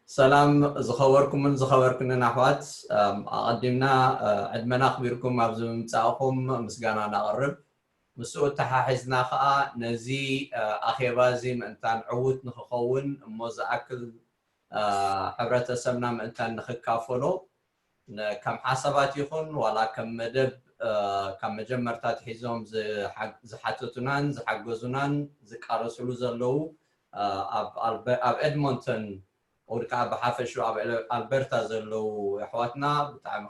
ሰላም ዝኸበርኩምን ዝኸበርክንን ኣሕዋት፣ ኣቐዲምና ዕድመና ኣኽቢርኩም ኣብዚ ምምፃእኹም ምስጋና ነቕርብ። ምስኡ ኣተሓሒዝና ከዓ ነዚ ኣኼባ እዚ ምእንታን ዕዉት ንክኸውን እሞ ዝኣክል ሕብረተሰብና ምእንታን ንክካፈሎ ከም ሓሳባት ይኹን ዋላ ከም መደብ ካብ መጀመርታ ኣትሒዞም ዝሓተቱናን ዝሓገዙናን ዝቃለስሉ ዘለዉ ኣብ ኤድሞንተን ወይ ከዓ ብሓፈሹ ኣብ ኣልበርታ ዘለዉ ኣሕዋትና ብጣዕሚ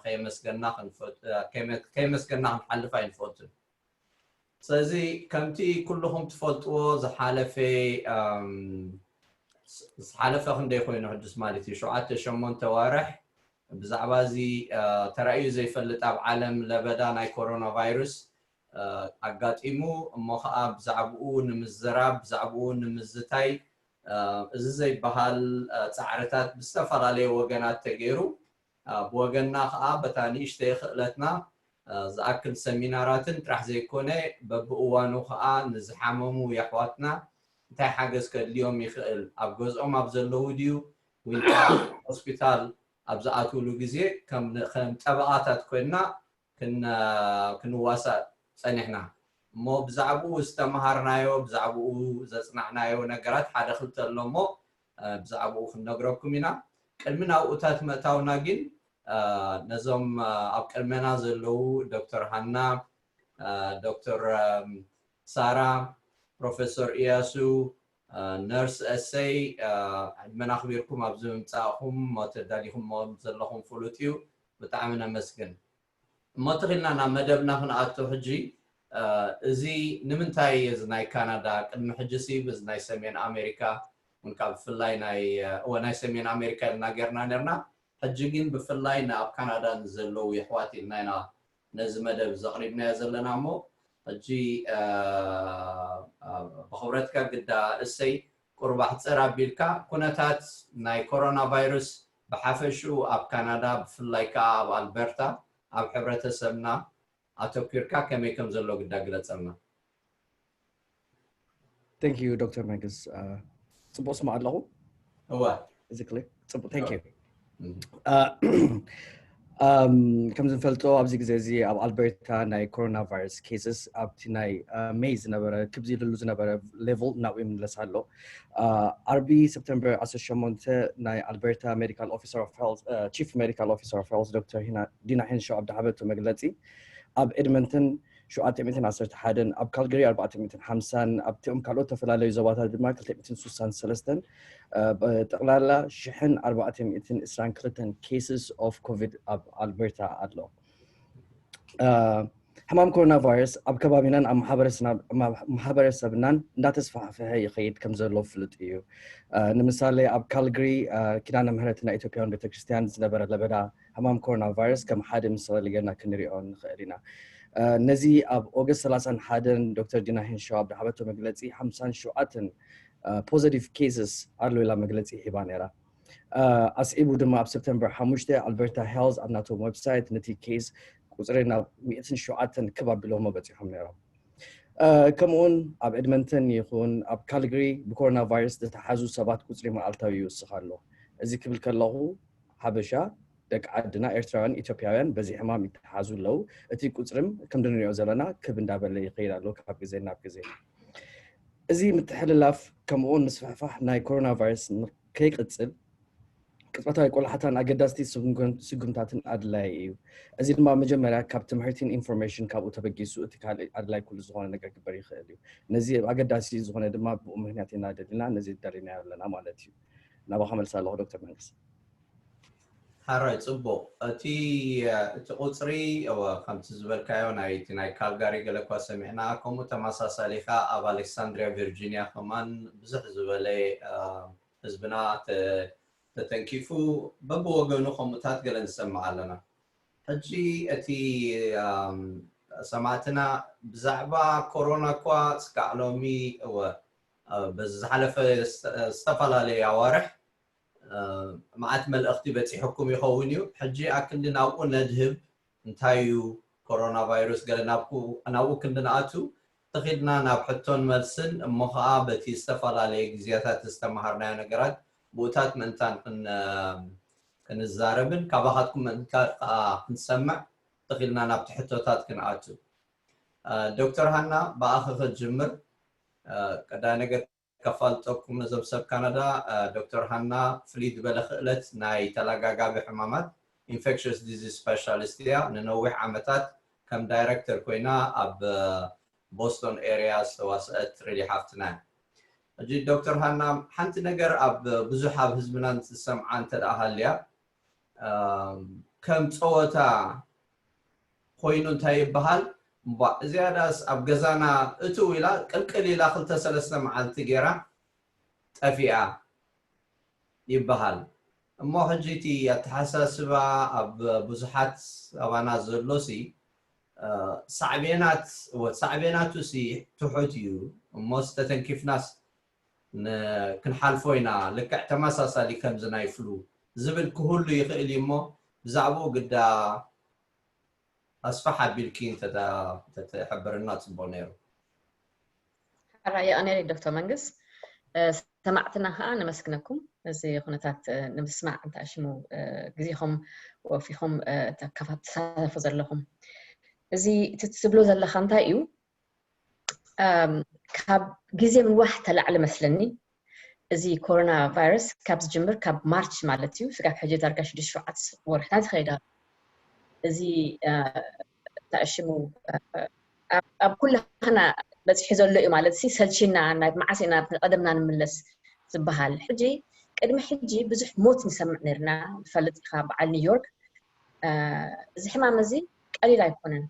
ከየመስገና ክንሓልፍ ኣይንፈቱን። ስለዚ ከምቲ ኩልኹም ትፈልጥዎ ዝሓለፈ ዝሓለፈ ክንደይ ኮይኑ ሕዱስ ማለት እዩ ሸውዓተ ሸሞንተ ዋርሕ ብዛዕባ እዚ ተራእዩ ዘይፈልጥ ኣብ ዓለም ለበዳ ናይ ኮሮና ቫይረስ ኣጋጢሙ እሞ ከዓ ብዛዕባኡ ንምዝራብ ብዛዕባኡ ንምዝታይ እዚ ዘይበሃል ፃዕርታት ብዝተፈላለየ ወገናት ተገይሩ ብወገንና ከዓ በታ ንእሽተይ ክእለትና ዝኣክል ሰሚናራትን ጥራሕ ዘይኮነ በብእዋኑ ከዓ ንዝሓመሙ የሕዋትና እንታይ ሓገዝ ከድልዮም ይኽእል ኣብ ገዝኦም ኣብ ዘለዉ ድዩ ወይ ከዓ ሆስፒታል ኣብ ዝኣትውሉ ግዜ ከም ጠበቓታት ኮይንና ክንዋሳእ ፀኒሕና እሞ ብዛዕባኡ ዝተምሃርናዮ ብዛዕባኡ ዘፅናዕናዮ ነገራት ሓደ ክልተ ኣሎ እሞ ብዛዕባኡ ክንነግረኩም ኢና። ቅድሚ ናብኡታት ምእታውና ግን ነዞም ኣብ ቅድመና ዘለዉ ዶክተር ሃና፣ ዶክተር ሳራ፣ ፕሮፌሰር እያሱ፣ ነርስ እሰይ ዕድመና ኣኽቢርኩም ኣብዚ ምምፃእኹም እሞ ተዳሊኹሞ ዘለኹም ፍሉጥ እዩ። ብጣዕሚ ነመስግን። እሞ ተኺልና ናብ መደብና ክንኣቱ ሕጂ እዚ ንምንታይ እዚ ናይ ካናዳ ቅድሚ ሕጂ ሲ እዚ ናይ ሰሜን ኣሜሪካ እንካ ብፍላይ ናይ እወ ናይ ሰሜን ኣሜሪካ ኢልና ጌርና ነርና ሕጂ ግን ብፍላይ ንኣብ ካናዳ ንዘለዉ የሕዋት ኢልና ኢና ነዚ መደብ ዘቕሪብናዮ ዘለና እሞ ሕጂ ብኽብረትካ ግዳ እሰይ ቁርብ ኣሕፅር ኣቢልካ ኩነታት ናይ ኮሮና ቫይረስ ብሓፈሽኡ ኣብ ካናዳ ብፍላይ ከዓ ኣብ ኣልበርታ ኣብ ሕብረተሰብና ኣተኲርካ ከመይ ከም ዘሎ ግዳ ግለፀልና። Thank you ዶክተር መንግስ። ፅቡቅ ስማዕ ኣለኹ? እወ። እዚ ክሊክ ፅቡቅ thank you። ከምዚ ንፈልጦ ኣብዚ ግዜ እዚ ኣብ ኣልበርታ ናይ ኮሮና ቫይረስ ኬስስ ኣብቲ ናይ ሜይ ዝነበረ ክብ ዝልሉ ዝነበረ ሌቭል ናብኡ ይምለስ ኣሎ። ዓርቢ ሰፕተምበር ዓሰርተ ሸሞንተ ናይ ኣልበርታ ሜዲካል ኦፊሰር ኦፍ ሄልት ቺፍ ሜዲካል ኦፊሰር ኦፍ ሄልት ዶክተር ዲና ሄንሾ ኣብ ዝሃበቶ መግለፂ ኣብ ኤድመንተን ሸውዓተ ሚእትን ዓሰርተ ሓደን ኣብ ካልገሪ ኣርባዕተ ሚእትን ሓምሳን ኣብቲኦም ካልኦት ዝተፈላለዩ ዞባታት ድማ ክልተ ሚእትን ስሳን ሰለስተን ብጠቕላላ ሽሕን ኣርባዕተ ሚእትን ዕስራን ክልተን cases of ኮቪድ ኣብ ኣልበርታ ኣሎ። ሕማም ኮሮና ቫይረስ ኣብ ከባቢናን ኣብ ማሕበረሰብናን እንዳተስፋሕፈሐ ይኸይድ ከም ዘሎ ፍሉጥ እዩ። ንምሳሌ ኣብ ካልግሪ ኪዳነ ምህረት ናይ ኢትዮጵያውያን ቤተክርስትያን ዝነበረ ለበዳ ሕማም ኮሮና ቫይረስ ከም ሓደ ምሳሌ ጌርና ክንሪኦ ንኽእል ኢና። ነዚ ኣብ ኦገስት ሰላሳን ሓደን ዶክተር ዲና ሄንሾ ኣብ ዝሃበቶ መግለፂ ሓምሳን ሸውዓተን positive cases ኣሎ ኢላ መግለፂ ሂባ ነይራ። ኣስዒቡ ድማ ኣብ ሰፕተምበር ሓሙሽተ ኣልበርታ ሄልዝ ኣብ ናቶም ዌብሳይት ነቲ ኬስ ቁፅሪ ናብ ሚእትን ሸውዓተን ክብ ኣቢሎሞ በፂሖም ነይሮም። ከምኡውን ኣብ ኤድመንተን ይኹን ኣብ ካልግሪ ብኮሮና ቫይረስ ዝተተሓዙ ሰባት ቁፅሪ መዓልታዊ ይውስኽ ኣሎ። እዚ ክብል ከለኹ ሓበሻ ደቂ ዓድና ኤርትራውያን ኢትዮጵያውያን በዚ ሕማም ይተሓዙ ኣለዉ። እቲ ቁፅርም ከም ድንሪኦ ዘለና ክብ እንዳበለ ይኸይድ ኣሎ ካብ ግዜ ናብ ግዜ። እዚ ምትሕልላፍ ከምኡውን ምስፍሕፋሕ ናይ ኮሮና ቫይረስ ከይቅፅል ቅፅበታዊ ቆላሕታን ኣገዳስቲ ስጉምታትን ኣድላይ እዩ። እዚ ድማ መጀመርያ ካብ ትምህርቲን ኢንፎርሜሽን ካብኡ ተበጊሱ እቲ ካልእ ኣድላይ ኩሉ ዝኾነ ነገር ክግበር ይኽእል እዩ። ነዚ ኣገዳሲ ዝኾነ ድማ ብኡ ምክንያት ኢና ደሊና ነዚ ደሊናዮ ኣለና ማለት እዩ። ናባኻ መልስ ኣለኹ ዶክተር መንግስት። ሓራይ ፅቡቕ እቲ እቲ ቁፅሪ እወ ከምቲ ዝበልካዮ ናይ እቲ ናይ ካልጋሪ ገለ እኳ ሰሚዕና ከምኡ ተመሳሳሊካ ኣብ ኣሌክሳንድሪያ ቪርጂኒያ ከማን ብዙሕ ዝበለ ህዝብና ተተንኪፉ በብወገኑ ከምኡታት ገለ ንሰምዕ ኣለና ሕጂ እቲ ሰማዕትና ብዛዕባ ኮሮና እኳ ስካዕ ሎሚ እወ በዚ ዝሓለፈ ዝተፈላለዩ ኣዋርሕ መዓት መልእኽቲ በፂሑኩም ይኸውን እዩ ሕጂ ኣክንዲ ናብኡ ነድህብ እንታይ እዩ ኮሮና ቫይረስ ገለ ናብኡ ክንዲ ንኣቱ ተኺድና ናብ ሕቶን መልስን እሞ ከዓ በቲ ዝተፈላለየ ግዜያታት ዝተምሃርናዮ ነገራት ብኡታት ምእንታን ክንዛረብን ካባኻትኩም ምእንታን ከዓ ክንሰምዕ ተኽኢልና ናብቲ ሕቶታት ክንኣቱ። ዶክተር ሃና፣ ብኣኺ ክጅምር። ቀዳይ ነገር ከፋልጠኩም ነዞም ሰብ ካናዳ፣ ዶክተር ሃና ፍልይ ዝበለ ክእለት ናይ ተላጋጋቢ ሕማማት፣ ኢንፌክሽስ ዲዚዝ ስፔሻሊስት እያ። ንነዊሕ ዓመታት ከም ዳይረክተር ኮይና ኣብ ቦስቶን ኤርያ ዝተዋስአት ሪሊ ሓፍትና እያ። ሕጂ ዶክተር ሃና፣ ሓንቲ ነገር ኣብ ብዙሕ ኣብ ህዝብና ንትሰምዓ እንተ ደኣ ሃልያ፣ ከም ፀወታ ኮይኑ እንታይ ይበሃል? እምቧ እዚኣ ዳስ ኣብ ገዛና እትው ኢላ ቅልቅል ኢላ ክልተ ሰለስተ መዓልቲ ገይራ ጠፊኣ ይበሃል። እሞ ሕጂ እቲ ኣተሓሳስባ ኣብ ብዙሓት ኣባና ዘሎሲ ሳዕቤናት ሳዕቤናቱ ሲ ትሑት እዩ። እሞ ዝተተንኪፍናስ ክንሓልፎ ኢና። ልክዕ ተመሳሳሊ ከምዚ ናይ ፍሉ ዝብል ክህሉ ይኽእል እዩ። እሞ ብዛዕባኡ ግዳ ኣስፋሕ ኣቢልኪ እንተተሕብርና ፅቡቅ ነይሩ። ሕራይ የቐንየለይ ዶክተር መንግስ። ሰማዕትና ከዓ ነመስግነኩም። እዚ ኩነታት ንምስማዕ እንተኣሽሙ ግዜኹም ወፊኹም ተሳተፉ ዘለኹም። እዚ እቲ ትብሎ ዘለካ እንታይ እዩ? ካብ ግዜ ምንዋሕ ተላዕሊ መስለኒ። እዚ ኮሮና ቫይረስ ካብ ዝጅምር ካብ ማርች ማለት እዩ፣ ስጋብ ሕጂ ዳርጋ ሽዱሽተ ሸውዓተ ወርሕታት ይኸይድ ኣሎ። እዚ ተኣሽሙ ኣብ ኩላህና በፂሑ ዘሎ እዩ ማለት ሲ ሰልቺና ናብ መዓስ ኢና ቀደምና ንምለስ ዝበሃል። ሕጂ ቅድሚ ሕጂ ብዙሕ ሞት ንሰምዕ ነርና። ንፈልጥ ኢኻ በዓል ኒውዮርክ እዚ ሕማም እዚ ቀሊል ኣይኮነን።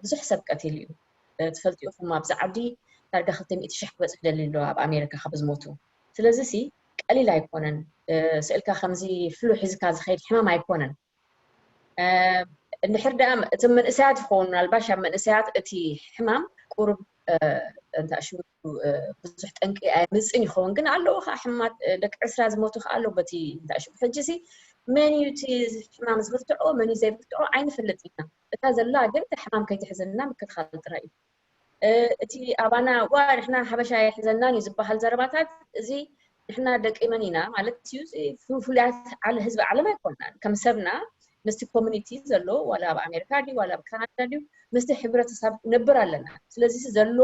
ብዙሕ ሰብ ቀቲሉ እዩ። ትፈልጡ ኢኹም ኣብዚ ዓዲ ዳርጋ ክልተ ሚእቲ ሽሕ ክበፅሕ ደሊ ኣሎ ኣብ ኣሜሪካ ካብ ዝሞቱ። ስለዚ ሲ ቀሊል ኣይኮነን። ስእልካ ከምዚ ፍሉ ሒዝካ ዝኸይድ ሕማም ኣይኮነን። እንድሕር ደኣ እቶም መንእሰያት ይኸውን ምናልባሽ ኣብ መንእሰያት እቲ ሕማም ቁሩብ እንተኣሽሙ ብዙሕ ጠንቂ ኣየምፅን ይኸውን፣ ግን ኣለዉ ከዓ ሕማት ደቂ ዕስራ ዝሞቱ ከዓ ኣለዉ በቲ እንተኣሽሙ። ሕጂ ሲ መን እዩ እቲ ሕማም ዝብርትዖ መን እዩ ዘይብርትዖ ኣይንፈልጥ ኢና። እታ ዘላ ግን እታ ሕማም ከይትሕዘና ምክልኻል ጥራይ እዩ። እቲ ኣባና ዋ ንሕና ሓበሻ ኣይሕዘናን እዩ ዝበሃል ዘረባታት እዚ ንሕና ደቂ መን ኢና ማለት እዩ። ፍሉያት ህዝቢ ዓለም ኣይኮናን። ከም ሰብና ምስቲ ኮሚኒቲ ዘሎ ዋላ ኣብ ኣሜሪካ ድዩ ዋላ ኣብ ካናዳ ድዩ ምስቲ ሕብረተሰብ ነብር ኣለና። ስለዚ ዘሎ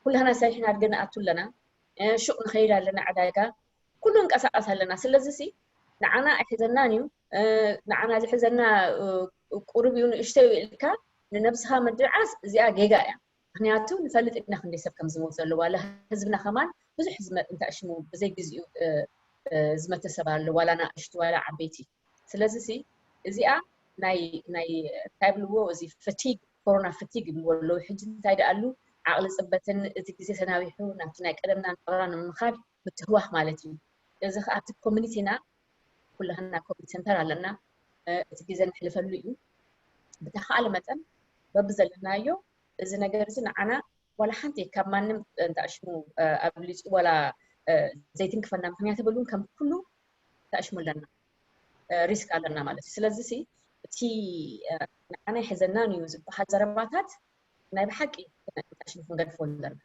ኩላህና ሰሪሕና ኣድገ ንኣቱ ኣለና፣ ሹቕ ንኸይድ ኣለና፣ ዕዳጋ ኩሉ እንቀሳቐስ ኣለና። ስለዚ ሲ ንዓና ኣይሕዘናን እዩ። ንዓና ዝሕዘና ቁሩብ እዩ ንእሽተይ እዩ ኢልካ ንነብስኻ ምድርዓስ እዚኣ ጌጋ እያ። ምክንያቱ ንፈልጥ ኢና ክንደይ ሰብ ከም ዝሞት ዘሎ ዋላ ህዝብና ከማን ብዙሕ ዝመ እንተኣሽሙ ብዘይ ግዜኡ ዝመተ ሰብ ኣሎ ዋላ ንኣሽቱ ዋላ ዓበይቲ። ስለዚ ሲ እዚኣ ናይ ናይ እንታይ ብልዎ እዚ ፈቲግ ኮሮና ፈቲግ ይብልዎ ኣለዉ። ሕጂ እንታይ ደኣሉ ዓቕሊ ፅበትን እቲ ግዜ ተናዊሑ ናብቲ ናይ ቀደምና ናብራ ንምኻድ ምትህዋኽ ማለት እዩ። እዚ ከዓ ኣብቲ ኮሚኒቲና ኩላህና ኮሚኒቲ ሰንተር ኣለና። እቲ ግዜ ነሕልፈሉ እዩ። ብተኻእለ መጠን በብዘለናዮ እዚ ነገር እዚ ንዓና ዋላ ሓንቲ ካብ ማንም እንተኣሽሙ ኣብሊፁ ዋላ ዘይትንክፈና ምክንያት የብሉን። ከም ኩሉ ተኣሽሙ ኣለና ሪስክ ኣለና ማለት እዩ። ስለዚ ሲ እቲ ንዓና ይሕዘናን እዩ ዝበሃል ዘረባታት ናይ ብሓቂ ተኣሽሙ ክንገድፎ ኣለና።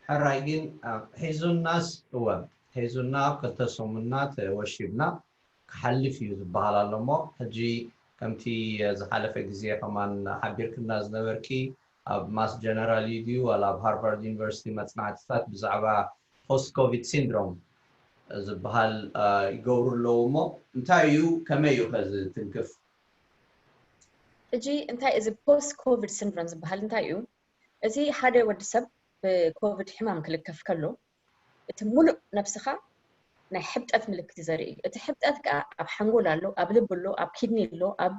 ሕራይ ግን ሒዙናስ እወ ሒዙና ክልተ ሰሙናት ወሺብና ክሓልፍ እዩ ዝበሃል ኣሎ እሞ ሕጂ ከምቲ ዝሓለፈ ግዜ ከማን ሓቢርክና ዝነበርኪ ኣብ ማስ ጀነራል እዩ ድዩ ዋላ ኣብ ሃርቫርድ ዩኒቨርሲቲ መፅናዕትታት ብዛዕባ ፖስት ኮቪድ ሲንድሮም ዝበሃል ይገብሩ ኣለዉ እሞ እንታይ እዩ ከመይ እዩ ከዚ ትንክፍ? ሕጂ እንታይ እዚ ፖስት ኮቪድ ሲንድሮም ዝበሃል እንታይ እዩ? እዚ ሓደ ወዲ ሰብ ብኮቪድ ሕማም ክልከፍ ከሎ እቲ ሙሉእ ነብስኻ ናይ ሕብጠት ምልክት ዘርኢ እዩ። እቲ ሕብጠት ከዓ ኣብ ሓንጎል ኣሎ፣ ኣብ ልብ ኣሎ፣ ኣብ ኪድኒ ኣሎ፣ ኣብ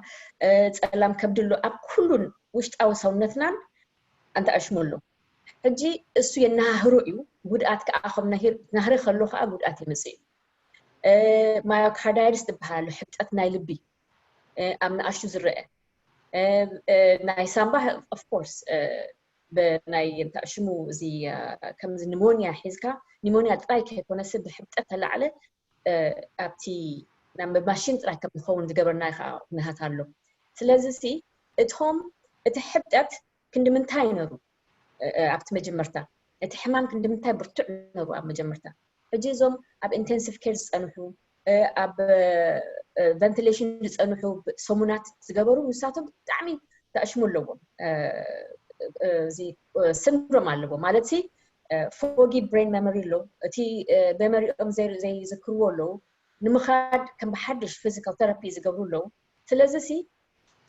ፀላም ከብዲ ኣሎ፣ ኣብ ኩሉን ውሽጣዊ ሰውነትናን ኣንተኣሽሙ ኣሎ። ሕጂ እሱ የነሃህሮ እዩ። ጉድኣት ከዓ ከም ናህሪ ከሎ ከዓ ጉድኣት የምፅእ እዩ። ማዮካርዳይድስ ዝበሃል ኣሎ፣ ሕብጠት ናይ ልቢ ኣብ ንኣሽቱ ዝረአ ናይ ሳምባ ኦፍኮርስ ብናይ እንታይ ሽሙ እዚ ከምዚ ኒሞንያ ሒዝካ ኒሞንያ ጥራይ ከይኮነስ ብሕብጠት ተላዕለ ኣብቲ ናብ ማሽን ጥራይ ከም ዝኸውን ዝገበርና ከዓ ኩነታት ኣሎ። ስለዚ ሲ እቶም እቲ ሕብጠት ክንዲ ምንታይ ነሩ ኣብቲ መጀመርታ እቲ ሕማም ክንዲ ምንታይ ብርቱዕ ነሩ ኣብ መጀመርታ ሕጂ እዞም ኣብ intensive care ዝፀንሑ፣ ኣብ ventilation ዝፀንሑ ሰሙናት ዝገበሩ ንሳቶም ብጣዕሚ ተኣሽሙ ኣለዎም። እዚ syndrome ኣለዎም ማለት ሲ foggy brain memory ኣለዉ። እቲ memory ኦም ዘይዝክርዎ ኣለዉ። ንምኻድ ከም ብሓድሽ physical therapy ዝገብሩ ኣለዉ። ስለዚ ሲ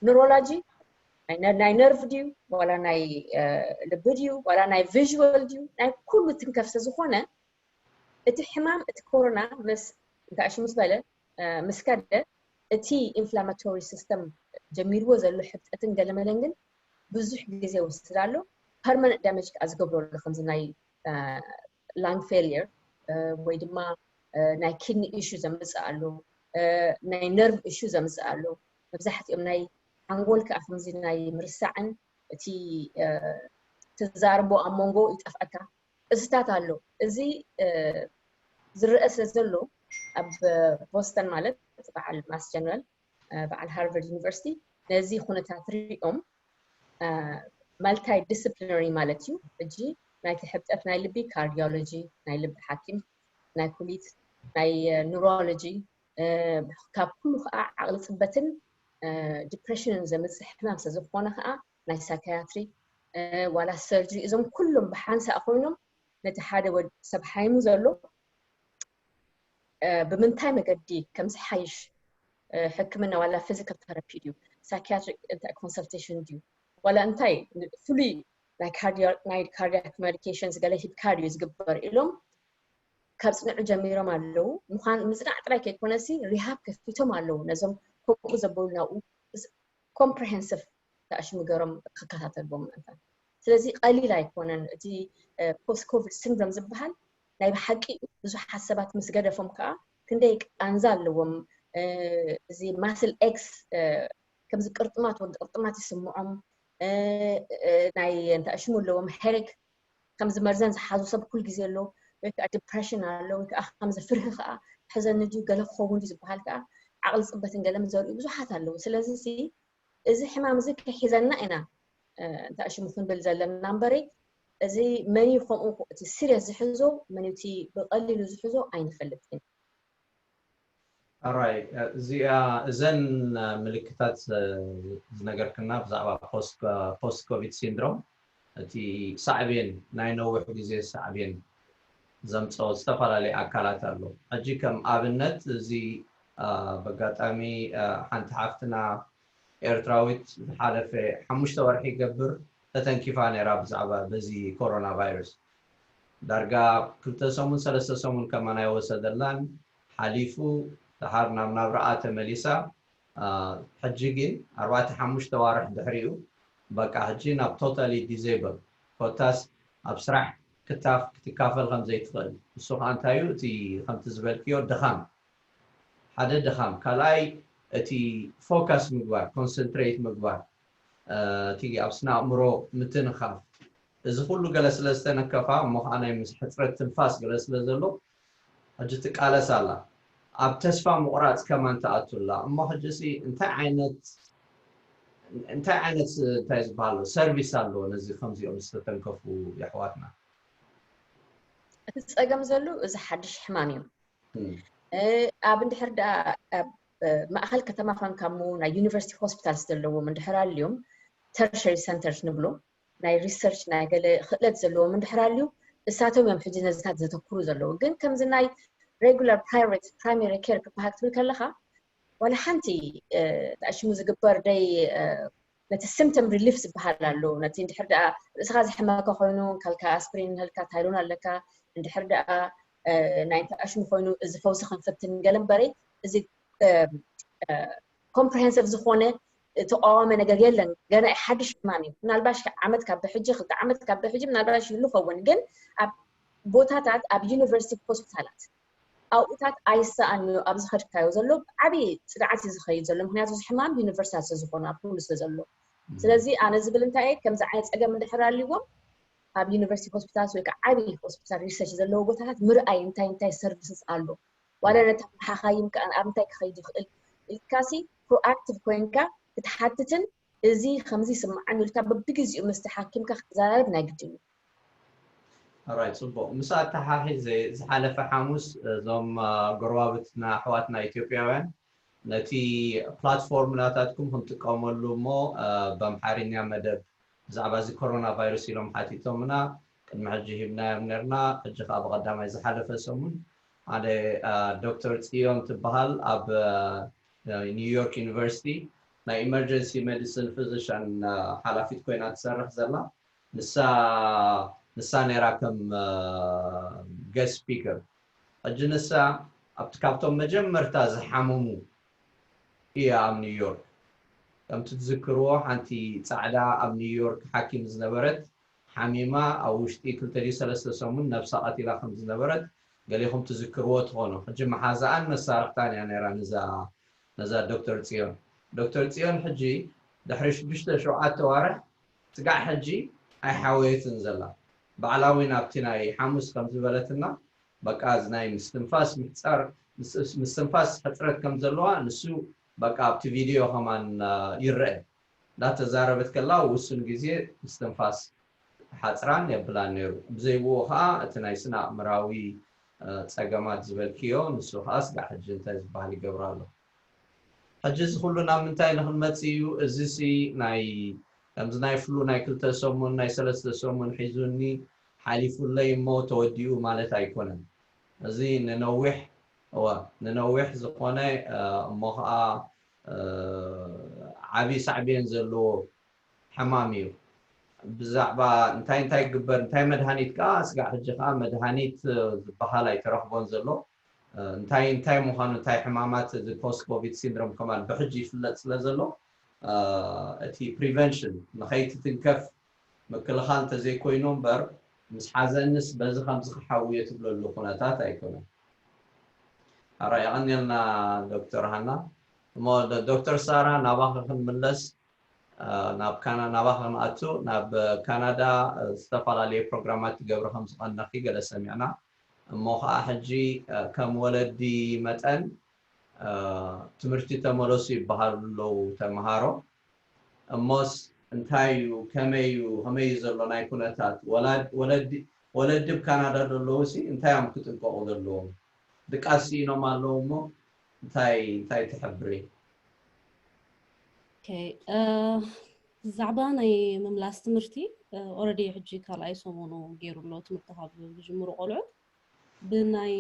neurology ናይ ነርቭ ድዩ ዋላ ናይ ልቢ ድዩ ዋላ ናይ visual ድዩ ናይ ኩሉ ትንከፍ ስለዝኾነ እቲ ሕማም እቲ ኮሮና ምስ እንተኣሽ ምስ በለ ምስ ከደ እቲ inflammatory system ጀሚርዎ ዘሎ ሕብጠትን ገለመለን ግን ብዙሕ ግዜ ወስድ ኣሎ። Permanent damage ከዓ ዝገብሮ ኣሎ ከምዚ ናይ lung failure ወይ ድማ ናይ kidney issue ዘምፅእ ኣሎ፣ ናይ nerve issue ዘምፅእ ኣሎ። መብዛሕትኦም ናይ ሓንጎል ከዓ ከምዚ ናይ ምርሳዕን እቲ ትዛርቦ ኣብ መንጎ ይጠፍኣካ። እዚታት ኣሎ። እዚ ዝረአ ስለ ዘሎ ኣብ ቦስተን ማለት በዓል Mass General በዓል Harvard University ነዚ ኩነታት ሪኦም multidisciplinary ማለት እዩ። ሕጂ ናይቲ ሕብጠት ናይ ልቢ cardiology ናይ ልቢ ሓኪም፣ ናይ ኩሊት ናይ neurology፣ ካብ ኩሉ ከዓ ዓቕሊ ፅበትን depression ን ዘምፅእ ሕማም ስለ ዝኾነ ከዓ ናይ psychiatry ዋላ surgery እዞም ኩሎም ብሓንሳእ ኮይኖም ነቲ ሓደ ወድ ሰብ ሓይሙ ዘሎ ብምንታይ መገዲ ከም ዝሓይሽ ሕክምና ዋላ physical therapy ድዩ psychiatric እንታይ consultation ድዩ ዋላ እንታይ ፍሉይ ናይ cardiac medications ገለ ሂብካ ድዩ ዝግበር ኢሎም ካብ ፅንዑ ጀሚሮም ኣለዉ። ምዃን ምፅናዕ ጥራይ ከይኮነሲ rehab ከፊቶም ኣለዉ ነዞም ከምኡ ዘበሉ ናብኡ comprehensive ተኣሽሙ ገሮም ክከታተልዎም ምእንታን። ስለዚ ቀሊል ኣይኮነን እቲ post covid syndrome ዝበሃል ናይ ብሓቂ ብዙሓት ሰባት ምስ ገደፎም ከዓ ክንደይ ቃንዛ ኣለዎም። እዚ muscle aches ከምዚ ቅርጥማት ወዲ ቅርጥማት ይስምዖም፣ ናይ እንተኣሽሙ ኣለዎም headache ከምዚ መርዘን ዝሓዙ ሰብ ኩል ግዜ ኣሎ ወይ ከዓ depression ኣሎ ወይ ከዓ ከምዚ ፍርሂ ከዓ ሕዘኒ ድዩ ገለ ክኸውን ድዩ ዝበሃል ከዓ ዓቕሊ ፅበትን ገለ ዘርእዩ ብዙሓት ኣለዉ። ስለዚ እዚ ሕማም እዚ ከሒዘና ኢና እንተኣሽሙ ክንብል ዘለና እምበሪ እዚ መን እዩ ከምኡ እቲ serious ዝሕዞ መን እቲ ብቐሊሉ ዝሕዞ ኣይንፈልጥን። ኣራይ እዚኣ እዘን ምልክታት ዝነገርክና ብዛዕባ post covid syndrome እቲ ሳዕቤን ናይ ነዊሕ ግዜ ሳዕቤን ዘምፀኦ ዝተፈላለዩ ኣካላት ኣሎ። ሕጂ ከም ኣብነት እዚ በጋጣሚ ሓንቲ ሓፍትና ኤርትራዊት ዝሓለፈ ሓሙሽተ ወርሒ ይገብር ተተንኪፋ ነይራ ብዛዕባ በዚ ኮሮና ቫይረስ ዳርጋ ክልተ ሰሙን ሰለስተ ሰሙን ከማን ኣይወሰደላን ሓሊፉ ደሓር ናብ ናብራኣ ተመሊሳ ሕጂ ግን ኣርባዕተ ሓሙሽተ ዋርሕ ድሕሪኡ በቃ ሕጂ ናብ totally disable ኮታስ ኣብ ስራሕ ክታፍ ክትካፈል ከም ዘይትኽእል እሱ ከዓ እንታይ እዩ እቲ ከምቲ ዝበልክዮ ድኻም ሓደ ድኻም ካልኣይ እቲ focus ምግባር concentrate ምግባር እቲ ኣብ ስነ ኣእምሮ ምትንኻፍ እዚ ኩሉ ገለ ስለ ዝተነከፋ እሞ ከዓ ናይ ምስ ሕፅረት ትንፋስ ገለ ስለ ዘሎ ሕጂ ትቃለስ ኣላ ኣብ ተስፋ ምቑራፅ ከማን ትኣቱ ኣላ እሞ ሕጂ ሲ እንታይ ዓይነት እንታይ ዓይነት እንታይ ዝበሃል service ኣለዎ ነዚ ከምዚኦም ዝተተንከፉ የሕዋትና እቲ ፀገም ዘሎ እዚ ሓድሽ ሕማም እዩ ኣብ እንድሕር ደኣ ኣብ ማእኸል ከተማ ኮንካ እሞ ናይ university hospitals ዘለዎም እንድሕር ኣልዮም tertiary centers ንብሎ ናይ research ናይ ገለ ክእለት ዘለዎም እንድሕር ኣልዩ እሳቶም እዮም ሕጂ ነዚታት ዘተኩሩ ዘለዉ ግን ከምዚ ናይ regular private primary care ክበሃል ክትብል ከለኻ ዋላ ሓንቲ ተኣሽሙ ዝግበር ደይ ነቲ symptom relief ዝበሃል ኣሎ ነቲ እንድሕር ደኣ ርእስኻ ዝሕመካ ኮይኑ ካልካ ኣስፕሪን ንህልካ ታይሎን ኣለካ እንድሕር ደኣ ናይ ተኣሽሙ ኮይኑ እዚ ፈውሲ ክንፍትን ገለ እምበረይ እዚ comprehensive ዝኾነ ተቃዋሚ ነገር የለን ገና ሓድሽ ሕማም እዩ ምናልባሽ ዓመት ካብ ብሕጂ ክልተ ዓመት ካብ ብሕጂ ምናልባሽ ይህሉ ኸውን ግን ኣብ ቦታታት ኣብ ዩኒቨርሲቲ ሆስፒታላት ኣብኡታት ኣይሰኣን እዩ ኣብዚ ከድካዮ ዘሎ ዓብዪ ፅንዓት እዩ ዝኸይድ ዘሎ ምክንያቱ እዚ ሕማም ዩኒቨርሳል ስለ ዝኾነ ኣብ ኩሉ ስለ ዘሎ ስለዚ ኣነ ዝብል እንታይ እየ ከምዚ ዓይነት ፀገም እንድሕር ኣልዎም ኣብ ዩኒቨርሲቲ ሆስፒታል ወይ ከዓ ዓብዪ ሆስፒታል ሪሰርች ዘለዎ ቦታታት ምርኣይ እንታይ እንታይ ሰርቪስስ ኣሎ ዋላ ነታ ሓኻይም ከዓ ኣብ እንታይ ክኸይድ ይኽእል ኢልካሲ ፕሮኣክቲቭ ኮይንካ ክትሓትትን እዚ ከምዚ ይስምዓኒ ኢልካ በብግዜኡ ምስቲ ሓኪምካ ክትዘራረብ ናይ ግድን እዩ ራይ ጽቡቕ። ምስ ኣተሓሒዘ፣ ዝሓለፈ ሓሙስ እዞም ጎረባብትና ኣሕዋትና ኢትዮጵያውያን ነቲ ፕላትፎርም ናታትኩም ክንጥቀመሉ እሞ በምሓርኛ መደብ ብዛዕባ እዚ ኮሮና ቫይረስ ኢሎም ሓቲቶምና። ቅድሚ ሕጂ ሂብናዮም ነርና። ሕጂ ከዓ ብቐዳማይ ዝሓለፈ ሰሙን ሓደ ዶክተር ጽዮን ትበሃል ኣብ ኒውዮርክ ዩኒቨርሲቲ ናይ ኢመርጀንሲ ሜዲሲን ፊዚሽን ሓላፊት ኮይና ትሰርሕ ዘላ ንሳ ንሳ ነይራ ከም ገስት ስፒከር። ሕጂ ንሳ ኣብቲ ካብቶም መጀመርታ ዝሓመሙ እያ ኣብ ኒውዮርክ። ከምቲ ትዝክርዎ ሓንቲ ጻዕዳ ኣብ ኒውዮርክ ሓኪም ዝነበረት ሓሚማ ኣብ ውሽጢ ክልተ ድዩ ሰለስተ ሰሙን ነብሳ ቀቲላ ከም ዝነበረት ገሌኹም ትዝክርዎ ትኾኑ። ሕጂ መሓዛኣን መሳርሕታን እያ ነይራ ነዛ ነዛ ዶክተር ጽዮን። ዶክተር ጽዮን ሕጂ ድሕሪ ሽዱሽተ ሸውዓተ ዋርሕ ስጋዕ ሕጂ ኣይሓወየትን ዘላ። ባዕላ እውን ኣብቲ ናይ ሓሙስ ከም ዝበለትና በቃ እዚ ናይ ምስትንፋስ ምሕጻር ምስ- ምስትንፋስ ሕጽረት ከም ዘለዋ ንሱ በቃ ኣብቲ ቪድዮ ከማን አ፣ ይረአ እንዳተዛረበት ከላ ውሱን ግዜ ምስትንፋስ ሓጽራን የብላን ነይሩ። ብዘይብኡ ከዓ እቲ ናይ ስነ ኣእምራዊ አ፣ ጸገማት ዝበልክዮ ንሱ ከዓ ስጋዕ ሕጂ እንታይ ዝበሃል ይገብር ኣሎ። ሕጂ እዚ ኩሉ ናብ ምንታይ ንክንመጽእ እዩ? እዚ ሲ ናይ ከምዚ ናይ ፍሉ ናይ ክልተ ሰሙን ናይ ሰለስተ ሰሙን ሒዙኒ ሓሊፉለይ እሞ ተወዲኡ ማለት ኣይኮነን። እዚ ንነዊሕ እዋ ንነዊሕ ዝኾነ እ፣ እሞ ከዓ እ፣ ዓብዪ ሳዕቤን ዘለዎ ሕማም እዩ። ብዛዕባ እንታይ እንታይ ክግበር እንታይ መድሃኒት ከዓ ስጋዕ ሕጂ ከዓ መድሃኒት እ፣ ዝበሃል ኣይተረኽቦን ዘሎ። እንታይ እንታይ ምዃኑ እንታይ ሕማማት እዚ ፖስት ኮቪድ ሲንድሮም ከማን ብሕጂ ይፍለጥ ስለ ዘሎ እቲ ፕሪቨንሽን ንኸይትትንከፍ ምክልኻል እንተዘይኮይኑ እምበር ምስ ሓዘንስ በዚ ከምዚ ክሓውዮ ትብለሉ ኩነታት ኣይኮነን። ኣራ የቐንየልና ዶክተር ሃና። እሞ ዶ- ዶክተር ሳራ ናባኸ ክንምለስ እ፣ ናብ ካና ናባኸ ክንኣቱ ናብ ካናዳ እ፣ ዝተፈላለየ ፕሮግራማት ትገብሪ ከም ዝቐነኺ ገለ ሰሚዕና። እሞ ከዓ ሕጂ ከም ወለዲ መጠን ትምህርቲ ተመለሱ ይበሃሉ ኣለዉ ተምሃሮ። እሞስ እንታይ እዩ ከመይ እዩ ከመይ እዩ ዘሎ ናይ ኩነታት ወለዲ ብ ካናዳ ዘለዉ ሲ እንታይ እዮም ክጥንቀቑ ዘለዎም? ድቃስ ስኢኖም ኣለዉ እሞ እንታይ እንታይ ትሕብሪ? ብዛዕባ ናይ ምምላስ ትምህርቲ ኦረዲ ሕጂ ካልኣይ ሰሙኑ ገይሩ ኣሎ ትምህርቲ ካብ ዝጅምሩ ቆልዑ ብናይ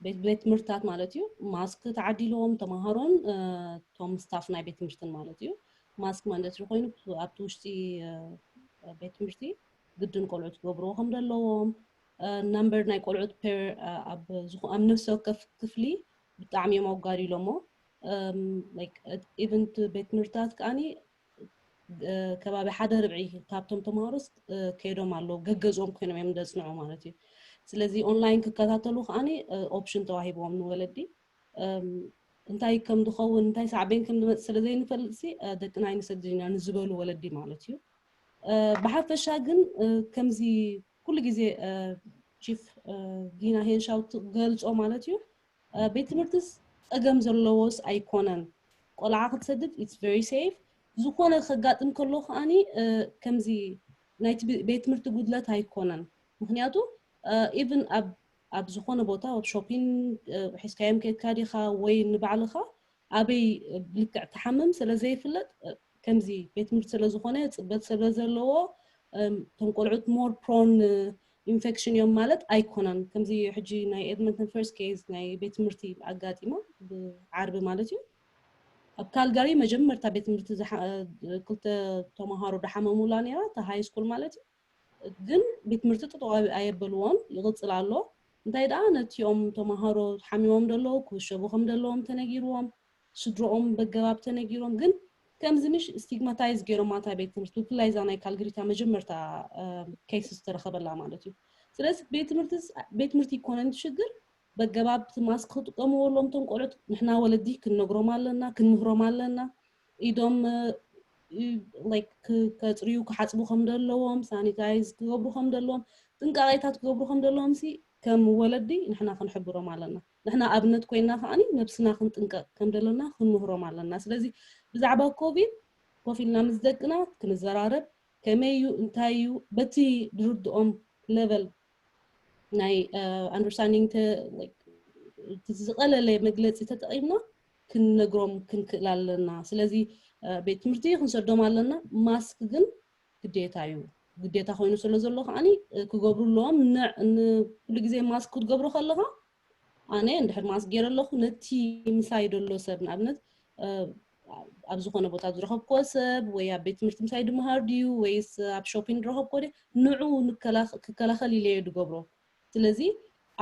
ቤት ቤት ትምህርትታት ማለት እዩ ማስክ ተዓዲልዎም ተምሃሮን እቶም ስታፍ ናይ ቤት ትምህርትን ማለት እዩ ማስክ ማንደትሪ ኮይኑ ኣብቲ ውሽጢ ቤት ትምህርቲ ግድን ቆልዑ ትገብርዎ ከም ዘለዎም ነምበር ናይ ቆልዑት ፔር ኣብ ነፍሲ ወከፍ ክፍሊ ብጣዕሚ እዮም ኣጓዲሎሞ ኢቨንት ቤት ትምህርትታት ከዓኒ ከባቢ ሓደ ርብዒ ካብቶም ተምሃሮስ ከይዶም ኣለዉ ገገዝኦም ኮይኖም እዮም ዘፅንዑ ማለት እዩ ስለዚ ኦንላይን ክከታተሉ ከዓኒ ኦፕሽን ተዋሂብዎም ንወለዲ እንታይ ከም ዝኸውን እንታይ ሳዕቤን ከም ዝመፅእ ስለ ዘይንፈልጥ ሲ ደቅና ኣይንሰድን ኢና ንዝበሉ ወለዲ ማለት እዩ ብሓፈሻ ግን ከምዚ ኩሉ ግዜ ቺፍ ዲና ሄንሻው ትገልፆ ማለት እዩ ቤት ትምህርትስ ፀገም ዘለዎስ ኣይኮነን ቆልዓ ክትሰድድ it's very safe ዝኾነ ከጋጥም ከሎ ከዓኒ ከምዚ ናይቲ ቤት ትምህርቲ ጉድለት ኣይኮነን ምክንያቱ ኢቭን ኣብ ኣብ ዝኾነ ቦታ ኣብ ሾፒን ሒዝካዮም ከድካ ዲኻ ወይ ንባዕልኻ ኣበይ ልክዕ ትሓምም ስለ ዘይፍለጥ ከምዚ ቤት ትምህርቲ ስለ ዝኾነ ፅበት ስለ ዘለዎ እቶም ቆልዑት more prone infection እዮም ማለት ኣይኮነን ከምዚ ሕጂ ናይ ኤድመንተን ፈርስት ኬዝ ናይ ቤት ትምህርቲ ኣጋጢማ ብዓርቢ ማለት እዩ ኣብ ካልጋሪ መጀመርታ ቤት ትምህርቲ ክልተ ተምሃሮ ዝሓመሙላ ነይራ እታ ሃይ ስኩል ማለት እዩ ግን ቤት ትምህርቲ ጥጠው ኣየበልዎን ይቕፅል ኣሎ እንታይ ደኣ ነቲኦም ተምሃሮ ሓሚሞም ዘለዉ ክውሸቡ ከም ዘለዎም ተነጊርዎም ስድሮኦም በገባብ ተነጊሮም ግን ከምዚ ምሽ ስቲግማታይዝ ገይሮም ማታ ቤት ትምህርቲ ብፍላይ እዛ ናይ ካልግሪታ መጀመርታ ኬስ ዝተረኸበላ ማለት እዩ ስለዚ ቤት ትምህርቲ ቤት ትምህርቲ ይኮነን ሽግር በገባብ ማስክ ክጥቀምዎ ኣለዎም ቶም ቆልዑት ንሕና ወለዲ ክንነግሮም ኣለና ክንምህሮም ኣለና ኢዶም ከፅርዩ ክሓፅቡ ከም ዘለዎም ሳኒታይዝ ክገብሩ ከም ዘለዎም ጥንቃቄታት ክገብሩ ከም ዘለዎም ሲ ከም ወለዲ ንሕና ክንሕብሮም ኣለና ንሕና ኣብነት ኮይና ከዓኒ ነብስና ክንጥንቀቅ ከም ዘለና ክንምህሮም ኣለና ስለዚ ብዛዕባ ኮቪድ ኮፍ ኢልና ምስ ደቅና ክንዘራረብ ከመይ እዩ እንታይ እዩ በቲ ዝርድኦም level ናይ understanding ዝቐለለ መግለፂ ተጠቒምና ክንነግሮም ክንክእል ኣለና። ስለዚ ቤት ትምህርቲ ክንሰዶም ኣለና። ማስክ ግን ግዴታ እዩ። ግዴታ ኮይኑ ስለ ዘሎ ከዓኒ ክገብሩ ኣለዎም። ንዕ- ን- ኩሉ ግዜ ማስክ ክትገብሮ ከለኻ ኣነ እንድሕር ማስክ ገይረ ኣለኹ ነቲ ምሳይ ደሎ ሰብ ንኣብነት ኣብ ዝኾነ ቦታ ዝረኸብክዎ ሰብ ወይ ኣብ ቤት ትምህርቲ ምሳይ ድምሃር ድዩ ወይስ ኣብ ሾፒንግ ዝረኸብክዎ ድዩ ንዑ ክከላኸል ኢለ እየ ድገብሮ። ስለዚ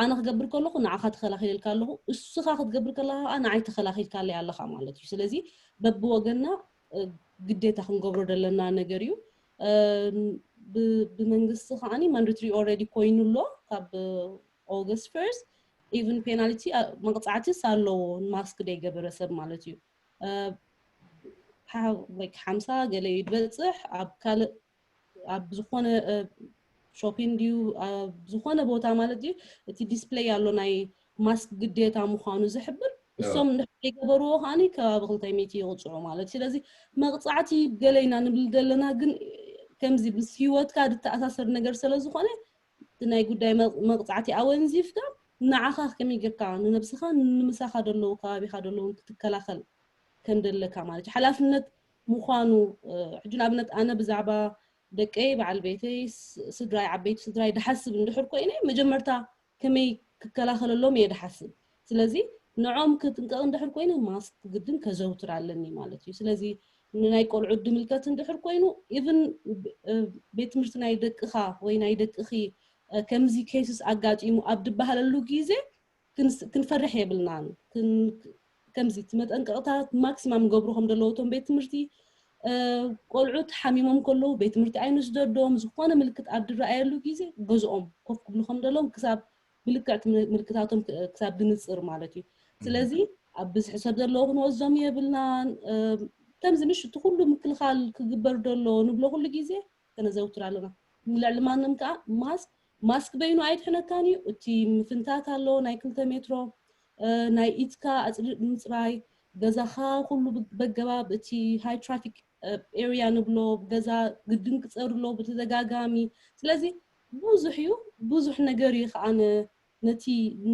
ኣነ ክገብር ከለኹ ንዓኻ ተኸላኺልካ ኣለኹ፣ እስኻ ክትገብር ከለኻ ከዓ ንዓይ ተኸላኺልካለይ ኣለኻ ማለት እዩ። ስለዚ በብወገንና ግዴታ ክንገብሮ ዘለና ነገር እዩ። ብመንግስቲ ከዓኒ ማንዳቶሪ ኦልሬዲ ኮይኑ ኣሎ ካብ ኦገስት ፈርስት ኢቭን ፔናልቲ መቕፃዕትስ ኣለዎ ማስክ ዘይገበረ ሰብ ማለት እዩ። ሓምሳ ገለ እዩ ዝበፅሕ ኣብ ካልእ ኣብ ዝኾነ ሾፒን ድዩ ኣብ ዝኾነ ቦታ ማለት ድዩ እቲ ዲስፕለይ ኣሎ ናይ ማስክ ግዴታ ምዃኑ ዝሕብር እሶም እንድሕር ዘይገበርዎ ከዓኒ ከባቢ ክልተ ሚእቲ ይቕፅዑ ማለት ስለዚ መቕፃዕቲ ገለ ኢና ንብል ዘለና ግን ከምዚ ምስ ህይወትካ ዝተኣሳሰር ነገር ስለ ዝኾነ እቲ ናይ ጉዳይ መቕፃዕቲ ኣወንዚፍካ ንዓኻ ከመይ ጌርካ ንነብስኻ ንምሳኻ ደለዉ ከባቢኻ ደለውን ክትከላኸል ከም ደለካ ማለት እዩ ሓላፍነት ምዃኑ ሕጂ ንኣብነት ኣነ ብዛዕባ ደቀይ በዓል ቤተይ ስድራይ ዓበይቲ ስድራይ ድሓስብ እንድሕር ኮይነ መጀመርታ ከመይ ክከላኸለሎም እየ ድሓስብ ስለዚ ንዖም ክጥንቀቕ እንድሕር ኮይነ ማስክ ግድን ከዘውትር ኣለኒ ማለት እዩ ስለዚ ንናይ ቆልዑ ድምልከት እንድሕር ኮይኑ ኢቭን ቤት ትምህርቲ ናይ ደቅኻ ወይ ናይ ደቅኺ ከምዚ ኬስስ ኣጋጢሙ ኣብ ድበሃለሉ ግዜ ክንፈርሕ የብልናን ከምዚ እቲ መጠንቀቕታት ማክሲማም ገብሩ ከም ዘለዉ እቶም ቤት ትምህርቲ ቆልዑት ሓሚሞም ከለዉ ቤት ትምህርቲ ኣይንስደዶም ዝኾነ ምልክት ኣብ ድረኣየሉ ግዜ ገዝኦም ኮፍ ክብሉ ከም ዘለዎም ክሳብ ብልክዕ ምልክታቶም ክሳብ ድንፅር ማለት እዩ ስለዚ ኣብ ብዝሒ ሰብ ዘለዉ ክንወዞም የብልናን ከምዚ ምሽ እቲ ኩሉ ምክልኻል ክግበር ደሎ ንብሎ ኩሉ ግዜ ከነዘውትር ኣለና ንልዕሊ ማንም ከዓ ማስክ ማስክ በይኑ ኣይድሕነካን እዩ እቲ ምፍንታት ኣሎ ናይ ክልተ ሜትሮ ናይ ኢድካ ኣፅሊል ምፅራይ ገዛኻ ኩሉ በገባብ እቲ ሃይ ትራፊክ ኤርያ ንብሎ ገዛ ግድን ክፀርሎ ብተደጋጋሚ ስለዚ ብዙሕ እዩ ብዙሕ ነገር እዩ ከዓ ነቲ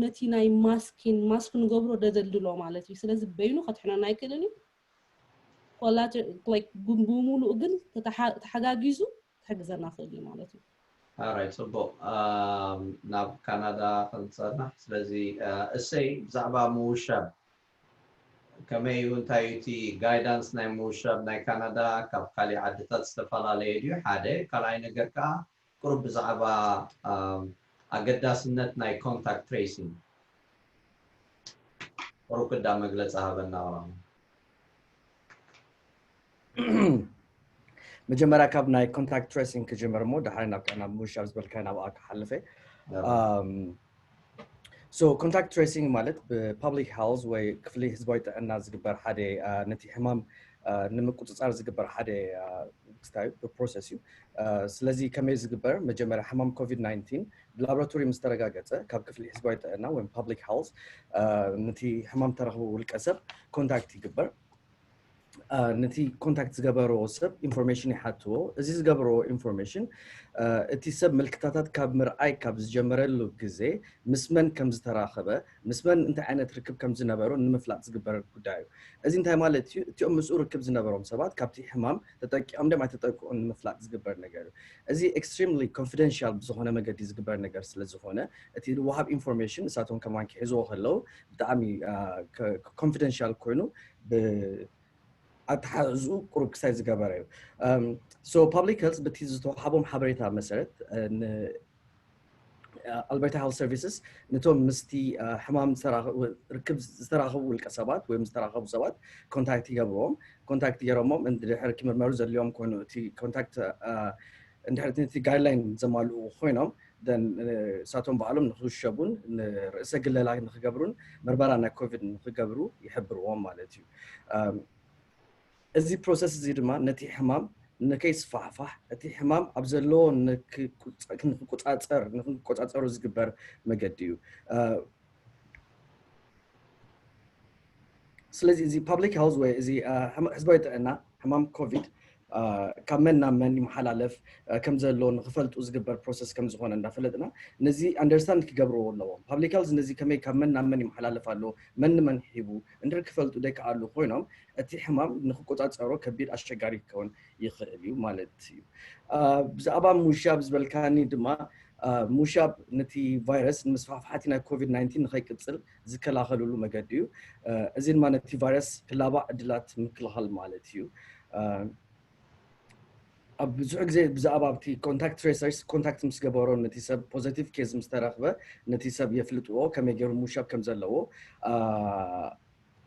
ነቲ ናይ ማስኪን ማስክ ንገብሮ ደደልድሎ ማለት እዩ ስለዚ በይኑ ከድሕነና ኣይክእልን እዩ ኮላተራል ብምሉእ ግን ተሓጋጊዙ ክሕግዘና ክእል እዩ ማለት እዩ ኣራይ ፅቡቅ ናብ ካናዳ ክንፀናሕ ስለዚ እሰይ ብዛዕባ ምውሻብ ከመይ እዩ እንታይ እቲ ጋይዳንስ ናይ ምውሻብ ናይ ካናዳ ካብ ካሊእ ዓድታት ዝተፈላለየ ድዩ ሓደ ካልኣይ ነገር ከዓ ቁሩብ ብዛዕባ ኣገዳስነት ናይ ኮንታክት ትሬሲንግ ቁሩብ ክዳ መግለፂ ሃበና መጀመርያ ካብ ናይ ኮንታክት ትሬሲንግ ክጅምር እሞ ድሓር ናብ ጥዕና ምውሻብ ዝበልካ ናብኣ ክሓልፈ so contact tracing ማለት ብ public health ወይ ክፍሊ ህዝባዊ ጥዕና ዝግበር ሓደ ነቲ ሕማም ንምቁፅፃር ዝግበር ሓደ ክስታይ ፕሮሰስ እዩ ስለዚ ከመይ ዝግበር መጀመርያ ሕማም ኮቪድ ናይንቲን ብላቦራቶሪ ምስ ተረጋገፀ ካብ ክፍሊ ህዝባዊ ጥዕና ወይም public health ነቲ ሕማም ተረኽቡ ውልቀ ሰብ ኮንታክት ይግበር ነቲ ኮንታክት ዝገበርዎ ሰብ ኢንፎርሜሽን ይሓትዎ እዚ ዝገበርዎ ኢንፎርሜሽን እቲ ሰብ ምልክታታት ካብ ምርኣይ ካብ ዝጀመረሉ ግዜ ምስ መን ከም ዝተራኸበ ምስ መን እንታይ ዓይነት ርክብ ከም ዝነበሮ ንምፍላጥ ዝግበር ጉዳይ እዩ እዚ እንታይ ማለት እዩ እቲኦም ምስኡ ርክብ ዝነበሮም ሰባት ካብቲ ሕማም ተጠቂዖም ደም ኣይተጠቅዑን ንምፍላጥ ዝግበር ነገር እዩ እዚ extremely confidential ብዝኾነ መገዲ ዝግበር ነገር ስለ ዝኾነ እቲ ወሃብ ኢንፎርሜሽን ንሳቶም ከማን ክሕዝዎ ከለዉ ብጣዕሚ confidential ኮይኑ ኣተሓሕዝኡ ቁሩብ ክሳይ ዝገበረ እዩ so public health በቲ ዝተዋሃቦም ሓበሬታ መሰረት ኣልበርታ health services ነቶም ምስቲ ሕማም ርክብ ዝተራኸቡ ውልቀ ሰባት ወይም ዝተራኸቡ ሰባት ኮንታክት ይገብርዎም ኮንታክት ገይሮሞም እንድሕር ክምርመሩ ዘድልዮም ኮይኑ እቲ ኮንታክት እንድሕር እቲ ጋይድላይን ዘማልኡ ኮይኖም እሳቶም በዓሎም ንክውሸቡን ንርእሰ ግለላ ንክገብሩን ምርመራ ናይ ኮቪድ ንክገብሩ ይሕብርዎም ማለት እዩ እዚ ፕሮሰስ እዚ ድማ ነቲ ሕማም ንከይስፋሕፋሕ እቲ ሕማም ኣብ ዘለዎ ንክቁፃፀር ንክቆፃፀሩ ዝግበር መገዲ እዩ ስለዚ እዚ public health ወይ እዚ ህዝባዊ ጥዕና ሕማም ኮቪድ ካብ መን ናብ መን ይመሓላለፍ ከም ዘሎ ንክፈልጡ ዝግበር ፕሮሰስ ከም ዝኾነ እንዳፈለጥና፣ ነዚ ኣንደርስታንድ ክገብርዎ ኣለዎም። ፓብሊክ ሄልዝ ነዚ ከመይ ካብ መን ናብ መን ይመሓላለፍ ኣሎ፣ መን ንመን ሒቡ እንድሕር ክፈልጡ ዘይከኣሉ ኮይኖም፣ እቲ ሕማም ንክቆፃፀሮ ከቢድ ኣሸጋሪ ክኸውን ይኽእል እዩ ማለት እዩ። ብዛዕባ ምውሻብ ዝበልካኒ ድማ፣ ምውሻብ ነቲ ቫይረስ ንምስፋሕፋሕቲ ናይ ኮቪድ ናይንቲን ንኸይቅፅል ዝከላኸልሉ መገዲ እዩ። እዚ ድማ ነቲ ቫይረስ ክላባዕ ዕድላት ምክልኻል ማለት እዩ። ኣብ ብዙሕ ግዜ ብዛዕባ ኣብቲ ኮንታክት ትሬሰርስ ኮንታክት ምስ ገበሮ፣ ነቲ ሰብ ፖዘቲቭ ኬዝ ምስ ተረኽበ፣ ነቲ ሰብ የፍልጥዎ ከመይ ገይሩ ምውሻብ ከም ዘለዎ።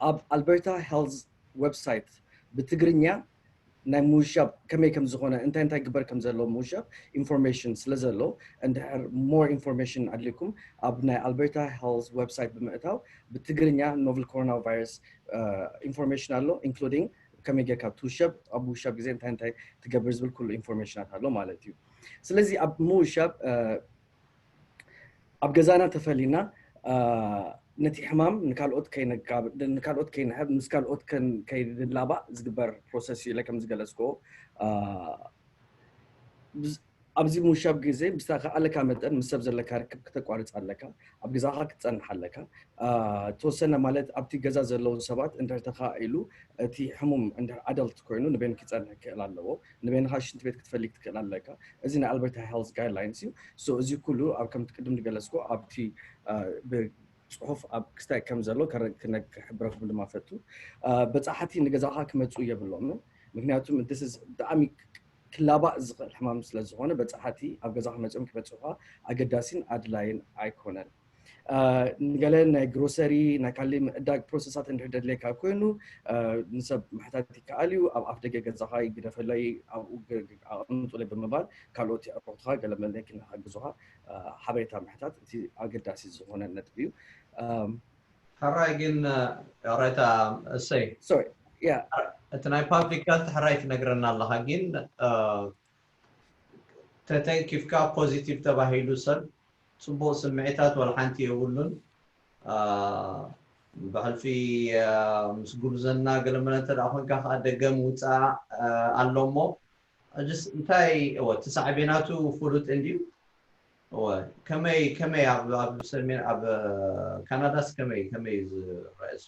ኣብ ኣልበርታ ሄልዝ ዌብሳይት ብትግርኛ ናይ ምውሻብ ከመይ ከም ዝኾነ፣ እንታይ እንታይ ግበር ከም ዘለዎ ምውሻብ ኢንፎርሜሽን ስለ ዘሎ፣ እንድሕር ሞር ኢንፎርሜሽን ኣድልኩም ኣብ ናይ ኣልበርታ ሄልዝ ዌብሳይት ብምእታው ብትግርኛ ኖቨል ኮሮና ቫይረስ ኢንፎርሜሽን ኣሎ፣ ኢንክሉዲንግ ከመይ ጌርካ ትውሸብ፣ ኣብ ምውሻብ ግዜ እንታይ እንታይ ትገብር ዝብል ኩሉ ኢንፎርሜሽናት ኣሎ ማለት እዩ። ስለዚ ኣብ ምውሻብ ኣብ ገዛና ተፈሊና ነቲ ሕማም ንካልኦት ከይነጋብ ንካልኦት ከይንሕብ ምስ ካልኦት ከይንላባእ ዝግበር ፕሮሰስ እዩ። ከም ዝገለጽክዎ ኣብዚ ምውሻብ ግዜ ብዝተኻእለካ መጠን ምስ ሰብ ዘለካ ርክብ ክተቋርጽ ኣለካ። ኣብ ገዛኻ ክትጸንሕ ኣለካ። ተወሰነ ማለት ኣብቲ ገዛ ዘለዉ ሰባት እንድሕር ተኻኢሉ እቲ ሕሙም እንድሕር ኣደልት ኮይኑ ንበይኑ ክጸንሕ ክእል ኣለዎ። ንበይንኻ ሽንቲ ቤት ክትፈሊ ክትክእል ኣለካ። እዚ ናይ ኣልበርታ ሄልዝ ጋይድላይንስ እዩ። ሶ እዚ ኩሉ ኣብ ከምቲ ቅድም ዝገለጽኩ ኣብቲ ጽሑፍ ኣብ ክስታይ ከም ዘሎ ክሕብረኩም ድማ ፈቱ። በጻሕቲ ንገዛኻ ክመጽኡ የብሎምን። ምክንያቱም ብጣዕሚ ክላባእ ዝኽእል ሕማም ስለ ዝኾነ በጻሕቲ ኣብ ገዛኻ መጺኦም ክበጽሑኻ ኣገዳሲን ኣድላይን ኣይኮነን። ንገለ ናይ ግሮሰሪ ናይ ካልእ ምዕዳግ ፕሮሰሳት እንድሕር ደድልየካ ኮይኑ ንሰብ ምሕታት ይከኣል እዩ። ኣብ ኣፍ ደገ ገዛኻ ይግደፈለይ፣ ኣብኡ ኣቐምጡለይ ብምባል ካልኦት የዕሩኽትኻ ገለ መለ ክሓግዙኻ ሓበሬታ ምሕታት እቲ ኣገዳሲ ዝኾነ ነጥቢ እዩ። ሕራይ ግን ረታ እሰይ ሶሪ ያ እቲ ናይ ፓብሊክ ሄልት ሕራይ ትነግረና ኣለኻ ግን ተተንኪፍካ ፖዚቲቭ ተባሂሉ ሰብ ፅቡቅ ስምዒታት ወላ ሓንቲ የብሉን። ብሕልፊ ምስ ጉብዘና ገለመለ እንተ ደኣ ኮንካ ከዓ ደገ ምውፃእ ኣሎ እሞ ሕጅስ እንታይ እወ እቲ ሳዕቤናቱ ፍሉጥ እንድዩ። እወ ከመይ ከመይ ኣብ ኣብ ሰሜን ኣብ ካናዳስ ከመይ ከመይ እዩ ዝረአ እሱ?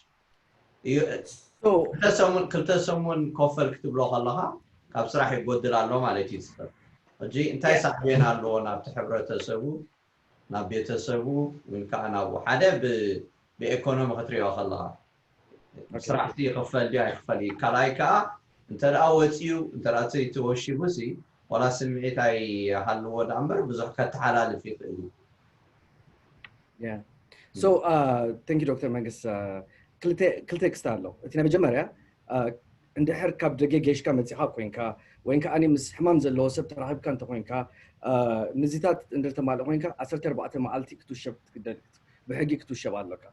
እዩ So ክልተ ሰሙን ክልተ ሰሙን ኮፈል ክትብሎ ከለኻ ካብ ስራሕ ይጎድል ኣሎ ማለት እዩ። ዝፈር ሕጂ እንታይ ሳዕቤን ኣለዎ ናብቲ ሕብረተሰቡ ናብ ቤተሰቡ ወይ ከዓ ናብኡ ሓደ ብ- ብኤኮኖሚ ክትሪኦ ከለኻ ስራሕቲ ይኽፈል ድዩ ኣይክፈል እዩ። ካልኣይ ከዓ እንተ ደኣ ወፂኡ እንተ ደኣ ተወሺቡ ሲ ዋላ ስምዒት ኣይሃልዎ ደኣ እምበር ብዙሕ ከተሓላልፍ ይኽእል እዩ። Yeah. So uh, thank you ዶክተር መንግስት። Uh, ክልተ ክልተ ክስታ ኣሎ። እቲ ናይ መጀመርያ uh, እንድሕር ካብ ደገ ጌሽካ መፂኻ ኮይንካ ወይ ከዓ ምስ ሕማም ዘለዎ ሰብ ተራኺብካ እንተኮይንካ uh, ንዚታት እንድተማልእ ኮይንካ ዓሰርተ ኣርባዕተ መዓልቲ ክትውሸብ ትግደድ፣ ብሕጊ ክትውሸብ ኣለካ።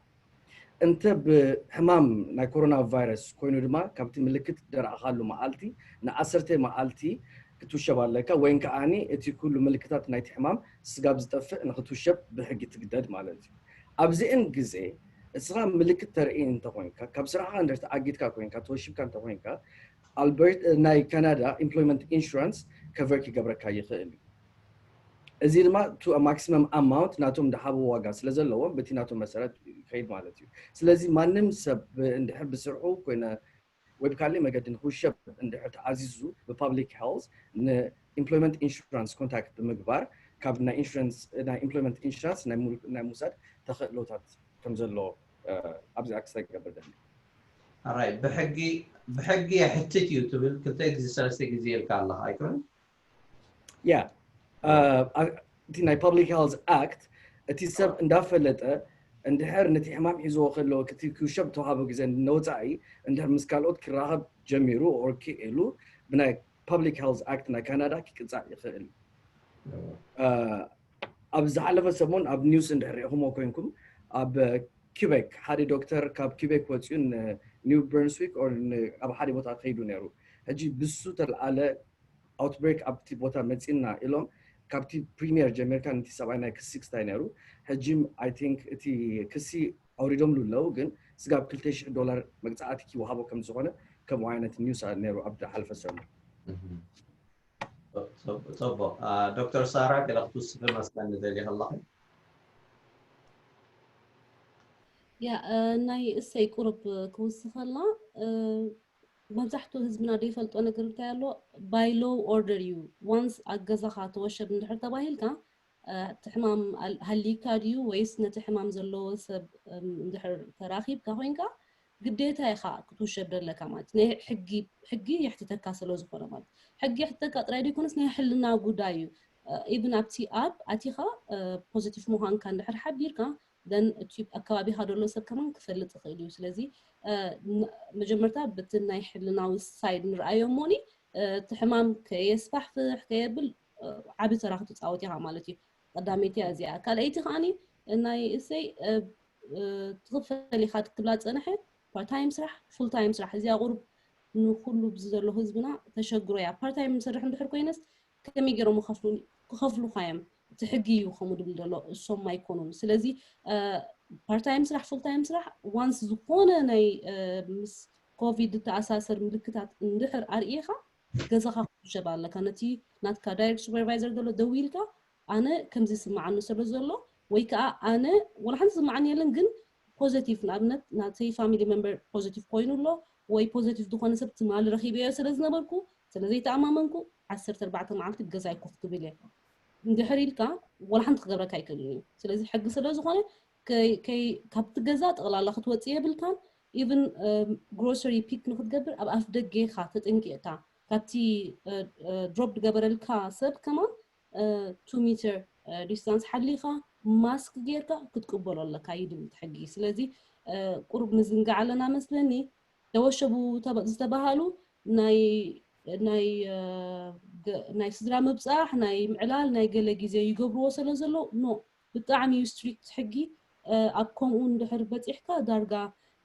እንተ ብሕማም ናይ ኮሮና ቫይረስ ኮይኑ ድማ ካብቲ ምልክት ደረእኻሉ መዓልቲ ንዓሰርተ መዓልቲ ክትውሸብ ኣለካ፣ ወይን ከዓኒ እቲ ኩሉ ምልክታት ናይቲ ሕማም ስጋብ ዝጠፍእ ንክትውሸብ ብሕጊ ትግደድ ማለት እዩ። ኣብዚእን ግዜ እስኻ ምልክት ተርኢ እንተኮይንካ፣ ካብ ስራሕኻ እንድሕር ተኣጊድካ ኮይንካ፣ ተወሺብካ እንተኮይንካ፣ ኣልበርት ናይ ካናዳ ኢምፕሎይመንት ኢንሹራንስ ከቨር ክገብረካ ይኽእል እዩ። እዚ ድማ to a maximum amount ናቶም ዝሃብዎ ዋጋ ስለ ዘለዎም በቲ ናቶም መሰረት ይኸይድ ማለት እዩ። ስለዚ ማንም ሰብ እንድሕር ብስርሑ ኮይነ ወይ ብካሊእ መገዲ ንክውሸብ እንድሕር ተኣዚዙ ብፓብሊክ ሄልዝ ንኢምፕሎይመንት ኢንሹራንስ ኮንታክት ብምግባር ካብ ናይ ኢንሹራንስ ናይ ኢምፕሎይመንት ኢንሹራንስ ናይ ሙል- ናይ ምውሳድ ተኽእሎታት ከም ዘሎ ኣብዚ ኣክስ ክገብር ደሊ። ኣራይ ብሕጊ ብሕጊ የሕትት እዩ ትብል ክልተ ግዜ ሰለስተ ግዜ ኢልካ ኣለካ ኣይኮነን? ያ እቲ ናይ ፓብሊክ ሄልዝ ኣክት እቲ ሰብ እንዳፈለጠ እንድሕር ነቲ ሕማም ሒዝዎ ከሎ እቲ ክውሸብ ተዋሃቦ ግዜ ንወፃኢ እንድሕር ምስ ካልኦት ክራኸብ ጀሚሩ ኦር ክኢሉ ብናይ ፓብሊክ ሄልዝ ኣክት ናይ ካናዳ ክቅፃዕ ይኽእል። ኣብ ዝሓለፈ ሰሙን ኣብ ኒውስ እንድሕር ሪኢኹምዎ ኮይንኩም ኣብ ኪቤክ ሓደ ዶክተር ካብ ኪቤክ ወፂኡ ኒው ብርንስዊክ ኦር ኣብ ሓደ ቦታ ከይዱ ነይሩ። ሕጂ ብሱ ተልዓለ ኣውትብሬክ ኣብቲ ቦታ መፂና ኢሎም ካብቲ ፕሪሚየር ጀሚርካ ነቲ ሰብኣይ ናይ ክሲ ክስታይ ነይሩ። ሕጂ ኣይ ቲንክ እቲ ክሲ ኣውሪዶምሉ ኣለዉ፣ ግን ስጋብ ክልተ ሽሕ ዶላር መቅፃዕቲ ክወሃቦ ከም ዝኾነ ከምኡ ዓይነት ኒውስ ነይሩ ኣብ ዝሓለፈ ሰሙን። እህም። ጽ-፣ ጽ-፣ ጽቡቕ። አ፣ ዶክተር ሳራ፣ ገለ ክትውስኺ መስለኒ ደሊኺ ኣለኺ? ያ፣ እ፣ ናይ እሰይ ቁሩብ ክውስኸላ፣ እ፣ መብዛሕትኡ ህዝብና ዘይፈልጦ ነገር እንታይ ኣሎ፣ by law order እዩ። ዋንስ ኣብ ገዛኻ ተወሸብ እንድሕር ተባሂልካ፣ እ፣ እቲ ሕማም ኣል-፣ ሃሊካ ድዩ ወይስ ነቲ ሕማም ዘለዎ ሰብ፣ እም፣ እንድሕር ተራኺብካ ኮይንካ፣ ግዴታ ኢኻ ክትውሸብ ዘለካ ማለት ናይ ሕጊ፣ ሕጊ የሕትተካ ስለ ዝኾነ ማለት። ሕጊ የሕትተካ ጥራይ ዘይኮነስ ናይ ሕልና ጉዳይ እዩ። እ፣ ኢቭን ኣብቲ ኣፕ ኣቲኻ፣ እ፣ ፖዚቲቭ ምዃንካ እንድሕር ሓቢርካ፣ then እቲ ኣከባቢኻ ዘሎ ሰብ ከማን ክፈልጥ ይኽእል እዩ። ስለዚ፣ እ፣ ን-፣ መጀመርታ በቲ ናይ ሕልናዊ ሳይድ ንርኣዮ እሞኒ፣ እ፣ እቲ ሕማም ከየስፋሕፍሕ ከየብል፣ እ፣ ዓቢ ተራ ክትጻወት ኢኻ ማለት እዩ። ቀዳመይቲ እያ እዚኣ። ካልኣይቲ ከኣኒ ናይ እሰይ፣ እ፣ እ፣ ትኽፈል ኢኻ ክትብላ ዝጸንሐ ፓርት ታይም ስራሕ፣ ፉል ታይም ስራሕ። እዚኣ ቁሩብ ንኹሉ ብዚ ዘሎ ህዝብና ተሸግሮ እያ። ፓርት ታይም ንሰርሕ እንድሕር ኮይነስ ከመይ ገይሮም ክኸፍሉኒ? ክኸፍሉኻ እዮም። እቲ ሕጊ እዩ ከምኡ ድብል ዘሎ፣ እሶም ኣይኮኑን። ስለዚ፣ እ፣ ፓርት ታይም ስራሕ፣ ፉል ታይም ስራሕ፣ ዋንስ ዝኾነ ናይ፣ እ፣ ምስ ኮቪድ ዝተኣሳሰር ምልክታት እንድሕር ኣርእኻ፣ ገዛኻ ክትውሸብ ኣለካ። ነቲ ናትካ ዳይሬክት ሱፐርቫይዘር ዘሎ ደዊልካ፣ ኣነ ከምዚ ይስምዓኒ ስለ ዘሎ፣ ወይ ከኣ ኣነ፣ ወላ ሓንቲ ዝስምዓኒ የለን፣ ግን ፖዘቲቭ፣ ንኣብነት ናተይ ፋሚሊ ሜምበር ፖዘቲቭ ኮይኑ ኣሎ፣ ወይ ፖዘቲቭ ዝኾነ ሰብ ትማሊ ረኺበዮ ስለ ዝነበርኩ፣ ስለ ዘይተኣማመንኩ፣ ዓሰርተ ኣርባዕተ መዓልቲ ገዛይ ኮፍ ክብል እየ። እንድሕር ኢልካ፣ ወላ ሓንቲ ክገብረካ ኣይክእልን እዩ። ስለዚ ሕጊ ስለ ዝኾነ፣ ከይ-፣ ከይ-፣ ካብቲ ገዛ ጠቕላላ ክትወጽእ የብልካን። ኢቭን፣ እም፣ ግሮሰሪ ፒክ ንክትገብር ኣብ ኣፍ ደገ ኢኻ ተጠንቂቕካ። ካብቲ፣ እ፣ እ፣ ድሮፕ ዝገበረልካ ሰብ ከማን፣ እ፣ ቱ ሜትር፣ እ፣ ዲስታንስ ሓሊኻ፣ ማስክ ጌርካ ክትቅበሎ ኣለካ እዩ ድብል እቲ ሕጊ። ስለዚ፣ እ፣ ቁሩብ ንዝንጋዕ ኣለና መስለኒ። ተወሸቡ ተባ-፣ ዝተባሃሉ ናይ፣ ናይ፣ እ፣ ገ-፣ ናይ ስድራ ምብጻሕ፣ ናይ ምዕላል፣ ናይ ገለ ግዜ ይገብርዎ ስለ ዘለዉ፣ ኖ፣ ብጣዕሚ እዩ ስትሪክት ሕጊ። እ፣ ኣብ ከምኡ እንድሕር በጺሕካ፣ ዳርጋ፣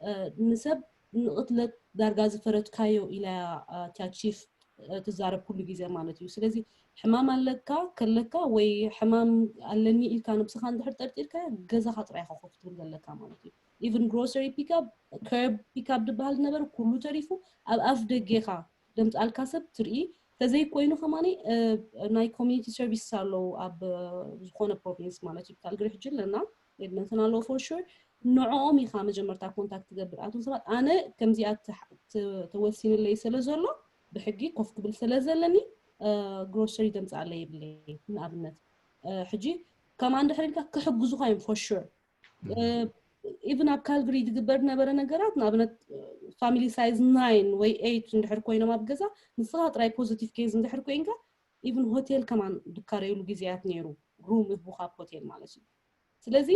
እ፣ ንሰብ ንቕትለት ዳርጋ ዝፈረድካዮ ኢላ እያ፣ እ፣ እታ ቺፍ፣ እ፣ ትዛረብ ኩሉ ግዜ ማለት እዩ። ስለዚ ሕማም ኣለካ፣ ከለካ ወይ ሕማም ኣለኒ ኢልካ ነብስኻ እንድሕር ጠርጢርካ፣ ገዛኻ ጥራይ ኢኻ ኮፍ ትብል ዘለካ ማለት እዩ። ኢቭን ግሮሰሪ ፒክኣፕ፣ ከርብ ፒክኣፕ ዝበሃል ዝነበረ ኩሉ ተሪፉ፣ ኣብ ኣፍ ደገኻ ደምጻልካ ሰብ ትርኢ። ተዘይኮይኑ ከማኒ፣ እ፣ ናይ ኮሚኒቲ ሰርቪስ ኣለዉ ኣብ፣ እ፣ ዝኾነ ፕሮቪንስ ማለት እዩ። ካልግሪ ሕጂ ኣለና፣ ኤድመንተን ኣለዎ ፎር ሹር። ንዕኦም ኢኻ መጀመርታ ኮንታክት ትገብር። ኣቶም ሰባት፣ ኣነ ከምዚኣ ተ-፣ ተ-፣ ተወሲንለይ ስለ ዘሎ፣ ብሕጊ ኮፍ ክብል ስለ ዘለኒ፣ እ፣ ግሮሰሪ ደምጻለይ የብለይ፣ ንኣብነት። እ፣ ሕጂ ከማን ድሕር ኢልካ ክሕግዙኻ እዮም ፎር ሹር። እ፣ ኢቭን ኣብ ካልግሪ ዝግበር ዝነበረ ነገራት፣ ንኣብነት ፋሚሊ ሳይዝ ናይን ወይ ኤይት እንድሕር ኮይኖም ኣብ ገዛ፣ ንስኻ ጥራይ ፖዚቲቭ ኬዝ እንድሕር ኮይንካ፣ ኢቭን ሆቴል ከማን ድካረዩሉ ግዜያት ነይሩ፣ ሩም ይህቡኻ ኣብ ሆቴል ማለት እዩ። ስለዚ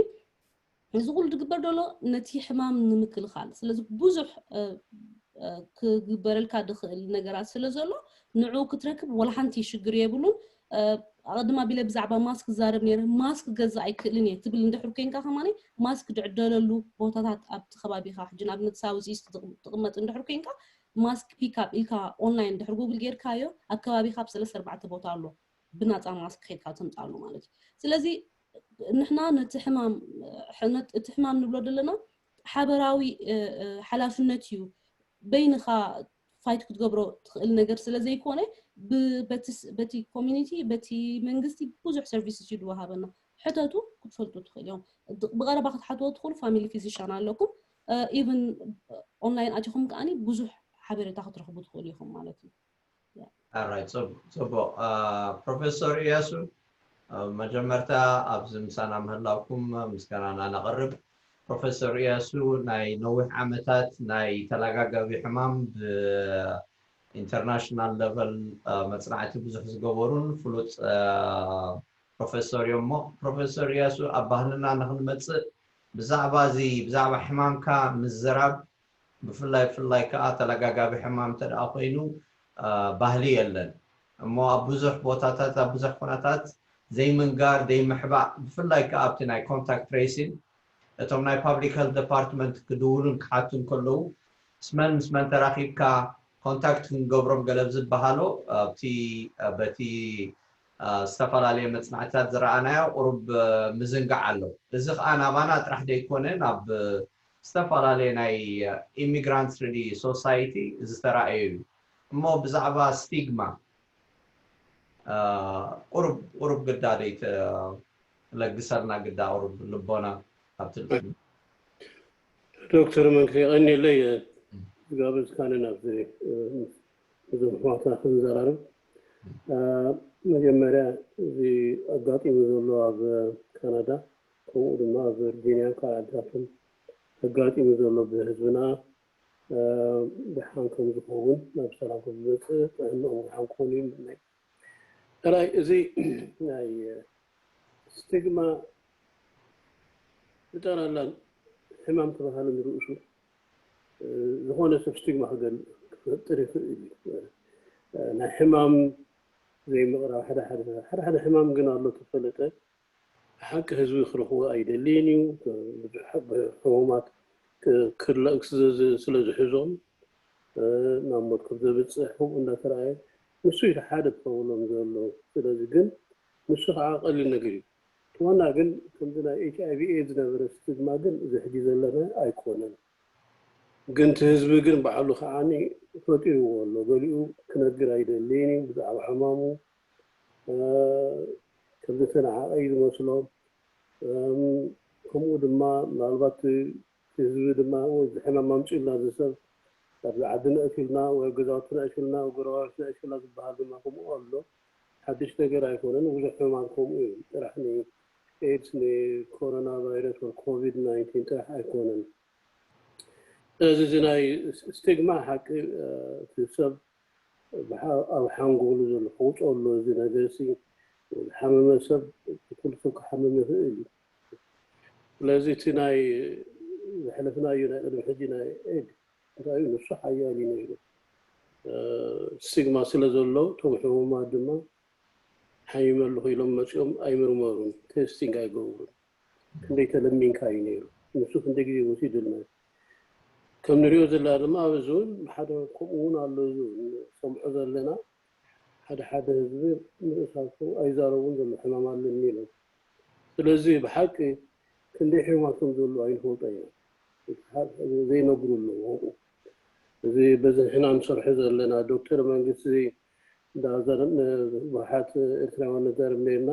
እዚ ኩሉ ዝግበር ዘሎ ነቲ ሕማም ንምክልኻል። ስለዚ ብዙሕ፣ እ፣ እ፣ ክግበረልካ ዝኽእል ነገራት ስለ ዘሎ፣ ንዕኡ ክትረክብ ወላ ሓንቲ ሽግር የብሉን። እ፣ ኣቐድም ኣቢለ ብዛዕባ ማስክ ክዛረብ ነይረ። ማስክ ክገዝእ ኣይክእልን እየ ትብል እንድሕር ኮይንካ ከማኒ፣ ማስክ ዝዕደለሉ ቦታታት ኣብቲ ከባቢኻ፣ ሕጂ ንኣብነት ሳውዝ ኢስት ትቕ-፣ ትቕመጥ እንድሕር ኮይንካ፣ ማስክ ፒክኣፕ ኢልካ ኦንላይን እንድሕር ጉግል ጌርካዮ፣ ኣብ ከባቢኻ ኣብ ሰለስተ ኣርባዕተ ቦታ ኣሎ፣ ብናጻ ማስክ ከይድካ ተምጻሉ ማለት እዩ። ስለዚ ንሕና ነቲ ሕማም፣ ሕነ-፣ እቲ ሕማም ንብሎ ዘለና ሓበራዊ፣ እ፣ እ፣ ሓላፍነት እዩ። በይንኻ ፋይት ክትገብሮ ትኽእል ነገር ስለ ዘይኮነ፣ ብ-፣ በቲ ስ-፣ በቲ ኮሚኒቲ፣ በቲ መንግስቲ ብዙሕ ሰርቪስስ እዩ ዝወሃበና። ሕተቱ፣ ክትፈልጡ ትኽእል እዮም። ድ-፣ ብቐረባ ክትሓትዎ ትኽእሉ ፋሚሊ ፊዚሻን ኣለኩም። እ፣ ኢቭን ኦንላይን ኣቲኹም ከኣኒ ብዙሕ ሓበሬታ ክትረኽቡ ትኽእሉ ኢኹም ማለት እዩ። ያ። ኣራይ፣ ጽቡቕ፣ ጽቡቕ። አ፣ ፕሮፌሰር እያሱ፣ አ፣ መጀመርታ ኣብዚ ምሳና ምህላውኩም ምስጋናና ነቕርብ። ፕሮፌሰር እያሱ ናይ ነዊሕ ዓመታት ናይ ተላጋጋቢ ሕማም ብኢንተርናሽናል ለቨል፣ አ፣ መጽናዕቲ ብዙሕ ዝገበሩን ፍሉጥ፣ አ፣ ፕሮፌሰር እዮም እሞ፣ ፕሮፌሰር እያሱ፣ ኣብ ባህልና ንኽንመጽእ ብዛዕባ እዚ፣ ብዛዕባ ሕማምካ ምዝራብ፣ ብፍላይ፣ ብፍላይ ከኣ ተለጋጋቢ ሕማም እንተ ደኣ ኮይኑ፣ አ፣ ባህሊ የለን። እሞ ኣብ ብዙሕ ቦታታት፣ ኣብ ብዙሕ ኩነታት ዘይምንጋር፣ ዘይምሕባእ፣ ብፍላይ ከኣ ኣብቲ ናይ ኮንታክት ትሬሲንግ፣ እቶም ናይ ፓብሊክ ሄልት ዲፓርትመንት ክድውሉን ክሓቱን ከለዉ፣ ምስ መን፣ ምስ መን ተራኺብካ፣ ኮንታክት ክንገብሮም ገለ ዝበሃሎ፣ ኣብቲ፣ በቲ፣ አ፣ ዝተፈላለየ መጽናዕትታት ዝረኣናዮ ቁሩብ፣ አ፣ ምዝንጋዕ ኣሎ። እዚ ኸኣ ናባና ጥራሕ ዘይኮነ፣ ናብ፣ አ፣ ዝተፈላለየ ናይ፣ አ፣ ኢሚግራንትስ ሪሊ ሶሳይቲ ዝተራእየ እዩ። እሞ ብዛዕባ ስቲግማ ቁሩብ ቁሩብ ግዳ ደይ ትለግሰልና፣ ግዳ ቁሩብ ልቦና ኣብቲ ዶክተር መንክር የቐንየለይ ዝጋበዝካኒ ናብዚ እዞም ኣሕዋትና ክንዘራረብ። መጀመርያ እዚ ኣጋጢሙ ዘሎ ኣብ ካናዳ፣ ከምኡ ድማ ኣብ ቨርጂንያን ካልእ ዓድታትን ኣጋጢሙ ዘሎ ብህዝብና ደሓን ከም ዝኸውን፣ ናብ ሰላም ከም ዝመፅእ፣ ጥዕንኦም ደሓን ክኾኑ ይምነ። ራይ እዚ ናይ ስቲግማ ብጠቕላላ ሕማም ተባሃለ ንርእሱ ዝኾነ ሰብ ስቲግማ ክፈጥር ይኽእል እዩ። ናይ ሕማም ዘይምቕራብ ሓደ ሓደ ሕማም ግን ኣሎ ተፈለጠ። ሓቂ ህዝቢ ክረኽቦ ኣይደልይን እዩ። ብዙሕ ሕሙማት ክላእ ስለ ዝሕዞም ናብ ሞት ከም ዘብፅሕ ከምኡ እንዳተረኣየ ንሱ እዩ ሓደ ፕሮብለም ዘሎ። ስለዚ ግን ንሱ ከዓ ቀሊል ነገር እዩ። ዋና ግን ከምዚ ናይ ኤች ኣይ ቪ ኤድስ ዝነበረ ስቲግማ ግን እዚ ሕጂ ዘለና ኣይኮነን። ግን እቲ ህዝቢ ግን ባዕሉ ከዓኒ ፈጢርዎ ኣሎ። ገሊኡ ክነግር ኣይደልይን እዩ ብዛዕባ ሕማሙ። ከም ዝተነዓቐ እዩ ዝመስሎ። ከምኡ ድማ ምናልባት ህዝቢ ድማ ወይ እዚ ሕማም ኣምፅኡልና እዚ ሰብ ኣብዚ ዓዲ ነእትልና ወይ ገዛውቲ ነእትልና ወይ ጎረባብቲ ነእትልና ዝበሃል ድማ ከምኡ ኣሎ። ሓድሽ ነገር ኣይኮነን። ብዙሕ ሕማማት ከምኡ እዩ። ጥራሕ ንኤድስ፣ ንኮሮና ቫይረስ ወይ ኮቪድ ናይንቲን ጥራሕ ኣይኮነን። ስለዚ እዚ ናይ ስቲግማ ሓቂ እቲ ሰብ ኣብ ሓንጎሉ ዘሎ ከውፅኦ ኣሎ። እዚ ነገር ሲ ዝሓመመ ሰብ ኩሉ ሰብ ክሓምም ይኽእል እዩ። ስለዚ እቲ ናይ ዘሕለፍናዮ ናይ ቅድሚ ሕጂ ናይ ኤድ እንታይ እዩ ንሱ ሓያል እዩ ነይሩ። ስቲግማ ስለ ዘሎ እቶም ሕሙማት ድማ ሓሚመ ኣለኹ ኢሎም መፂኦም ኣይምርመሩን፣ ቴስቲንግ ኣይገብሩን። ክንደይ ተለሚንካ እዩ ነይሩ። ንሱ ክንደይ ግዜ ወሲዱልና። ከም ንሪኦ ዘለና ድማ ኣብዚ እውን ሓደ ከምኡ እውን ኣሎ። እዚ እውን ንሰምዖ ዘለና ሓደ ሓደ ህዝቢ ንርእሳቱ ኣይዛረቡን ዘሎ ሕማም ኣለኒ ኢሎም። ስለዚ ብሓቂ ክንደይ ሕሙማት ከም ዘለዉ ኣይንፈልጦ ኢና። ዘይነግሩ ኣለዉ። እዚ በዚ ንሕና ንሰርሖ ዘለና ዶክተር መንግስቲ ብዙሓት ኤርትራውያን ነዛርብ ነርና።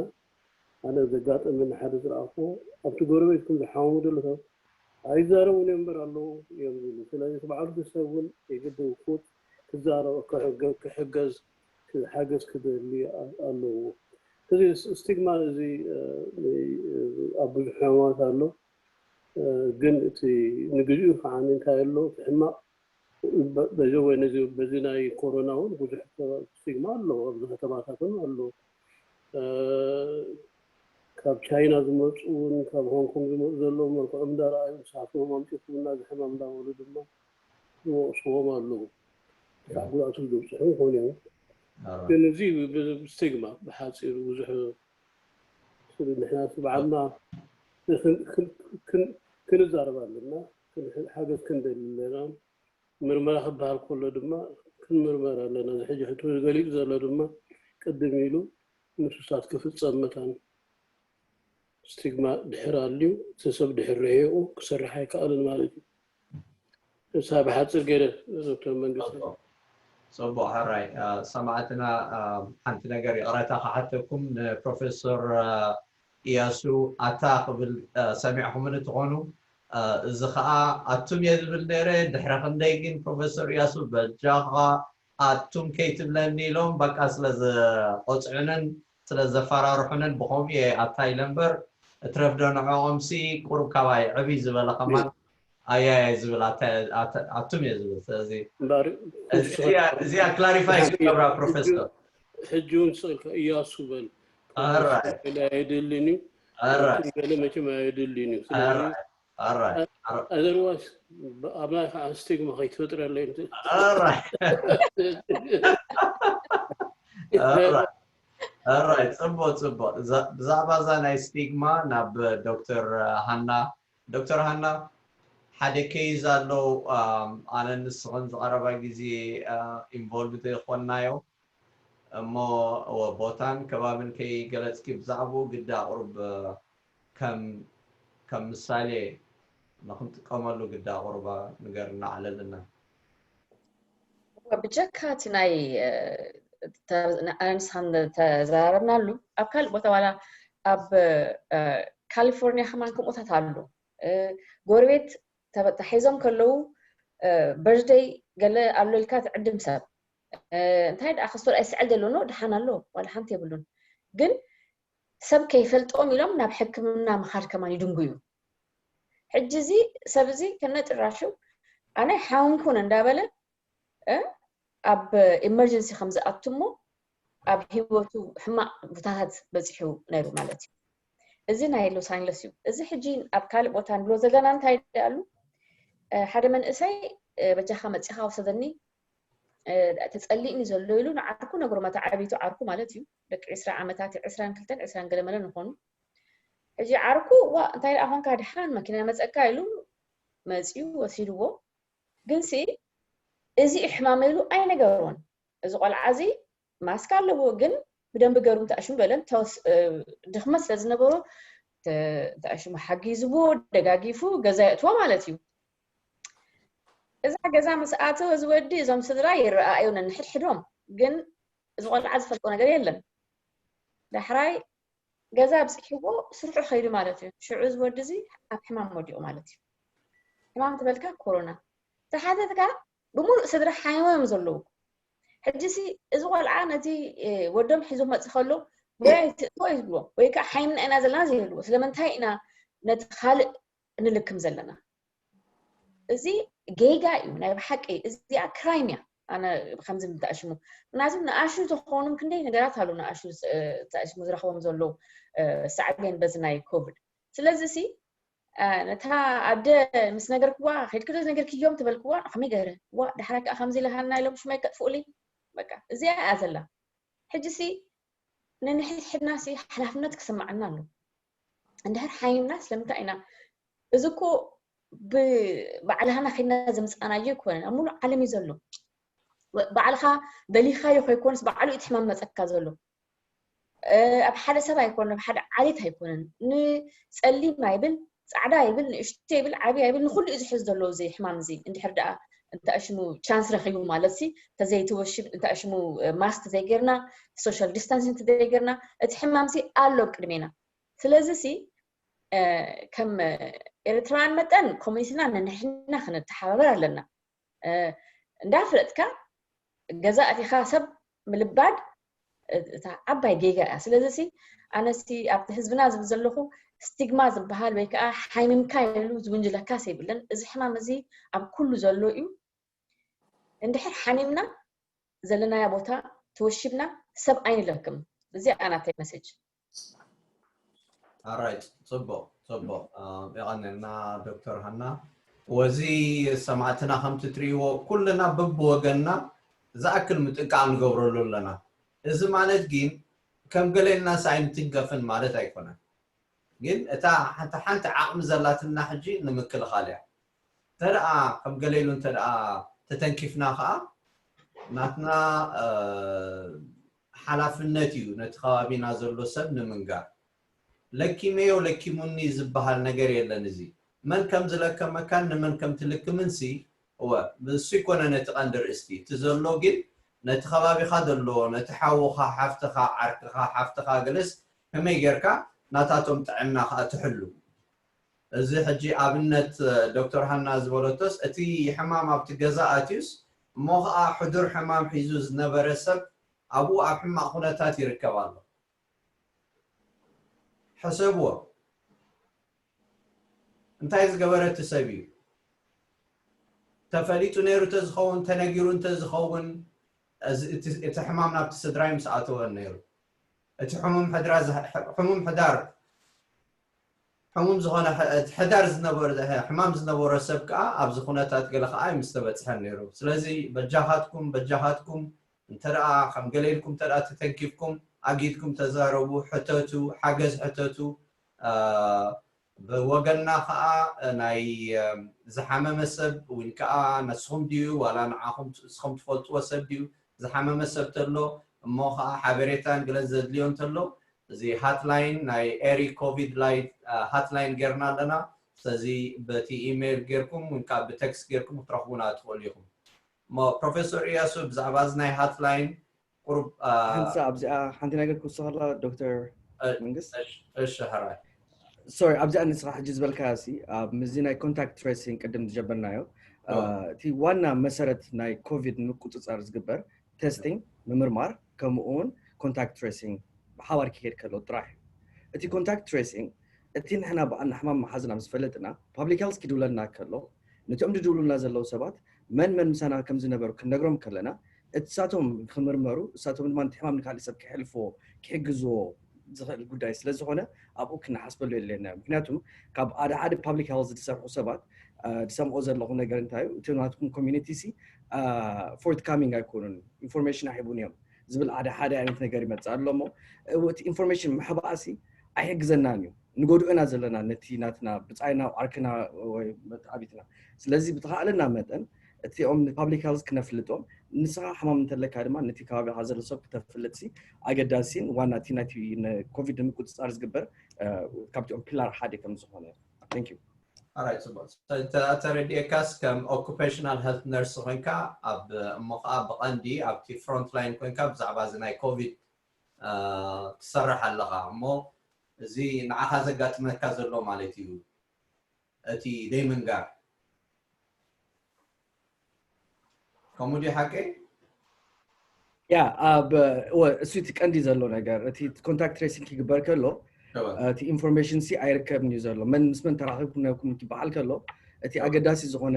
ኣነ ዘጋጠመኒ ሓደ ዝረኣኹዎ ኣብቲ ጎረቤትኩም ዝሓመሙ ዘሎ ሰብ ኣይዛረቡን እዮም እምበር ኣለዉ እዮም ዝብሉ። ስለዚ እቲ በዓሉ እቲ ሰብ እውን የግዲ ክዛረብ ክሕገዝ ሓገዝ ክደሊ ኣለዎ። እዚ ስቲግማ እዚ ኣብ ብዙሕ ሕማማት ኣሎ። ግን እቲ ንግዚኡ ከዓ እንታይ ኣሎ እቲ ሕማቕ በዚ ወይ ነዚ በዚ ናይ ኮሮና እውን ብዙሕ ስቲግማ ኣሎ። ኣብዚ ከተማታት እውን ኣሎ። ካብ ቻይና ዝመፁ እውን ካብ ሆንግ ኮንግ ዝመፁ ዘለዉ መልክዖም እንዳረኣዩ ንስኻትኩም ኣምፂኹምና እዚ ሕማም እንዳበሉ ድማ ዝወቕስዎም ኣለዉ። ክሳዕ ጉድኣት ዘብፅሑ ይኾኑ እዮም። ግን እዚ ስቲግማ ብሓፂሩ ብዙሕ ንሕና ባዕልና ክንዛረብ ኣለና፣ ሓገዝ ክንደሊ ኣለና። ምርመራ ክበሃል ከሎ ድማ ክንምርመር ኣለና። እዚ ሕጂ ሕቶ ገሊፁ ዘሎ ድማ ቅድም ኢሉ ንሱሳት ክፍፀም መታን ስቲግማ ድሕር ኣልዩ እቲ ሰብ ድሕር ርሒቑ ክሰርሕ ኣይከኣልን ማለት እዩ። እሳ ብሓፂር ገይረ ዶክተር መንግስቲ ፅቡቅ ሕራይ ሰማዕትና ሓንቲ ነገር ይቕረታ ክሓተኩም ንፕሮፌሰር እያሱ ኣታ ክብል ሰሚዕኹምኒ ትኾኑ። እዚ ከዓ ኣቱም እየ ዝብል ነይረ። ድሕሪ ክንደይ ግን ፕሮፌሰር እያሱ በጃኻ ኣቱም ከይትብለኒ ኢሎም በቃ ስለ ዝቆፅዑንን ስለ ዘፈራርሑንን ብኸምኡ እየ ኣታ ኢለ እምበር እትረፍዶ ንዕኦምሲ ቁሩብ ካባይ ዕብይ ዝበለ ከማን ኣያየ ዝብል ኣቱም እየ ዝብል። ስለዚ እዚኣ ክላሪፋይ ክገብራ ፕሮፌሰር። ሕጂ እውን ስቕ ኢልካ እያሱ በል ኣየድልን እዩ። ገለ መቸም ኣየድልን እዩ። ስለዚ ኣዘርዋስ ኣብ ናይ ከዓ ስቲግማ ከይትፈጥረለይ ኣራይ ፅቡቅ ፅቡቅ። ብዛዕባ እዛ ናይ ስቲግማ ናብ ዶክተር ሃና ዶክተር ሃና ሓደ ኬዝ ኣሎ። ኣነ ንስኽን ዝቐረባ ግዜ ኢንቮልቭ ዘይኮንናዮ እሞ ቦታን ከባብን ከይገለፅኪ ብዛዕባኡ ግዳ ቁሩብ ከም ከም ምሳሌ ንክንጥቀመሉ ግዳ ቁሩባ ንገርና ኣለልና። ብጀካ እቲ ናይ ኣነንስኻን ተዘራረብናሉ ኣብ ካልእ ቦታ ዋላ ኣብ ካሊፎርኒያ ከማን ከምኡታት ኣሎ። ጎረቤት ተሒዞም ከለዉ በርዝደይ ገለ ኣሎ ኢልካ ትዕድም ሰብ እንታይ ደኣ ክስቶር ኣይስዕል ዘሎ ኖ ደሓን ኣሎ ዋላ ሓንቲ የብሉን። ግን ሰብ ከይፈልጦም ኢሎም ናብ ሕክምና ምኻድ ከማን ይድንጉዩ። ሕጂ እዚ ሰብ እዚ ከነጭራሹ ኣነ ሓውንኩን እንዳበለ ኣብ ኢመርጀንሲ ከም ዝኣቱ እሞ ኣብ ህይወቱ ሕማቕ ቦታታት በፂሑ ነይሩ ማለት እዩ። እዚ ናይ ሎስ ኣንጀለስ እዩ። እዚ ሕጂ ኣብ ካልእ ቦታ ንብሎ ዘለና እንታይ ኣሉ ሓደ መንእሰይ በጃኻ መፂኻ ወሰደኒ ተፀሊእኒ ዘሎ ኢሉ ንዓርኩ ነግሮ መታ ዓብይቱ ዓርኩ ማለት እዩ። ደቂ ዕስራ ዓመታት ዕስራን ክልተን ዕስራን ገለመለ ንኾኑ ሕጂ ዓርኩ ዋ እንታይ ደኣ ኾንካ ድሓን መኪና መፀካ ኢሉ መፂኡ ወሲድዎ። ግንሲ እዚ ሕማመ ኢሉ ኣይነገሮን። እዚ ቆልዓ እዚ ማስክ ኣለዎ ግን ብደንቢ ገሩ ተኣሽሙ በለን ድኽመት ስለ ዝነበሮ ተኣሽሙ ሓጊዝዎ ደጋጊፉ ገዛ የእትዎ ማለት እዩ። እዛ ገዛ ምስ ኣተወ እዚ ወዲ እዞም ስድራ ይረኣዩ ነንሕድሕዶም ግን እዚ ቆልዓ ዝፈልጦ ነገር የለን። ዳሕራይ ገዛ ኣብፅሕዎ ስርሑ ከይዱ ማለት እዩ። ሽዑ እዚ ወዲ እዚ ኣብ ሕማም ወዲቑ ማለት እዩ። ሕማም ትበልካ ኮሮና ተሓተትካ ብምሉእ ስድራ ሓይሞም ዘለዉ። ሕጂ ሲ እዚ ቆልዓ ነቲ ወዶም ሒዞ መፅ ከሎ ወይ ኣይትእትዎ ይብልዎ ወይ ከዓ ሓይምና ኢና ዘለና ዘይብልዎ። ስለምንታይ ኢና ነቲ ካልእ ንልክም ዘለና? እዚ ጌጋ እዩ ናይ ብሓቂ። እዚኣ ክራይም እያ። ኣነ ከምዚ ምተኣሽሙ ምክንያቱ ንኣሹ ዝኾኑ ክንደይ ነገራት ኣሉ ንኣሹ ተኣሽሙ ዝረኽቦም ዘለዉ ሳዕቤን በዚ ናይ ኮቪድ። ስለዚ ሲ ነታ ኣደ ምስ ነገርክዋ ከይድክዶ ነገርክዮም ትበልክዋ ከመይ ገረ ዋ ዳሕራ ከዓ ከምዚ ኢለሃና ኢሎም ሽመይ ከጥፍኡልይ በቃ እዚኣ እያ ዘላ። ሕጂ ሲ ንንሕድሕድና ሲ ሓላፍነት ክስምዓና ኣሎ። እንድሕር ሓይምና ስለምንታይ ኢና እዚ እኮ ብባዕልሃና ከድና ዘምፃናዮ ኣይኮነን ኣብ ሙሉእ ዓለም እዩ ዘሎ። ባዕልኻ ደሊኻዮ ከይኮንስ ባዕሉ እቲ ሕማም መፀካ ዘሎ ኣብ ሓደ ሰብ ኣይኮነን ኣብ ሓደ ዓሌት ኣይኮነን። ንፀሊም ኣይብል ፃዕዳ ይብል ንእሽቶ ይብል ዓብይ ይብል ንኩሉ እዩ ዝሕዝ ዘሎ እዚ ሕማም እዚ እንድሕር ደኣ እንተኣሽሙ ቻንስ ረኪቡ ማለት ሲ ተዘይትወሽብ እንተኣሽሙ ማስክ ተዘይጌርና ሶሻል ዲስታንሲንግ ተዘይጌርና እቲ ሕማም ሲ ኣሎ ቅድሜና። ስለዚ ሲ ከም ኤርትራውያን መጠን ኮሚኒቲና ነንሕድና ክንተሓባበር ኣለና። እንዳፍለጥካ ገዛ ኣቲኻ ሰብ ምልባድ እታ ዓባይ ጌጋ እያ። ስለዚ ሲ ኣነሲ ኣብቲ ህዝብና ዝብል ዘለኹ ስቲግማ ዝበሃል ወይ ከዓ ሓሚምካ ኢሉ ዝውንጅለካስ የብለን። እዚ ሕማም እዚ ኣብ ኩሉ ዘሎ እዩ። እንድሕር ሓሚምና ዘለናያ ቦታ ተወሺብና ሰብ ኣይንለክም። እዚኣ ናተይ መሴጅ። ኣራይት ጽቡቕ ጽቡቕ የቐንልና ዶክተር ሃና። ወዚ ሰማዕትና ከምቲ ትርእይዎ ኩልና በብወገንና ዝኣክል ምጥንቃቕ ንገብረሉ ኣለና። እዚ ማለት ግን ከም ገሌልናስ ኣይንትንከፍን ማለት ኣይኮነን። ግን እታ ሓንቲ ሓንቲ ዓቕሚ ዘላትና ሕጂ ንምክልኻል እያ። እንተ ደኣ ከም ገሌሉ እንተ ደኣ ተተንኪፍና ከዓ ናትና ሓላፍነት እዩ ነቲ ከባቢና ዘሎ ሰብ ንምንጋር። ለኪመዮ ለኪሙኒ ዝበሃል ነገር የለን። እዚ መን ከም ዝለከመካን ንመን ከም ትልክምን ሲ እወ እሱ ይኮነ ነቲ ቀንዲ ርእስቲ። እቲ ዘሎ ግን ነቲ ከባቢኻ ዘሎ ነቲ ሓውኻ ሓፍትኻ ዓርክኻ ሓፍትኻ ገለስ ከመይ ጌርካ ናታቶም ጥዕና ከዓ ትሕሉ። እዚ ሕጂ ኣብነት ዶክተር ሃና ዝበለቶስ እቲ ሕማም ኣብቲ ገዛ ኣትዩስ እሞ ከዓ ሕዱር ሕማም ሒዙ ዝነበረ ሰብ ኣብኡ ኣብ ሕማቕ ኩነታት ይርከብ ኣሎ። ሕሰብዎ። እንታይ ዝገበረ እቲ ሰብ እዩ? ተፈሊጡ ነይሩ እንተዝኸውን ተነጊሩ እንተዝኸውን እቲ ሕማም ናብቲ ስድራይ ምስ ኣተወን ነይሩ። እቲ ሕሙም ሕዳር ሕሙም ዝኾነ ሕዳር ዝነበረ ሕማም ዝነበሮ ሰብ ከዓ ኣብዚ ኩነታት ገለ ከዓ ምስ ተበፅሐን ነይሩ። ስለዚ በጃኻትኩም በጃኻትኩም እንተ ደኣ ከም ገለ ኢልኩም እንተ ደኣ ተተንኪፍኩም ኣጊድኩም ተዛረቡ፣ ሕተቱ፣ ሓገዝ ሕተቱ። ብወገንና ከዓ ናይ ዝሓመመ ሰብ ወይ ከዓ ነስኹም ድዩ ዋላ ንዓኹም እስኹም ትፈልጥዎ ሰብ ድዩ ዝሓመመ ሰብ ተሎ እሞ ከዓ ሓበሬታን ገለን ዘድልዮ እንተሎ እዚ ሃትላይን ናይ ኤሪ ኮቪድ ላይት ሃትላይን ጌርና ኣለና። ስለዚ በቲ ኢሜይል ጌርኩም ወይ ከዓ ብቴክስት ጌርኩም ክትረኽቡና ትኽእሉ ኢኹም። እሞ ፕሮፌሰር እያሱ ብዛዕባ እዚ ናይ ሃትላይን ቁሩብ ሓንቲ ኣብዚኣ ሓንቲ ነገር ክውስኸላ ዶክተር መንግስት እሺ ሕራይ ሶሪ ኣብዚኣ ንስኻ ሕጂ ዝበልካያ ሲ ኣብ ምዚ ናይ ኮንታክት ትሬሲንግ ቅድም ዝጀበርናዮ እቲ ዋና መሰረት ናይ ኮቪድ ንምቁፅፃር ዝግበር ቴስቲንግ ምምርማር ከምኡ እውን ኮንታክት ትሬሲንግ ብሓባር ክሄድ ከሎ ጥራሕ እዩ እቲ ኮንታክት ትሬሲንግ እቲ ንሕና ብኣና ሕማም መሓዝና ምስ ፈለጥና ፓብሊክ ሄልስ ክድውለልና ከሎ ነቲኦም ዝድውሉና ዘለዉ ሰባት መን መን ምሳና ከም ዝነበሩ ክንነግሮም ከለና እሳቶም ክምርመሩ እሳቶም ድማ ነቲ ሕማም ንካሊእ ሰብ ክሕልፍዎ ክሕግዝዎ ዝኽእል ጉዳይ ስለ ዝኾነ ኣብኡ ክነሓስበሉ የድልየና እዩ ምክንያቱም ካብ ሓደ ሓደ ፓብሊክ ሄልዝ ዝሰርሑ ሰባት ዝሰምዖ ዘለኹ ነገር እንታይ እዩ እቲ ናትኩም ኮሚኒቲ ሲ ፎርት ካሚንግ ኣይኮኑን ኢንፎርሜሽን ኣይህቡን እዮም ዝብል ሓደ ሓደ ዓይነት ነገር ይመፅእ ኣሎ እሞ እቲ ኢንፎርሜሽን ምሕባእሲ ኣይሕግዘናን እዩ ንጎድኦ ኢና ዘለና ነቲ ናትና ብፃይና ዓርክና ወይ መተዓቢትና ስለዚ ብተኻእለና መጠን እቲኦም ንፓብሊክ ሄልዝ ክነፍልጦም ንስኻ ሕማም እንተለካ ድማ ነቲ ከባቢኻ ዘሎ ሰብ ክተፍልጥ ሲ ኣገዳሲን ዋና እቲ ናይቲ ኮቪድ ንምቁፅፃር ዝግበር ካብቲኦም ፒላር ሓደ ከም ዝኾነ thank you ኣራይ ፅቡቅ ተረዲኤካስ ከም ኦኩፔሽናል ሄልት ነርስ ኮይንካ ኣብ እሞ ከዓ ብቐንዲ ኣብቲ ፍሮንት ላይን ኮይንካ ብዛዕባ እዚ ናይ ኮቪድ ትሰርሕ ኣለኻ እሞ እዚ ንዓኻ ዘጋጥመካ ዘሎ ማለት እዩ እቲ ደይምንጋር ከምኡ ድዩ ሓቀይ ያ ኣብ እሱ እቲ ቀንዲ ዘሎ ነገር እቲ ኮንታክት ትሬሲንግ ክግበር ከሎ እቲ ኢንፎርሜሽን ሲ ኣይርከብን እዩ ዘሎ መን ምስ መን ተራኺብኩም ነብኩም ክበሃል ከሎ እቲ ኣገዳሲ ዝኾነ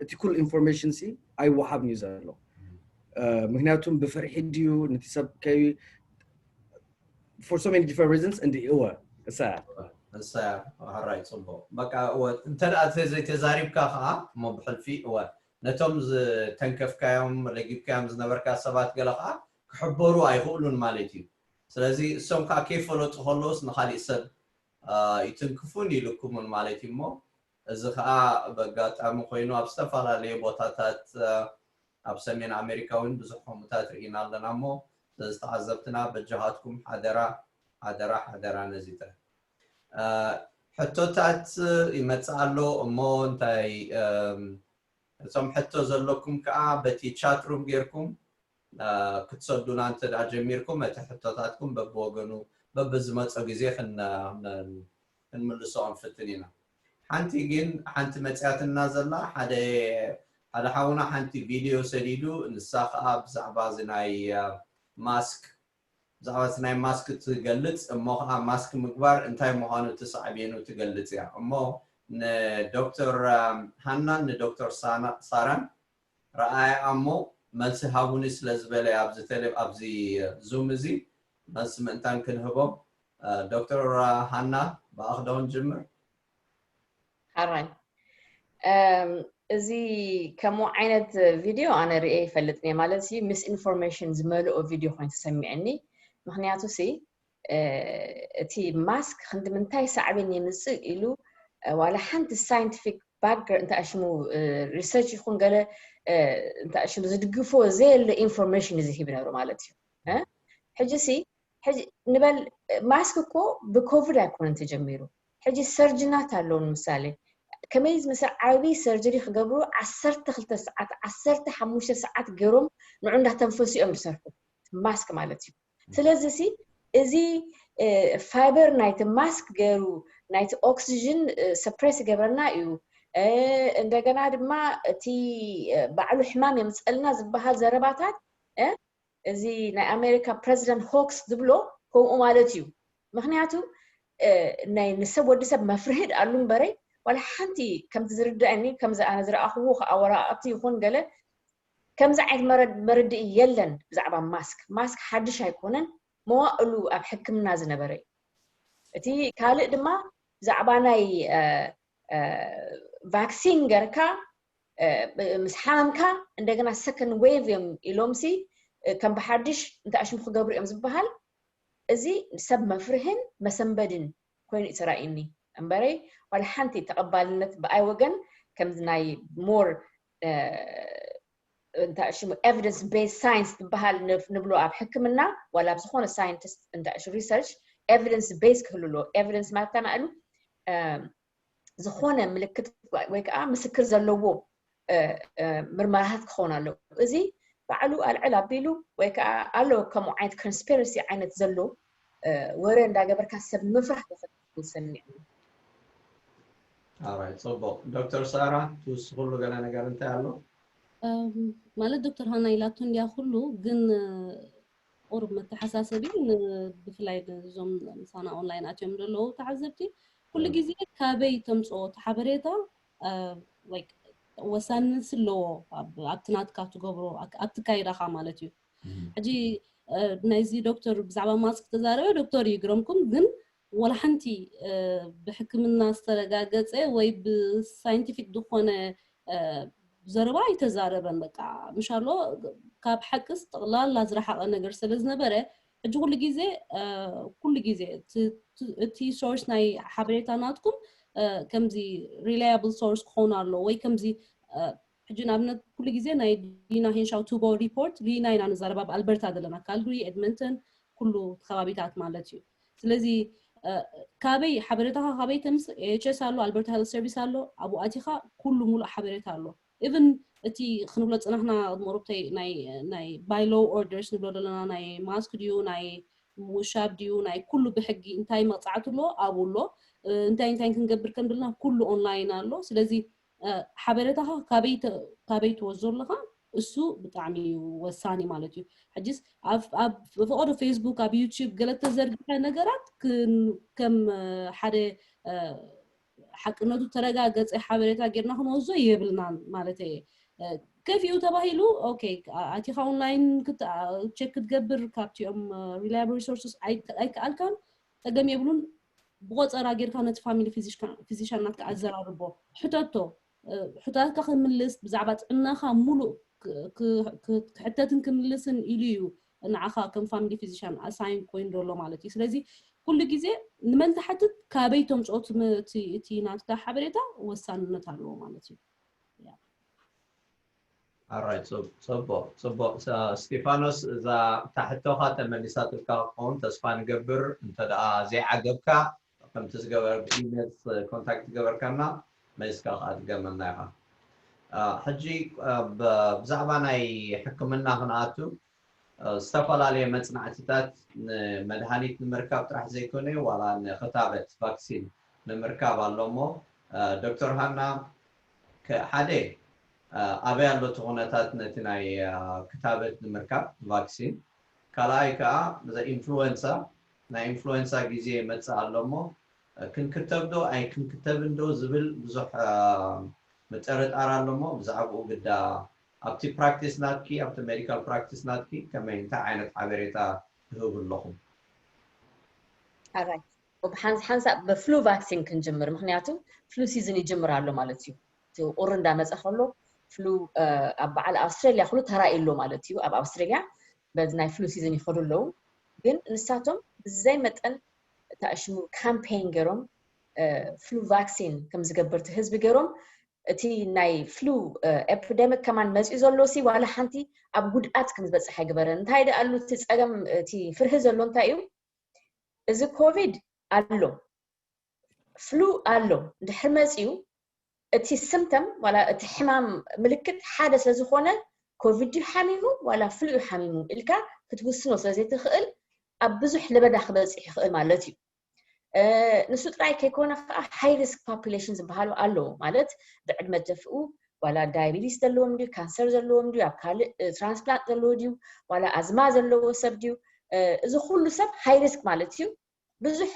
እቲ ኩል ኢንፎርሜሽን ሲ ኣይወሃብን እዩ ዘሎ ምክንያቱም ብፍርሒ ድዩ ነቲ ሰብ ከይ for so many different reasons እንዲ እወ እሳ እሳ ሃራይ ፅቡቅ በቃ እወ እንተ ዘይተዛሪብካ ከዓ እሞ ብሕልፊ እወ ነቶም ዝተንከፍካዮም ለጊብካዮም ዝነበርካ ሰባት ገለ ከዓ ክሕበሩ ኣይኽእሉን ማለት እዩ ስለዚ እሶም ከዓ ከይፈለጡ ከለውስ ንካሊእ ሰብ ይትንክፉን ይልክሙን ማለት እዩ እሞ እዚ ከዓ በጋጣሚ ኮይኑ ኣብ ዝተፈላለዩ ቦታታት ኣብ ሰሜን ኣሜሪካ እውን ብዙሕ ከምኡታት ርኢና ኣለና እሞ ዝተዓዘብትና በጃኻትኩም ሓደራ ሓደራ ሓደራ ነዚተ ሕቶታት ይመፅእ ኣሎ እሞ እንታይ እቶም ሕቶ ዘለኩም ከዓ በቲ ቻት ሩም ጌርኩም ክትሰዱና እንተ ጀሚርኩም እቲ ሕቶታትኩም በብወገኑ በብዝመፀ ግዜ ክንምልሶ ክንፍትን ኢና ሓንቲ ግን ሓንቲ መፅያትና ዘላ ሓደ ሓደ ሓውና ሓንቲ ቪድዮ ሰዲዱ ንሳ ከዓ ብዛዕባ እዚ ናይ ማስክ ብዛዕባ እቲ ናይ ማስክ ትገልፅ እሞ ከዓ ማስክ ምግባር እንታይ ምዃኑ እቲ ሳዕቤኑ ትገልፅ እያ እሞ ንዶክተር ሃናን ንዶክተር ሳራን ረኣያ እሞ መልሲ ሃቡኒ ስለ ዝበለ ኣብዚ ተለ ኣብዚ ዙም እዚ መልሲ ምእንታን ክንህቦም ዶክተር ሃና ብኣኽደውን ጅምር ሓራይ እዚ ከምኡ ዓይነት ቪድዮ ኣነ ርኤ ይፈልጥ እየ ማለት ዩ ምስ ኢንፎርሜሽን ዝመልኦ ቪድዮ ኮይኑ ተሰሚዐኒ ምክንያቱ ሲ እቲ ማስክ ክንዲ ምንታይ ሳዕቤን የምፅእ ኢሉ ዋላ ሓንቲ ሳይንቲፊክ ባክ እንታይ ሽሙ ሪሰርች ይኹን ገለ እንታይ ሽሙ ዝድግፎ ዘየለ ኢንፎርሜሽን እዚ ሂብ ነሩ ማለት እዩ ሕጂ ሲ ንበል ማስክ እኮ ብኮቪድ ኣይኮነን ተጀሚሩ ሕጂ ሰርጅናት ኣለዉ ንምሳሌ ከመይ ዝመሰል ዓብይ ሰርጀሪ ክገብሩ ዓሰርተ ክልተ ሰዓት ዓሰርተ ሓሙሽተ ሰዓት ገይሮም ንዑ እንዳተንፈሱ እዮም ዝሰርሑ ማስክ ማለት እዩ ስለዚ ሲ እዚ ፋይበር ናይቲ ማስክ ገይሩ ናይቲ ኦክሲጅን ሰፕሬስ ይገብረና እዩ እንደገና ድማ እቲ ባዕሉ ሕማም የምፀልና ዝበሃል ዘረባታት እዚ ናይ ኣሜሪካ ፕረዚደንት ሆክስ ዝብሎ ከምኡ ማለት እዩ ምክንያቱ ናይ ንሰብ ወዲ ሰብ መፍርሂ ድኣሉ እምበረይ ዋላ ሓንቲ ከምቲ ዝርድአኒ ከምዚ ኣነ ዝረኣኽዎ ከዓ ወረቃቅቲ ይኹን ገለ ከምዚ ዓይነት መርድኢ የለን ብዛዕባ ማስክ ማስክ ሓድሽ ኣይኮነን መዋእሉ ኣብ ሕክምና ዝነበረ እዩ እቲ ካልእ ድማ ብዛዕባ ናይ ቫክሲን ገርካ ምስ ሓመምካ እንደገና ሰከንድ ዌቭ እዮም ኢሎምሲ ከም ብሓድሽ እንታይ ኣሽሙ ክገብሩ እዮም ዝበሃል እዚ ሰብ መፍርህን መሰንበድን ኮይኑ እዩ ተራእዩኒ እምበረይ ዋላ ሓንቲ ተቐባልነት ብኣይ ወገን ከምዚ ናይ ሞር እንታይ ሽሙ ኤቪደንስ ቤዝ ሳይንስ ዝበሃል ንብሎ ኣብ ሕክምና ዋላ ኣብ ዝኾነ ሳይንቲስት እንታይ ሪሰርች ኤቪደንስ ቤዝ ክህሉ ኣለዎ ኤቪደንስ ማለት ከማእሉ ዝኾነ ምልክት ወይ ከዓ ምስክር ዘለዎ ምርመራታት ክኸውን ኣለዎ። እዚ ባዕሉ ኣልዕል ኣቢሉ ወይ ከዓ ኣሎ ከምኡ ዓይነት ኮንስፒረሲ ዓይነት ዘሎ ወረ እንዳገበርካ ሰብ ምፍራሕ ተፈጥሮ ሰሚዕኒ። ኣራይ፣ ፅቡቕ። ዶክተር ሳራ፣ ትውስኽሉ ገለ ነገር እንታይ ኣሎ? ማለት ዶክተር ሃና ኢላቶ እንዲያ ኩሉ፣ ግን ቁሩብ መተሓሳሰቢ ብፍላይ እዞም ምሳና ኦንላይን ኣትዮም ዘለዉ ተዓዘብቲ ኩሉ ግዜ ካበይ ተምፅኦ እቲ ሓበሬታ ወሳንነት ኣለዎ። ኣብቲ ናትካ ትገብሮ ኣብቲ ካይዳኻ ማለት እዩ። ሕጂ ናይዚ ዶክተር ብዛዕባ ማስክ ተዛረበ ዶክተር ይግረምኩም፣ ግን ወላ ሓንቲ ብሕክምና ዝተረጋገፀ ወይ ብሳይንቲፊክ ዝኾነ ዘረባ ኣይተዛረበን። በቃ ምሻሎ ካብ ሓቅስ ጠቕላላ ዝረሓቐ ነገር ስለ ዝነበረ ሕጂ ኩሉ ግዜ ኩሉ ግዜ እቲ ሶርስ ናይ ሓበሬታ ናትኩም ከምዚ ሪላያብል ሶርስ ክኾኑ ኣለዎ ወይ ከምዚ ሕጂ ንኣብነት ኩሉ ግዜ ናይ ዲና ሄንሻው ቱቦ ሪፖርት ሪና ኢና ንዛረብ ኣብ ኣልበርታ ዘለና ካልግሪ ኤድመንተን ኩሉ ከባቢታት ማለት እዩ። ስለዚ ካበይ ሓበሬታኻ ካበይ ተምስ ኤችኤስ ኣሎ ኣልበርታ ሄልት ሰርቪስ ኣሎ ኣብኡ ኣቲኻ ኩሉ ሙሉእ ሓበሬታ ኣሎ። ኢቭን እቲ ክንብሎ ፅናሕና ቅድሚ ቁሩብተይ ናይ ባይ ሎው ኦርደርስ ንብሎ ዘለና ናይ ማስክ ድዩ ናይ ውሻብ ድዩ ናይ ኩሉ ብሕጊ እንታይ መቕፃዕቲ ኣለዎ ኣብኡ ኣሎ። እንታይ እንታይ ክንገብር ከም ዘለና ኩሉ ኦንላይን ኣሎ። ስለዚ ሓበሬታኻ ካበይ ትወስዶ ኣለኻ እሱ ብጣዕሚ እዩ ወሳኒ ማለት እዩ። ሕጂስ ኣብ ፈቐዶ ፌስቡክ ኣብ ዩቲዩብ ገለ ተዘርግሐ ነገራት ከም ሓደ ሓቅነቱ ተረጋገፀ ሓበሬታ ጌርና ክንወስዶ የብልናን ማለት እየ። ከፊኡ ተባሂሉ ኦኬ ኣቲኻ ኦንላይን ቸክ ክትገብር ካብቲኦም ሪላያብል ሪሶርስስ ኣይከኣልካን ፀገም የብሉን። ብቆፀራ ጌርካ ነቲ ፋሚሊ ፊዚሻን ናትካ ኣዘራርቦ ሕተቶ። ሕታትካ ክምልስ ብዛዕባ ጥዕናኻ ሙሉእ ክሕተትን ክምልስን ኢሉ እዩ ንዓኻ ከም ፋሚሊ ፊዚሻን ኣሳይን ኮይኑ ዘሎ ማለት እዩ። ስለዚ ኩሉ ግዜ ንመን ትሓትት ካበይ ተምፅኦ እቲ ናትካ ሓበሬታ ወሳንነት ኣለዎ ማለት እዩ። ኣራይ ፅቡቅ ፅቡቅ። ስቴፋኖስ እዛ ታሕቶኻ ተመሊሳትልካ ክኸውን ተስፋ ንገብር። እንተ ደኣ ዘይዓገብካ ከምቲ ዝገበር ብኢሜል ኮንታክት ገበርካና መሊስካ ከዓ ትገመና ኢኻ። ሕጂ ብዛዕባ ናይ ሕክምና ክንኣቱ ዝተፈላለየ መፅናዕትታት ንመድሃኒት ንምርካብ ጥራሕ ዘይኮነ ዋላ ንክታበት ቫክሲን ንምርካብ ኣሎ እሞ ዶክተር ሃና ሓደ ኣበይ ኣሎ እቲ ኩነታት ነቲ ናይ ክታበት ንምርካብ ቫክሲን? ካልኣይ ከዓ ኢንፍሉዌንሳ ናይ ኢንፍሉዌንሳ ግዜ ይመፅእ ኣሎ እሞ ክንክተብ ዶ ኣይክንክተብን ዶ ዝብል ብዙሕ ምጥርጣር ኣሎ እሞ ብዛዕባኡ ግዳ ኣብቲ ፕራክቲስ ናትኪ ኣብቲ ሜዲካል ፕራክቲስ ናትኪ ከመይ እንታይ ዓይነት ሓበሬታ ትህቡ ኣለኹም? ሓንሳ ብፍሉ ቫክሲን ክንጅምር ምክንያቱ ፍሉ ሲዝን ይጅምር ኣሎ ማለት እዩ። ቁሪ እንዳመፀ ከሎ ፍሉ ኣብ በዓል ኣውስትራሊያ ክሉ ተራእዩ ኣሎ ማለት እዩ። ኣብ ኣውስትራሊያ በዚ ናይ ፍሉ ሲዝን ይኸዱ ኣለዉ። ግን ንሳቶም ብዘይ መጠን እታ ሽሙ ካምፔን ገይሮም ፍሉ ቫክሲን ከም ዝገበርቲ ህዝቢ ገይሮም እቲ ናይ ፍሉ ኤፒደሚክ ከማን መፅኡ ዘሎ ሲ ዋላ ሓንቲ ኣብ ጉድኣት ከም ዝበፅሕ ኣይግበረን። እንታይ ደኣሉ እቲ ፀገም እቲ ፍርሂ ዘሎ እንታይ እዩ? እዚ ኮቪድ ኣሎ ፍሉ ኣሎ ድሕር መፅኡ እቲ ስምተም ዋላ እቲ ሕማም ምልክት ሓደ ስለ ዝኾነ ኮቪድ ድዩ ሓሚሙ ዋላ ፍሉ እዩ ሓሚሙ ኢልካ ክትውስኖ ስለ ዘይትኽእል ኣብ ብዙሕ ለበዳ ክበፅሕ ይኽእል ማለት እዩ። ንሱ ጥራይ ከይኮነ ከዓ ሃይ ሪስክ ፖፑሌሽን ዝበሃሉ ኣለዉ ማለት ብዕድመ ደፍኡ ዋላ ዳያቤቲስ ዘለዎም ድዩ ካንሰር ዘለዎም ድዩ ኣብ ካልእ ትራንስፕላንት ዘለዎ ድዩ ዋላ ኣዝማ ዘለዎ ሰብ ድዩ እዚ ኩሉ ሰብ ሃይ ሪስክ ማለት እዩ። ብዙሕ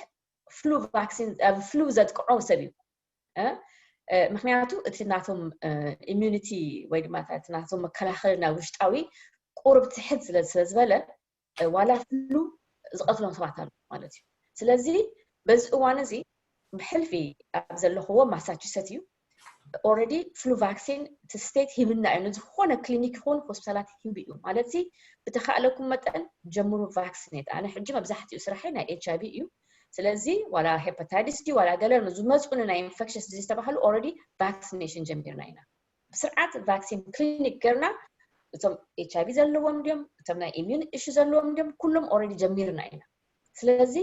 ፍሉ ቫክሲን ኣብ ፍሉ ዘጥቅዖ ሰብ እዩ። ምክንያቱ እቲ ናቶም ኢሚዩኒቲ ወይ ድማ እቲ ናቶም መከላኸልና ውሽጣዊ ቁሩብ ትሕት ስለ ዝበለ ዋላ ፍሉ ዝቐትሎም ሰባት ኣሎ ማለት እዩ። ስለዚ በዚ እዋን እዚ ብሕልፊ ኣብ ዘለኽዎ ማሳቹሰት እዩ ኦረዲ ፍሉ ቫክሲን እቲ ስቴት ሂብና እዩ ንዝኾነ ክሊኒክ ይኹን ሆስፒታላት ሂቡ እዩ ማለት ሲ ብተኻእለኩም መጠን ጀምሩ ቫክሲኔት። ኣነ ሕጂ መብዛሕትኡ ስራሐይ ናይ ኤች ኣይቪ እዩ። ስለዚ ዋላ ሄፓታይትስ ድዩ ዋላ ገለ ዝመፁኒ ናይ ኢንፌክሽስ ዲዚዝ ዝተባሃሉ ኦረዲ ቫክሲኔሽን ጀሚርና ኢና። ብስርዓት ቫክሲን ክሊኒክ ገርና እቶም ኤች ኣይቪ ዘለዎም ድዮም እቶም ናይ ኢሚዩን እሹ ዘለዎም ድዮም ኩሎም ኦረዲ ጀሚርና ኢና። ስለዚ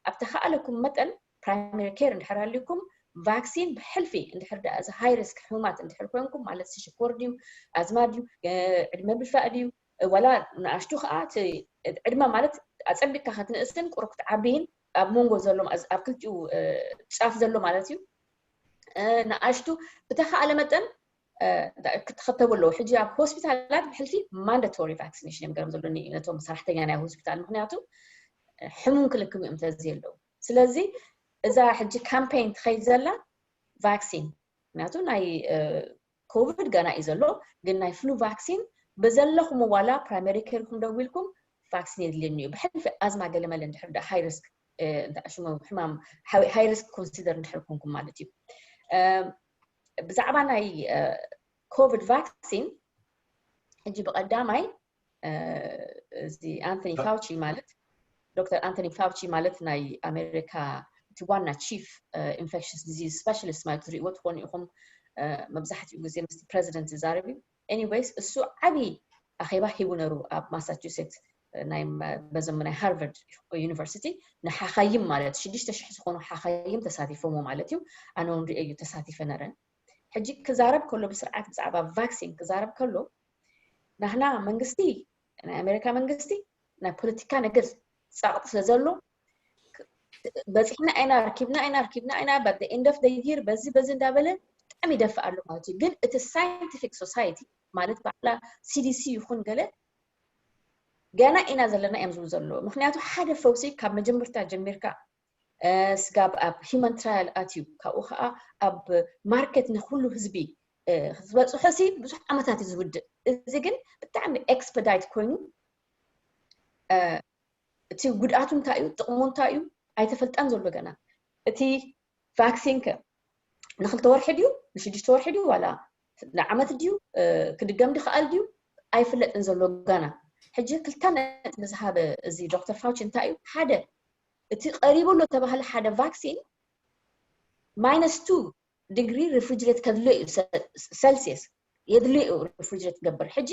ኣብ ተኻእለኩም መጠን ፕራይመሪ ኬር እንድሕር ሃልዩኩም ቫክሲን ብሕልፊ እንድሕር ደኣ እዚ ሃይ ሪስክ ሕሙማት እንድሕር ኮንኩም ማለት ሽኮር ድዩ ኣዝማ ድዩ ዕድመ ብፋእ ድዩ ዋላ ንኣሽቱ ከዓ ዕድመ ማለት ኣፀቢቅካ ክትንእስን ቁሩብ ክትዓብይን ኣብ መንጎ ዘሎ ኣብ ክልቲኡ ጫፍ ዘሎ ማለት እዩ። ንኣሽቱ ብተካኣለ መጠን ክትኸተቡ ኣለዉ። ሕጂ ኣብ ሆስፒታላት ብሕልፊ ማንዳቶሪ ቫክሲኔሽን እዮም ገርም ዘለኒ ነቶም ሰራሕተኛ ናይ ሆስፒታል ምክንያቱ ሕሙም ክልክሙ እዮም ተዘየለዉ። ስለዚ እዛ ሕጂ ካምፔን ትኸይድ ዘላ ቫክሲን ምክንያቱ ናይ ኮቪድ ገና እዩ ዘሎ፣ ግን ናይ ፍሉ ቫክሲን ብዘለኹም ዋላ ፕራይመሪ ኬርኩም ደዊልኩም ቫክሲን የድልየኒ እዩ። ብሕልፊ ኣዝማ ገለመለ እንድሕር ዳ ሃይ ሪስክ ሽሙ ሕማም ሃይ ሪስክ ኮንሲደር እንድሕር ኮንኩም ማለት እዩ። ብዛዕባ ናይ ኮቪድ ቫክሲን ሕጂ ብቀዳማይ እዚ ኣንቶኒ ፋውቺ ማለት ዶክተር ኣንቶኒ ፋውቺ ማለት ናይ ኣሜሪካ እቲ ዋና ቺፍ ኢንፌክሽስ ዲዚዝ ስፔሻሊስት ማለት ትሪእዎ ትኾኑ ኢኹም። መብዛሕትኡ ግዜ ምስ ፕረዚደንት ዝዛረብ እዩ። ኤኒዌይስ እሱ ዓብዪ ኣኼባ ሂቡ ነሩ ኣብ ማሳቹሴት ናይ በዞም ናይ ሃርቨርድ ዩኒቨርሲቲ ንሓኻይም ማለት ሽዱሽተ ሽሕ ዝኾኑ ሓኻይም ተሳቲፎሞ ማለት እዩ። ኣነ እውን ሪኦ እዩ ተሳቲፈ ነረን። ሕጂ ክዛረብ ከሎ ብስርዓት ብዛዕባ ቫክሲን ክዛረብ ከሎ ናህና መንግስቲ ናይ ኣሜሪካ መንግስቲ ናይ ፖለቲካ ነገር ፃቕጢ ስለ ዘሎ በፂሕና ኢና ረኪብና ኢና ረኪብና ኢና but the end of the year በዚ በዚ እንዳበለ ብጣዕሚ ይደፍእ ኣሎ ማለት እዩ። ግን እቲ ሳይንቲፊክ ሶሳይቲ ማለት በዓላ ሲዲሲ ይኹን ገለ ገና ኢና ዘለና እዮም ዝብሉ ዘለዉ። ምክንያቱ ሓደ ፈውሲ ካብ መጀመርታ ጀሚርካ ስጋብ ኣብ ሂማን ትራያል ኣትዩ ካብኡ ከዓ ኣብ ማርኬት ንኩሉ ህዝቢ ክትበፅሖ ሲ ብዙሕ ዓመታት እዩ ዝውድእ። እዚ ግን ብጣዕሚ ኤክስፐዳይት ኮይኑ እቲ ጉድኣቱ እንታይ እዩ ጥቕሙ እንታይ እዩ ኣይተፈልጠን ዘሎ ገና። እቲ ቫክሲን ከ ንክልተ ወርሒ ድዩ ንሽዱሽተ ወርሒ ድዩ ዋላ ንዓመት ድዩ ክድገም ድክኣል ድዩ ኣይፍለጥን ዘሎ ገና። ሕጂ ክልተ ነጥቢ ዝሃበ እዚ ዶክተር ፋውቺ እንታይ እዩ ሓደ እቲ ቀሪቡ ኣሎ ተባሃለ ሓደ ቫክሲን ማይነስ ቱ ዲግሪ ሪፍሪጅሬት ከድልዮ እዩ ሰልሲየስ የድልዮ እዩ ሪፍሪጅሬት ትገብር። ሕጂ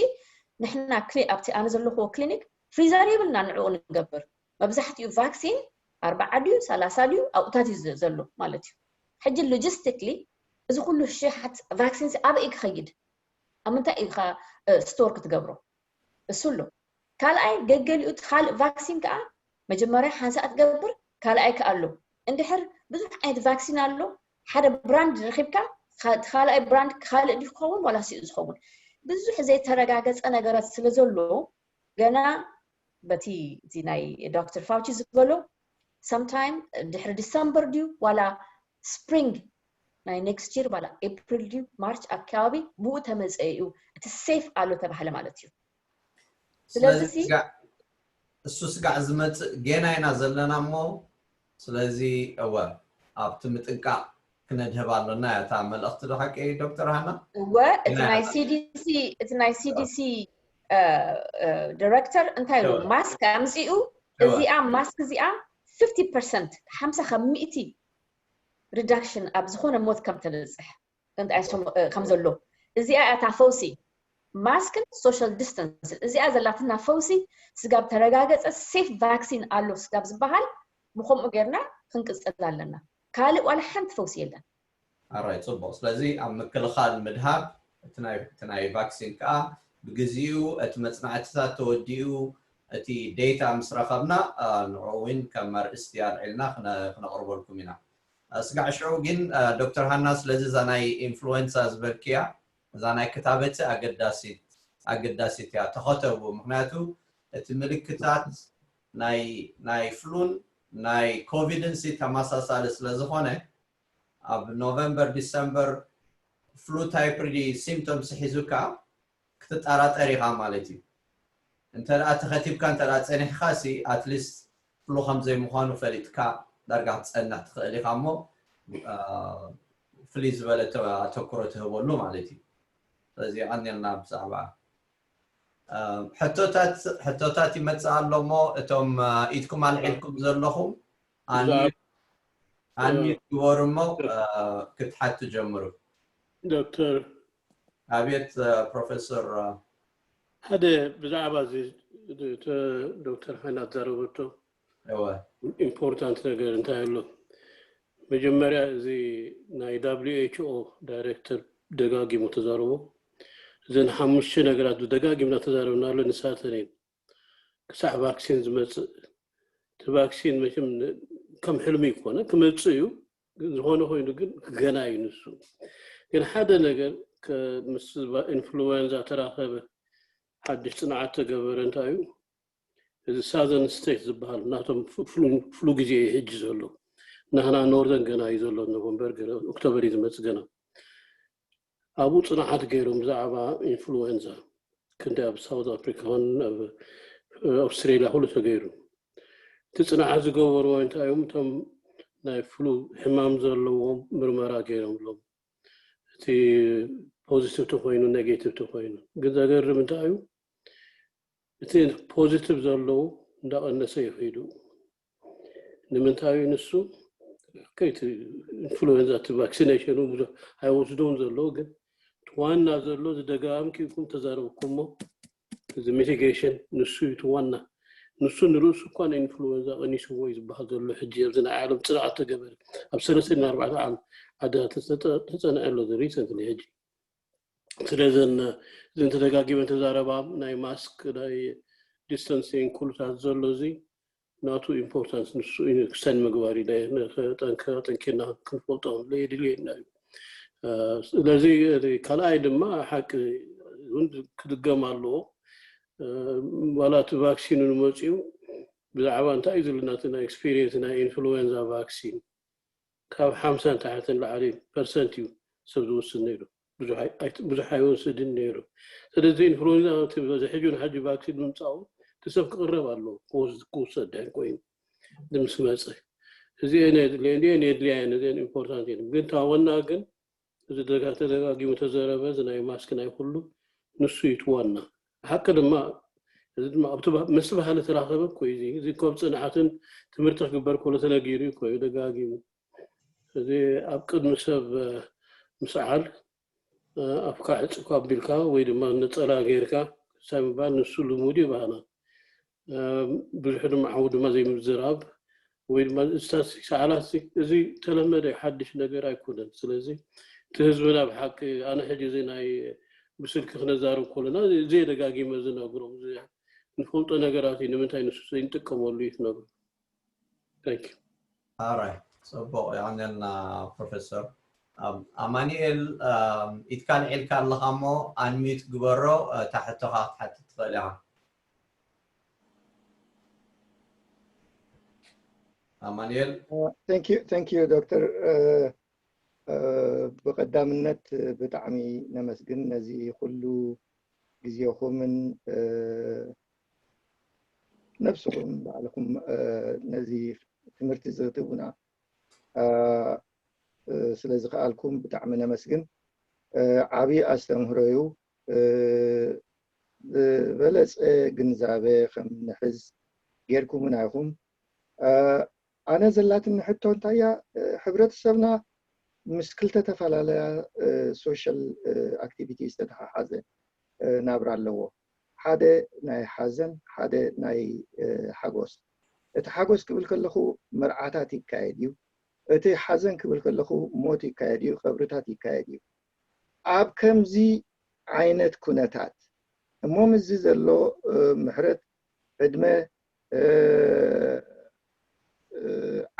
ንሕና ኣብቲ ኣነ ዘለኽዎ ክሊኒክ ፍሪዘር የብልና ንዕኡ ንገብር። መብዛሕትኡ ቫክሲን ኣርባዓ ድዩ ሰላሳ ድዩ ኣብኡታት እዩ ዘሎ ማለት እዩ። ሕጂ ሎጂስቲክሊ እዚ ኩሉ ሽሓት ቫክሲን ኣበይ ክኸይድ ኣብ ምንታይ ኢኻ ስቶር ክትገብሮ? እሱ ኣሎ። ካልኣይ ገገሊኡ እቲ ካልእ ቫክሲን ከዓ መጀመርያ ሓንሳእ ትገብር ካልኣይ ከዓ ኣሎ። እንድሕር ብዙሕ ዓይነት ቫክሲን ኣሎ ሓደ ብራንድ ረኪብካ እቲ ካልኣይ ብራንድ ካልእ ድዩ ክኸውን ዋላ ሲኡ ዝኸውን ብዙሕ ዘይተረጋገፀ ነገራት ስለ ዘሎ ገና በቲ እቲ ናይ ዶክተር ፋውቺ ዝበሎ ሰምታይም ድሕሪ ዲሰምበር ድዩ ዋላ ስፕሪንግ ናይ ኔክስት ይር ዋላ ኤፕሪል ድዩ ማርች ኣከባቢ ብኡ ተመፀ እዩ እቲ ሴፍ ኣሎ ተባሃለ ማለት እዩ። ስለዚ እሱ ስጋዕ ዝመፅእ ጌና ኢና ዘለና እሞ ስለዚ እወ ኣብቲ ምጥንቃቕ ክነድህብ ኣሎና እያ እታ መልእኽቲ ዶ ሓቂ ዶክተር ሃና? እወ እቲ ናይ ሲዲሲ እቲ ናይ ሲዲሲ ዲረክተር እንታይ ኢሉ ማስክ ኣምፂኡ እዚኣ ማስክ እዚኣ ፊፍቲ ፐርሰንት ሓምሳ ካብ ሚእቲ ሪዳክሽን ኣብ ዝኾነ ሞት ከም ተበፅሕ ከም ዘሎ እዚኣ እያ እታ ፈውሲ። ማስክን ሶሻል ዲስተንስን እዚኣ ዘላትና ፈውሲ ስጋብ ተረጋገፀ ሴፍ ቫክሲን ኣሎ ስጋብ ዝበሃል ብከምኡ ጌርና ክንቅፅል ኣለና። ካልእ ዋላ ሓንቲ ፈውሲ የለን። ኣራይ ፅቡቅ ስለዚ ኣብ ምክልኻል ምድሃብ እቲ ናይ ቫክሲን ከዓ ብግዚኡ እቲ መፅናዕትታት ተወዲኡ እቲ ዴታ ምስ ረኸብና ንዕኡ እውን ከም ኣርእስቲ ኣልዒልና ክነቕርበልኩም ኢና። ስጋዕ ሽዑ ግን ዶክተር ሃና ስለዚ እዛ ናይ ኢንፍሉዌንሳ ዝበልክያ እዛ ናይ ክታበት ኣገዳሲት ኣገዳሲት እያ ተኸተቡ ምክንያቱ እቲ ምልክታት ናይ ናይ ፍሉን ናይ ኮቪድን ሲ ተመሳሳሊ ስለ ዝኾነ ኣብ ኖቨምበር ዲሰምበር ፍሉ ታይፕ ሪዲ ሲምፕቶምስ ሒዙካ ክትጠራጠር ኢኻ ማለት እዩ። እንተ ደኣ ተኸቲብካ እንተ ደኣ ጸኒሕካ ሲ ኣትሊስት ፍሉ ከም ዘይምዃኑ ፈሊጥካ ዳርጋ ክትጸንሕ ትኽእል ኢኻ እሞ ፍልይ ዝበለ ኣተኩሮ ትህበሉ ማለት እዩ። ስለዚ የቐንየልና ብዛዕባ ሕቶታት ሕቶታት ይመጽእ ኣሎ እሞ እቶም ኢድኩም ኣልዒልኩም ዘለኹም ኣንሚዩት ግበሩ እሞ ክትሓቱ ጀምሩ። ዶክተር ኣብየት ፕሮፌሰር ሓደ ብዛዕባ እዚ ዶክተር ሃና ዘረበቶ እወ ኢምፖርታንት ነገር እንታይ ኣሎ መጀመርያ እዚ ናይ W H O ዳይሬክተር ደጋጊሙ ተዛረቦ። እዘን ሓሙሽተ ነገራት ደጋጊምና ተዛረብናሉ ንሳተን እየን። ክሳዕ ቫክሲን ዝመፅእ፣ እቲ ቫክሲን መቸም ከም ሕልሚ ይኮነ ክመፅእ እዩ። ዝኾነ ኮይኑ ግን ገና እዩ ንሱ። ግን ሓደ ነገር ምስ ኢንፍሉዌንዛ ተራኸበ ሓድሽ ፅንዓት ተገበረ እንታይ እዩ? እዚ ሳዘርን ስቴት ዝበሃል ናቶም ፍሉ ግዜ እዩ ሕጂ ዘሎ። ናህና ኖርዘን ገና እዩ ዘሎ፣ ኖቨምበር ገና፣ ኦክቶበር እዩ ዝመፅእ ገና። ኣብኡ ፅንዓት ገይሮም ብዛዕባ ኢንፍሉዌንዛ ክንዲ ኣብ ሳውት ኣፍሪካ ን ኣብ ኣውስትሬሊያ ኩሉ ተገይሩ። እቲ ፅንዓት ዝገበርዎ እንታይ እዮም? እቶም ናይ ፍሉ ሕማም ዘለዎም ምርመራ ገይሮምሎም፣ እቲ ፖዚቲቭ ተኮይኑ ኔጌቲቭ ተኮይኑ። ግን ዘገርም እንታይ እዩ? እቲ ፖዚቲቭ ዘለዉ እንዳቀነሰ ይኸይዱ። ንምንታይ እዩ ንሱ? ከይቲ ኢንፍሉዌንዛ እቲ ቫክሲኔሽኑ ብዙሕ ኣይወስዶን ዘለዉ፣ ግን ዋና ዘሎ ዝደጋም ኪኩም ተዛረብኩሞ እዚ ሚቲጌሽን ንሱ እዩ እቲ ዋና። ንሱ ንርእሱ እኳ ንኢንፍሉዌንዛ ቀኒስዎ እዩ ዝበሃል ዘሎ። ሕጂ ኣብዚ ናይ ዓለም ፅንዓት ተገበረ ኣብ ሰለስተ ኣርባዕተ ዓም ዓድታት ተፀንዐ ኣሎ ሪሰንትሊ ሕጂ። ስለዚ እዘን ተደጋጊመን ተዛረባ ናይ ማስክ ናይ ዲስተንሲንግ ኩሉታት ዘሎ እዚ ናቱ ኢምፖርታንስ ንሱ ክሰን ምግባር እዩ። ጠንክርና ክንፈልጦ የድልየና እዩ። ስለዚ ካልኣይ ድማ ሓቂ እውን ክድገም ኣለዎ። ዋላ እቲ ቫክሲኑ ንመፅኡ ብዛዕባ እንታይ እዩ ዘለና እቲ ናይ ኤክስፒሪየንስ ናይ ኢንፍሉዌንዛ ቫክሲን ካብ ሓምሳ ንታሕቲ ንላዕሊ ፐርሰንት እዩ ሰብ ዝወስድ ነይሩ። ብዙሕ ኣይወስድን ነይሩ። ስለዚ ኢንፍሉዌንዛ በዚ ሕጂ ንሓጂ ቫክሲን ምምፃኡ እቲ ሰብ ክቕረብ ኣለዎ ክወስድ ድሕን ኮይኑ ምስ መፀ። እዚ የድልየን እዚን ኢምፖርታንት እዮም። ግን ታወና ግን እዚ ተደጋጊሙ ተዘረበ እዚ ናይ ማስክ ናይ ኩሉ ንሱ እዩ ትዋና ሓቂ ድማ። እዚ ድማ ኣብቲ ምስቲ ባህሊ ተራኸበ እኮ እዩ። እዚ ካብ ፅንዓትን ትምህርቲ ክግበር ከሎ ተነጊሩ እኮ እዩ ደጋጊሙ። እዚ ኣብ ቅድሚ ሰብ ምስዓል ኣፍካ ዕፅኳ ኣቢልካ ወይ ድማ ነፀላ ገይርካ ክሳብ ምባል ንሱ ልሙድ እዩ ባህና። ብዙሕ ድማ ዓው ድማ ዘይምዝራብ ወይ ድማ ስታትስቲክስ ዓላት እዚ ተለመደ ሓድሽ ነገር ኣይኮነን። ስለዚ እቲ ህዝብና ብሓቂ ኣነ ሕጂ እዚ ናይ ብስልኪ ክነዛርብ ከለና እዘ ደጋጊመ ዝነግሮም ንፈልጦ ነገራት እዩ ንምንታይ ንሱ ዘይንጥቀመሉ እዩ ትነግሩ። ኣራይ ፅቡቕ የቐንየልና ፕሮፌሰር ኣማኒኤል። ኢትካ ልዒልካ ኣለኻ እሞ ኣንሚት ግበሮ። ታሕቶኻ ክትሓትት ትኽእል ኢኻ ኣማኒኤል። Thank you ዶክተር። ብቀዳምነት ብጣዕሚ ነመስግን ነዚ ኩሉ ግዜኹምን ነብስኹም ባዕልኹም ነዚ ትምህርቲ ዝህትቡና ስለ ዝኸኣልኩም ብጣዕሚ ነመስግን። ዓብዪ ኣስተምህሮ እዩ። ዝበለፀ ግንዛበ ከም ንሕዝ ጌርኩምና ኢኹም። ኣነ ዘላትኒ ሕቶ እንታያ ሕብረተሰብና ምስ ክልተ ተፈላለያ social activity ዝተተሓሓዘ ናብራ ኣለዎ። ሓደ ናይ ሓዘን፣ ሓደ ናይ ሓጎስ። እቲ ሓጎስ ክብል ከለኹ መርዓታት ይካየድ እዩ። እቲ ሓዘን ክብል ከለኹ ሞት ይካየድ እዩ፣ ቀብርታት ይካየድ እዩ። ኣብ ከምዚ ዓይነት ኩነታት እሞ ምስዚ ዘሎ ምሕረት ዕድመ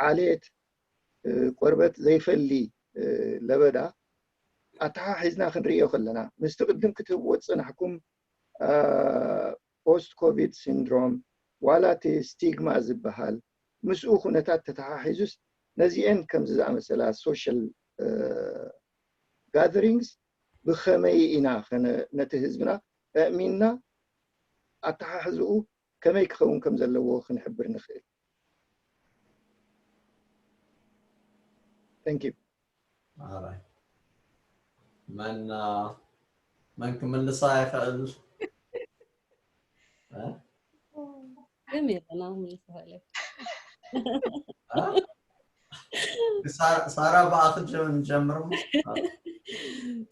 ዓሌት ቆርበት ዘይፈሊ ለበዳ ኣተሓሒዝና ክንርእዮ ከለና ምስቲ ቅድም ክትህብዎ ዝፀናሕኩም ፖስት ኮቪድ ሲንድሮም ዋላ እቲ ስቲግማ ዝበሃል ምስኡ ኩነታት ተተሓሒዙስ ነዚአን ከምዚ ዝኣመሰላ social gatherings ብኸመይ ኢና ነቲ ህዝብና ኣእሚንና ኣተሓሕዝኡ ከመይ ክኸውን ከም ዘለዎ ክንሕብር ንኽእል? Thank you. መን መን ክምልሳ ይኽእል? ግን የለና ምልስ ይኽእል ሳራ ብኣኽ ጀምር።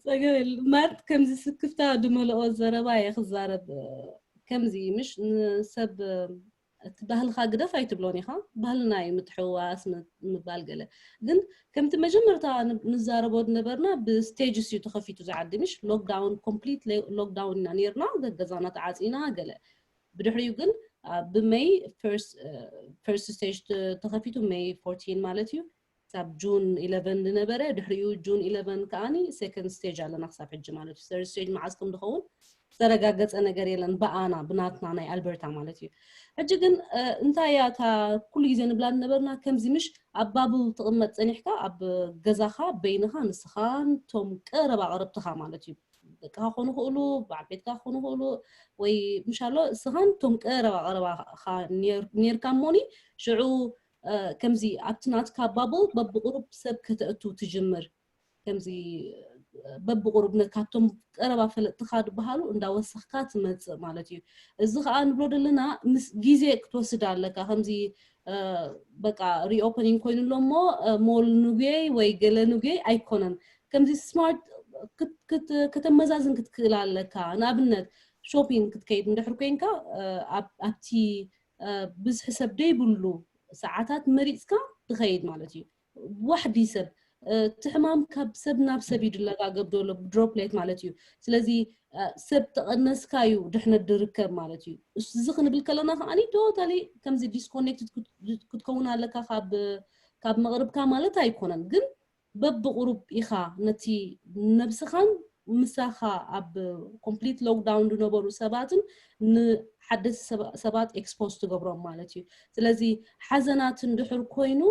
ፀገም የለ ማለት ከምዚ ስክፍታ ድመልኦ ዘረባ እየ ክዛረብ። ከምዚ ምሽ ንሰብ እቲ ባህልካ ግደፍ ኣይትብሎን ኢኻ። ባህልና እዩ ምትሕውዋስ፣ ምባል፣ ገለ። ግን ከምቲ መጀመርታ ንዛረቦ ዝነበርና፣ ብስቴጅስ እዩ ተኸፊቱ ዝዓዲ፣ ምሽ? ሎክዳውን፣ ኮምፕሊት ሎክዳውን ኢና ነርና፣ ገዛና ተዓፂና፣ ገለ። ብድሕሪኡ ግን ብመይ ፈርስት ስቴጅ ተኸፊቱ፣ መይ ፎርቲን ማለት እዩ። ክሳብ ጁን ኢለቨን ዝነበረ፣ ድሕሪኡ ጁን ኢለቨን ከዓኒ ሰከንድ ስቴጅ ኣለና ክሳብ ሕጂ ማለት እዩ። ሰርድ ስቴጅ መዓዝ ከም ዝኸውን ዝተረጋገፀ ነገር የለን፣ ብኣና፣ ብናትና ናይ ኣልበርታ ማለት እዩ። ሕጂ ግን እንታይ እያ እታ ኩሉ ግዜ ንብላ ዝነበርና፣ ከምዚ ምሽ ኣብ ባብል ትቕመጥ ጸኒሕካ፣ ኣብ ገዛኻ በይንኻ፣ ንስኻን ቶም ቀረባ ቀረብትኻ ማለት እዩ፣ ደቅኻ ክኾኑ ይኽእሉ፣ በዓል ቤትካ ክኾኑ ይኽእሉ፣ ወይ ምሻሎ እስኻን ቶም ቀረባ ቀረባኻ ኔርካ እሞኒ፣ ሽዑ ከምዚ ኣብቲ ናትካ ባብል በብቕሩብ ሰብ ከተእቱ ትጅምር። ከምዚ በብቕሩብ ካብቶም ቀረባ ፈለጥትኻ ዝበሃሉ እንዳወሰኽካ ትመፅእ ማለት እዩ። እዚ ከዓ ንብሎ ዘለና ምስ ግዜ ክትወስድ ኣለካ። ከምዚ በቃ ሪኦፐኒንግ ኮይኑ ኣሎ እሞ ሞል ንጉየይ ወይ ገለ ንጉየይ ኣይኮነን። ከምዚ ስማርት ከተመዛዝን ክትክእል ኣለካ። ንኣብነት ሾፒንግ ክትከይድ እንድሕር ኮይንካ ኣብቲ ብዝሒ ሰብ ደይብሉ ሰዓታት መሪፅካ ትኸይድ ማለት እዩ። ዋሕዲ ሰብ እቲ ሕማም ካብ ሰብ ናብ ሰብ እዩ ድለጋገብ ዘሎ፣ ድሮፕሌት ማለት እዩ። ስለዚ ሰብ ተቐነስካ እዩ ድሕነት ድርከብ ማለት እዩ። እዚ ክንብል ከለና ከዓኒ ቶታሊ ከምዚ ዲስኮኔክትድ ክትከውን ኣለካ ካብ መቕርብካ ማለት ኣይኮነን። ግን በብቕሩብ ኢኻ ነቲ ነብስኻን ምሳኻ ኣብ ኮምፕሊት ሎክዳውን ዝነበሩ ሰባትን ንሓደስቲ ሰባት ኤክስፖዝ ትገብሮም ማለት እዩ። ስለዚ ሓዘናት እንድሕር ኮይኑ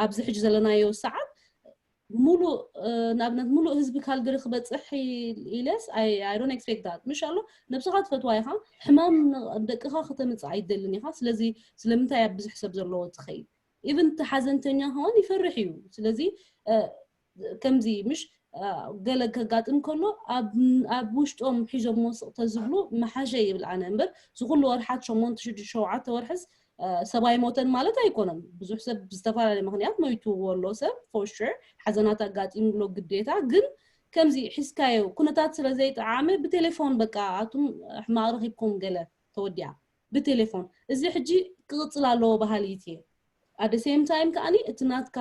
ኣብዚ ሕጂ ዘለናዮ ሰዓት ሙሉእ ንኣብነት ሙሉእ ህዝቢ ካልግሪ ክበፅሕ ኢለስ I don't expect that። ምሻሎ ነብስኻ ትፈትዋ ኢኻ፣ ሕማም ደቅኻ ከተምፅእ ኣይደልን ኢኻ። ስለዚ ስለምንታይ ኣብ ብዙሕ ሰብ ዘለዎ ትኸይድ? ኢቭን እቲ ሓዘንተኛ ከውን ይፈርሕ እዩ። ስለዚ ከምዚ ምሽ ገለ ከጋጥም ከሎ ኣብ ውሽጦም ሒዞሞ ስቕ ተዝብሉ መሓሸ ይብል ኣነ። እምበር ዝኩሉ ወርሓት ሸሞንተ ሽዱሽተ ሸውዓተ ወርሕስ ሰብ ኣይሞተን ማለት ኣይኮነን። ብዙሕ ሰብ ብዝተፈላለየ ምክንያት ሞይትዎ ኣሎ ሰብ for sure፣ ሓዘናት ኣጋጢምሎ ግዴታ። ግን ከምዚ ሒዝካዮ ኩነታት ስለ ዘይጠዓመ ብቴሌፎን በቃ ኣቱም ሕማቕ ረኺብኩም ገለ ተወዲኣ ብቴሌፎን። እዚ ሕጂ ክቕፅል ኣለዎ በሃሊት እየ። At the same time ከዓኒ እቲ ናትካ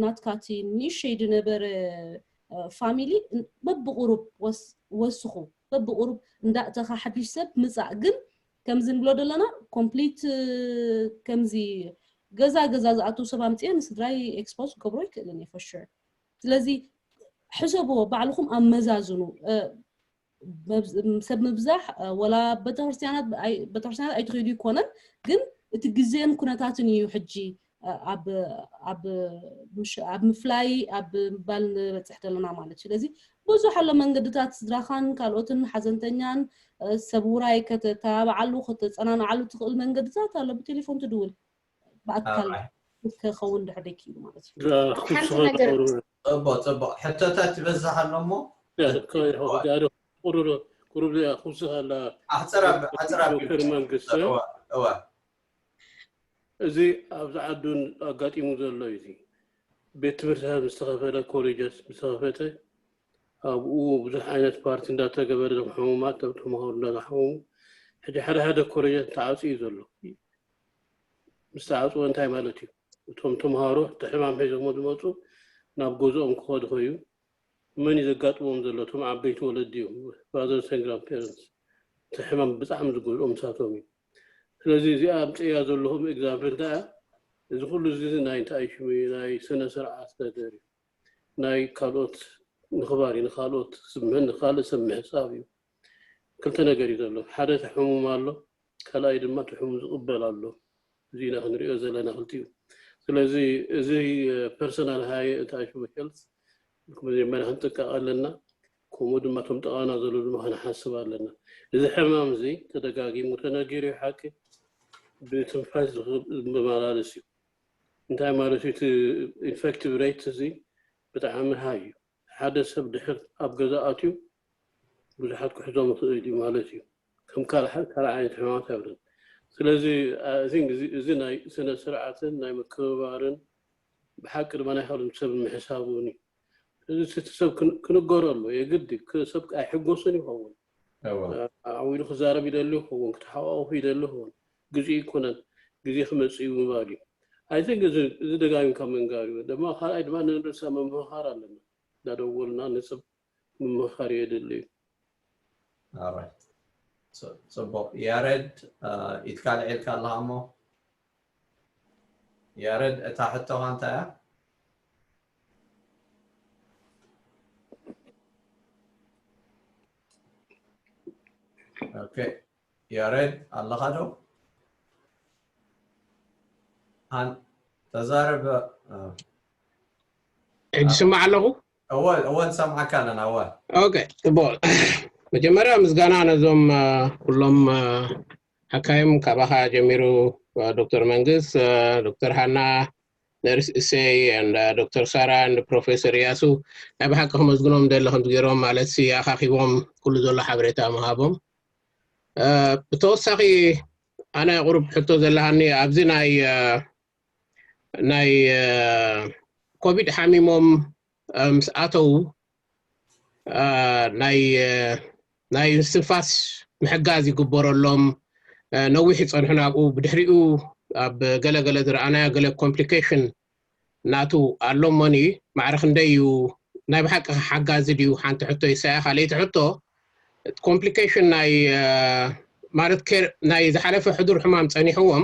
ናትካ እቲ ንእሸይ ዝነበረ ፋሚሊ በብቁሩብ ወስኹ፣ በብቁሩብ እንዳእተኻ ሓድሽ ሰብ ምፃእ። ግን ከምዚ ንብሎ ዘለና ኮምፕሊት ከምዚ ገዛ ገዛ ዝኣተው ሰብ ኣምፅኤ ንስድራይ ኤክስፖዝ ክገብሮ ይክእልን እየ for sure። ስለዚ ሕሰብዎ፣ ባዕልኹም ኣመዛዝኑ። ሰብ ምብዛሕ ወላ ቤተክርስትያናት ቤተክርስትያናት ኣይትኸይዱ ይኮነን፣ ግን እቲ ግዜን ኩነታትን እዩ ሕጂ ኣብ ኣብ ምፍላይ ኣብ ምባል ንበፅሕ ዘለና ማለት እዩ። ስለዚ ብዙሕ ኣሎ መንገድታት፣ ስድራኻን ካልኦትን ሓዘንተኛን ሰብ ውራይ ከተተባብዓሉ ከተፀናንዓሉ ትኽእል መንገድታት ኣሎ። ብቴሌፎን ትድውል፣ ብኣካል ክኸውን ድሕር ደይክኢሉ ማለት እዩ። ሓንቲ ነገር ፅቡቅ ፅቡቅ ሕቶታት ይበዝሕ ኣሎ እሞ ቁሩብ ቁሩብ ዚኣ ክውስኽ ኣላ። ኣሕፅር ኣቢ- ኣሕፅር ኣቢሉ ዶክተር መንግስተ እዋ እዋ እዚ ኣብዚ ዓዱን ኣጋጢሙ ዘሎ እዩ። እዚ ቤት ትምህርትታት ምስ ተኸፈተ፣ ኮሌጃት ምስ ተኸፈተ፣ ኣብኡ ብዙሕ ዓይነት ፓርቲ እንዳተገበረ፣ እዞም ሕሙማት፣ እቶም ተምሃሮ እንዳሓመሙ፣ ሕጂ ሓደ ሓደ ኮሌጃት ተዓፅዩ እዩ ዘሎ። ምስ ተዓፅወ እንታይ ማለት እዩ? እቶም ተምሃሮ እቲ ሕማም ሒዞሞ ዝመፁ ናብ ገዝኦም ክኸዱ ከዩ መን እዩ ዘጋጥሞም ዘሎ? እቶም ዓበይቲ ወለዲ እዮም፣ ፋዘርስ ኤንድ ግራንድ ፔረንትስ። እቲ ሕማም ብጣዕሚ ዝጎድኦም ንሳቶም እዩ። ስለዚ እዚኣ ኣምፅእያ ዘለኹም ኤግዛምፕል እንታይ እያ? እዚ ኩሉ እዚ ናይ እንታይ ሽሙ እዩ? ናይ ስነ ስርዓት ነገር እዩ። ናይ ካልኦት ምኽባር እዩ፣ ንኻልኦት ስምዕ ንኻልእ ሰብ ምሕሳብ እዩ። ክልተ ነገር እዩ ዘሎ። ሓደ እቲ ሕሙም ኣሎ፣ ካልኣይ ድማ እቲ ሕሙም ዝቕበል ኣሎ። እዚ ኢና ክንሪኦ ዘለና ክልቲኡ። ስለዚ እዚ ፐርሰናል ሃየ እንታይ ሽሙ ሄልት መጀመርያ ክንጥንቀቕ ኣለና። ከምኡ ድማ እቶም ጥቓና ዘለዉ ድማ ክንሓስብ ኣለና። እዚ ሕማም እዚ ተደጋጊሙ ተነጊሩ እዩ፣ ሓቂ ብትንፋስ ዝመላለስ እዩ። እንታይ ማለት እዩ? እቲ ኢንፌክቲቭ ሬት እዚ ብጣዕሚ ሃይ እዩ። ሓደ ሰብ ድሕር ኣብ ገዛ ኣትዩ ብዙሓት ክሕዞም ይኽእል እዩ ማለት እዩ። ከም ካልእ ዓይነት ሕማማት ኣይብለን። ስለዚ እዚ ናይ ስነ ስርዓትን ናይ ምክብባርን ብሓቂ ድማ ናይ ካልእ ሰብ ምሕሳብ እውን እዩ። እዚ እቲ ሰብ ክንገሮ ኣሎ የግዲ። ሰብ ኣይሕጎስን ይኸውን። ዓዊሉ ክዛረብ ይደሊ ይኸውን፣ ክተሓቋቑፍ ይደሊ ይኸውን። ግዜ ይኮነን፣ ግዜ ክመጽእ እዩ ምባል እዩ። I think እዚ ደጋጊምካ ምንጋር እዩ። ድማ ካልኣይ ድማ ንርእሳ ምምኽኻር ኣለና። እንዳደወልና ንጽብ ምምኽኻር የድሊ እዩ። ጽቡቕ። ያሬድ፣ ኢድካ ልዒልካ ኣለኻ እሞ። ያሬድ፣ እታ ሕቶኻ እንታይ እያ? ኦኬ፣ ያሬድ ኣለኻ ዶ? ተዛረብ። ሕጂ ስማዕ ኣለኹ። እወ፣ እወ፣ ንሰምዓካ ኣለና። እወ። ኦኬ፣ ጽቡቕ። መጀመርያ ምስጋና ነዞም ኩሎም ሓካይም፣ ካባኻ ጀሚሩ ዶክተር መንግስ፣ ዶክተር ሃና፣ ነርስ እሰይ፣ ዶክተር ሳራ፣ ፕሮፌሰር እያሱ፣ ናይ ብሓቂ ክመስግኖም ደለ ከምዚ ገይሮም ማለት ሲ ኣኻኺቦም ኩሉ ዘሎ ሓበሬታ ምሃቦም። ብተወሳኺ ኣነ ቁሩብ ሕቶ ዘለሃኒ ኣብዚ ናይ ናይ ኮቪድ ሓሚሞም ምስ ኣተው ናይ ናይ ምስትንፋስ ምሕጋዝ ይግበረሎም። ነዊሕ ይፀንሑ ናብኡ። ብድሕሪኡ ኣብ ገለገለ ዝረኣናዮ ገለ ኮምፕሊኬሽን ናቱ ኣሎ እሞኒ ማዕረ ክንደይ እዩ ናይ ብሓቂ ሓጋዚ ድዩ? ሓንቲ ሕቶ ይሳያ። ካልኣይቲ ሕቶ ኮምፕሊኬሽን ናይ ማለት ኬር ናይ ዝሓለፈ ሕዱር ሕማም ፀኒሕዎም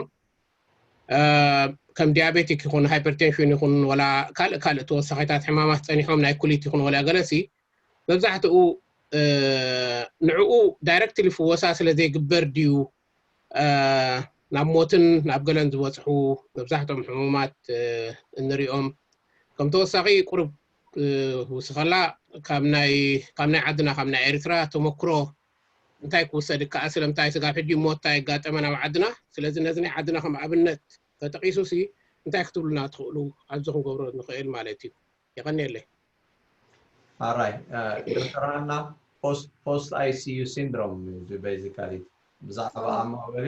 ከም ዲያቤቲክ ይኹን ሃይፐርቴንሽን ይኹን ወላ ካልእ ካልእ ተወሳኺታት ሕማማት ፀኒሖም ናይ ኩሊት ይኹን ወላ ገለሲ መብዛሕትኡ ንዕኡ ዳይረክትሊ ፍወሳ ስለ ዘይግበር ድዩ ናብ ሞትን ናብ ገለን ዝበፅሑ መብዛሕትኦም ሕሙማት እንሪኦም? ከም ተወሳኺ ቁሩብ ውስኸላ ካብ ናይ ዓድና ካብ ናይ ኤርትራ ተመክሮ እንታይ ክውሰድ ይከኣል? ስለምንታይ ስጋብ ሕጂ ሞት ኣየጋጠመን ኣብ ዓድና? ስለዚ ነዚ ናይ ዓድና ከም ኣብነት ተጠቒሱ ሲ እንታይ ክትብሉና ትኽእሉ ኣብዚ ክንገብሮ ንኽእል ማለት እዩ? የቐንየለይ። ኣራይ ዶክተር ሃና ፖስት ኣይሲዩ ሲንድሮም እዩ ቤዚካሊ ብዛዕባ ኣማበሪ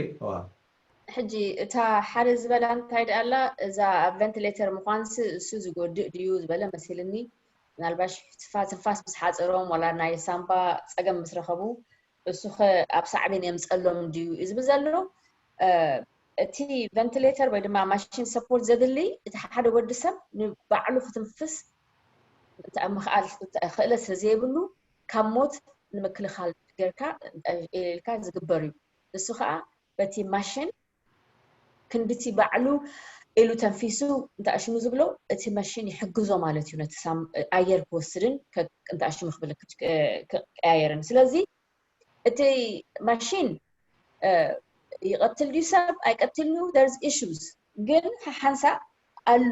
ሕጂ እታ ሓደ ዝበላ እንታይ ደኣላ እዛ ኣብ ቨንቲሌተር ምኳንስ እሱ ዝጎድእ ድዩ ዝበለ መሲልኒ። ምናልባሽ ትንፋስ ምስ ሓፀሮም ዋላ ናይ ሳምባ ፀገም ምስ ረኸቡ እሱ ከ ኣብ ሳዕቤን የምፀሎም ድዩ እዩ ዝብል ዘሎ። እቲ ቨንቲሌተር ወይ ድማ ማሽን ሰፖርት ዘድሊ እቲ ሓደ ወዲ ሰብ ንባዕሉ ክትንፍስ ምክኣል ክእለት ስለዘየብሉ ካብ ሞት ንምክልኻል ጌርካ ኢልካ ዝግበር እዩ። እሱ ከዓ በቲ ማሽን ክንድቲ ባዕሉ ኢሉ ተንፊሱ እንተኣሽሙ ዝብሎ እቲ መሽን ይሕግዞ ማለት እዩ። ነቲ ኣየር ክወስድን እንተኣሽሙ ክብል ክቀያየርን። ስለዚ እቲ ማሽን ይቐትል ድዩ ሰብ ኣይቀትልን እዩ፣ there's issues ግን ሓንሳእ ኣሎ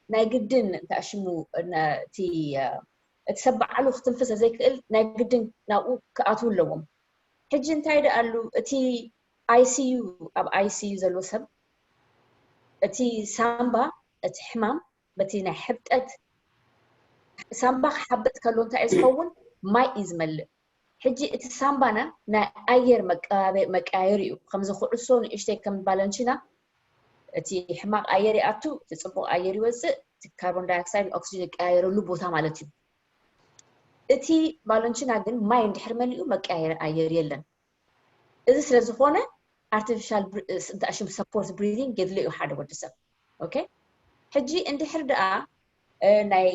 ናይ ግድን እንተኣሽሙ እቲ ሰብ ባዕሉ ክትንፍስ ዘይክእል ናይ ግድን ናብኡ ክኣትዉ ኣለዎም። ሕጂ እንታይ ደኣሉ እቲ ኣይሲዩ ኣብ ኣይሲዩ ዘሎ ሰብ እቲ ሳምባ እቲ ሕማም በቲ ናይ ሕብጠት ሳምባ ክሓብጥ ከሎ እንታይ እዩ ዝኸውን? ማይ እዩ ዝመልእ። ሕጂ እቲ ሳምባና ናይ ኣየር መቀያየሪ እዩ። ከምዚ ኩዕሶ ንእሽተይ ከም ባለንቺና እቲ ሕማቕ ኣየር ይኣቱ፣ እቲ ፅቡቕ ኣየር ይወፅእ፣ እቲ ካርቦን ዳይኦክሳይድ ንኦክሲጅን ይቀያየረሉ ቦታ ማለት እዩ። እቲ ባለንቺና ግን ማይ እንድሕር መሊኡ መቀያየሪ ኣየር የለን። እዚ ስለ ዝኾነ ኣርቲፊሻል እንተኣሽም ሰፖርት ብሪዲንግ የድልዮ ሓደ ወዲ ሰብ። ኦኬ ሕጂ እንድሕር ደኣ ናይ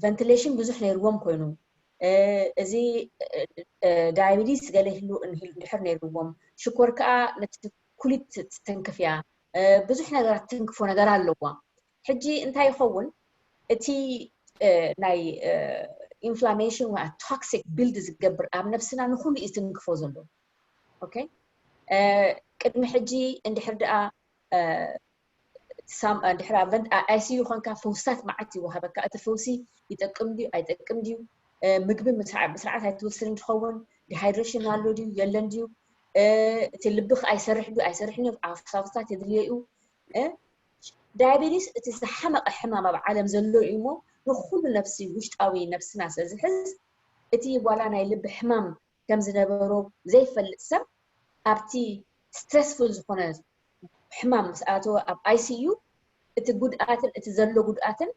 ቨንቲሌሽን ብዙሕ ነይርዎም ኮይኑ እዚ ዳያቤቲስ ገለ ይህሉ እንድሕር ነይርዎም ሽኮር ከዓ ነቲ ኩሊት ትንክፍ እያ። ብዙሕ ነገራት ትንክፎ ነገር ኣለዋ። ሕጂ እንታይ ይኸውን እቲ ናይ ኢንፍላሜሽን ወይ ቶክሲክ ቢልድ ዝገብር ኣብ ነብስና ንኩሉ እዩ ትንክፎ ዘሎ። ኦኬ ቅድሚ ሕጂ እንድሕር ደኣ ድሕር ኣቨንት ኣይሲዩ ኮንካ ፈውስታት መዓት ይወሃበካ። እቲ ፈውሲ ይጠቅም ድዩ ኣይጠቅም ድዩ ምግቢ ብስርዓት ኣይትወስድን ትኸውን፣ ዲሃይድሬሽን ኣሎ ድዩ የለን ድዩ፣ እቲ ልብኽ ኣይሰርሕ ድዩ ኣይሰርሕን እዩ፣ ኣፍሳፍታት የድልዮ እዩ። ዳያቤቲስ እቲ ዝሓመቐ ሕማም ኣብ ዓለም ዘሎ እዩ እሞ ንኩሉ ነብሲ ውሽጣዊ ነብስና ስለ ዝሕዝ እቲ ዋላ ናይ ልቢ ሕማም ከም ዝነበሮ ዘይፈልጥ ሰብ ኣብቲ ስትረስፉል ዝኾነ ሕማም ምስ ኣተወ ኣብ ኣይሲዩ እቲ ጉድኣትን እቲ ዘሎ ጉድኣትን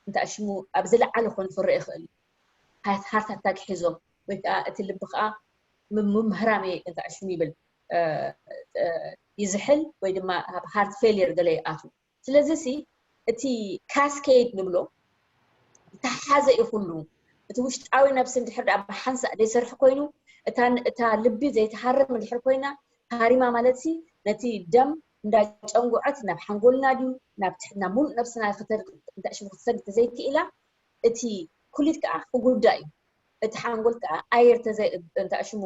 እንተኣሽሙ ኣብ ዝለዓለ ኮይኑ ክረአ ይኽእል እዩ። ሃርት ኣታክ ሒዞም ወይ ከዓ እቲ ልቢ ከዓ ምምህራም እንታይ ሽሙ ይብል ይዝሕል ወይ ድማ ኣብ heart failure ገለ ይኣትዉ። ስለዚ ሲ እቲ cascade ንብሎ ዝተሓሓዘ እዩ ኩሉ። እቲ ውሽጣዊ ነብሲ እንድሕር ደኣ ብሓንሳእ ዘይሰርሕ ኮይኑ እታ ልቢ ዘይትሃርም እንድሕር ኮይና ሃሪማ ማለት ሲ ነቲ ደም እንዳጨንጉዐት ናብ ሓንጎልና ድዩ ናብ ትሕትና ሙሉእ ነብስና እንታይ ሽሙ ክትሰድ ተዘይክኢላ እቲ ኩሊት ከዓ ክጉዳ እዩ። እቲ ሓንጎል ከዓ ኣየር እንታይ ሽሙ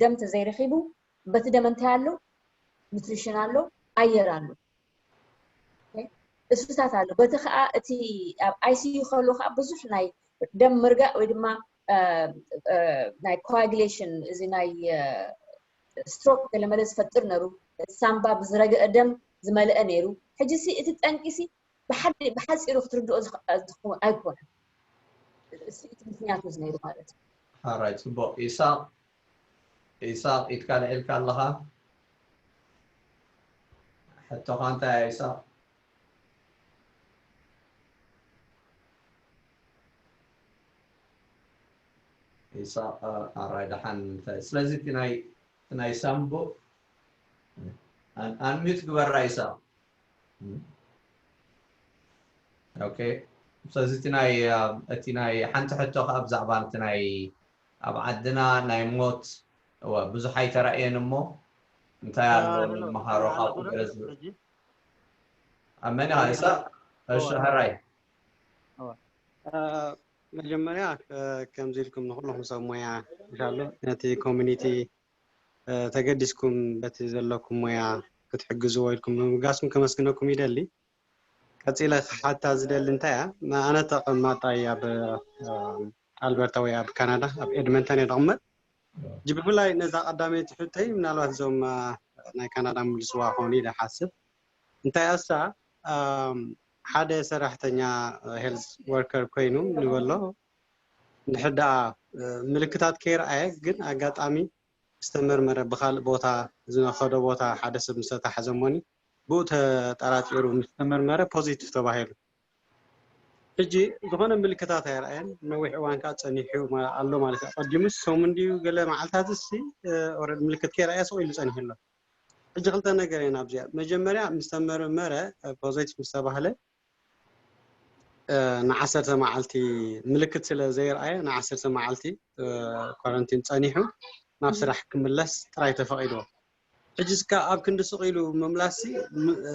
ደም ተዘይረኪቡ በቲ ደም እንታይ ኣሎ? ኑትሪሽን ኣሎ፣ ኣየር ኣሎ፣ እሱታት ኣሎ። በቲ ከዓ እቲ ኣብ ICU ከሎ ከዓ ብዙሕ ናይ ደም ምርጋእ ወይ ድማ ናይ coagulation እዚ ናይ ስትሮክ ገለመለ ዝፈጥር ነሩ። እቲ ሳምባ ብዝረገአ ደም ዝመልአ ነይሩ። ሕጂ ሲ እቲ ጠንቂ ሲ ብሓደ ብሓፂሩ ክትርድኦ ዝኽ- ዝኽ- ኣይኮነን። እሱ እቲ ምክንያቱ እዚ ነይሩ ማለት እዩ። ሓራይ ጽቡቕ። ኢሳቕ ኢሳቕ ኢድካ ልዒልካ ኣለኻ። ሕቶኻ እንታይ እያ ኢሳቕ? ኢሳቕ ኣራይ ደሓን እንታይ ስለዚ እቲ ናይ እቲ ናይ ሳምቡእ ኣን- ኣንሚት ግበራ ኢሳቕ። ኦኬ ስለዚ እቲ ናይ እቲ ናይ ሓንቲ ሕቶ ከዓ ብዛዕባ እቲ ናይ ኣብ ዓድና ናይ ሞት እወ ብዙሕ ኣይተራእየን እሞ እንታይ ኣሎ ንምሃሮ ካብኡ ገለ ዝብል ኣብ መን ኢኻ ኢሳቕ እሺ ሕራይ መጀመርያ ከምዚ ኢልኩም ንኩልኩም ሰብ ሞያ ኢንሻሎ ነቲ ኮሚኒቲ ተገዲስኩም በቲ ዘለኩም ሞያ ክትሕግዝዎ ኢልኩም ብምብጋስኩም ከመስግነኩም ይደሊ። ቀፂለ ክሓታ ዝደሊ እንታይ እያ ኣነ ተቐማጣይ ኣብ ኣልበርታ ወይ ኣብ ካናዳ ኣብ ኤድመንተን እየ ተቐመጥ ጂ ብፍላይ ነዛ ቀዳመይቲ ሕቶይ ምናልባት እዞም ናይ ካናዳ ምልስዋ ክኾኑ ኢለ ሓስብ እንታይ ኣሳ ሓደ ሰራሕተኛ ሄልዝ ወርከር ኮይኑ ንበሎ እንድሕር ደኣ ምልክታት ከይረኣየ ግን ኣጋጣሚ ዝተመርመረ ብካልእ ቦታ ዝነኸዶ ቦታ ሓደ ሰብ ምስተታሕዘሞኒ ብኡ ተጠራጢሩ ምስተመርመረ ፖዚቲቭ ተባሂሉ ሕጂ ዝኾነ ምልክታት ኣይረኣየን ነዊሕ እዋን ከዓ ፀኒሑ ኣሎ ማለት እዩ ቀዲሙስ ሰሙን ድዩ ገለ መዓልታት ሲ ምልክት ከይረኣየ ስቕ ኢሉ ፀኒሑ ኣሎ ሕጂ ክልተ ነገር እየን ኣብዚኣ መጀመርያ ምስተመርመረ ፖዚቲቭ ምስተባህለ ንዓሰርተ መዓልቲ ምልክት ስለ ዘይረኣየ ንዓሰርተ መዓልቲ ኳረንቲን ፀኒሑ ናብ ስራሕ ክምለስ ጥራይ ተፈቒድዎ ሕጂ እስካ ኣብ ክንዲ ስቕ ኢሉ ምምላስ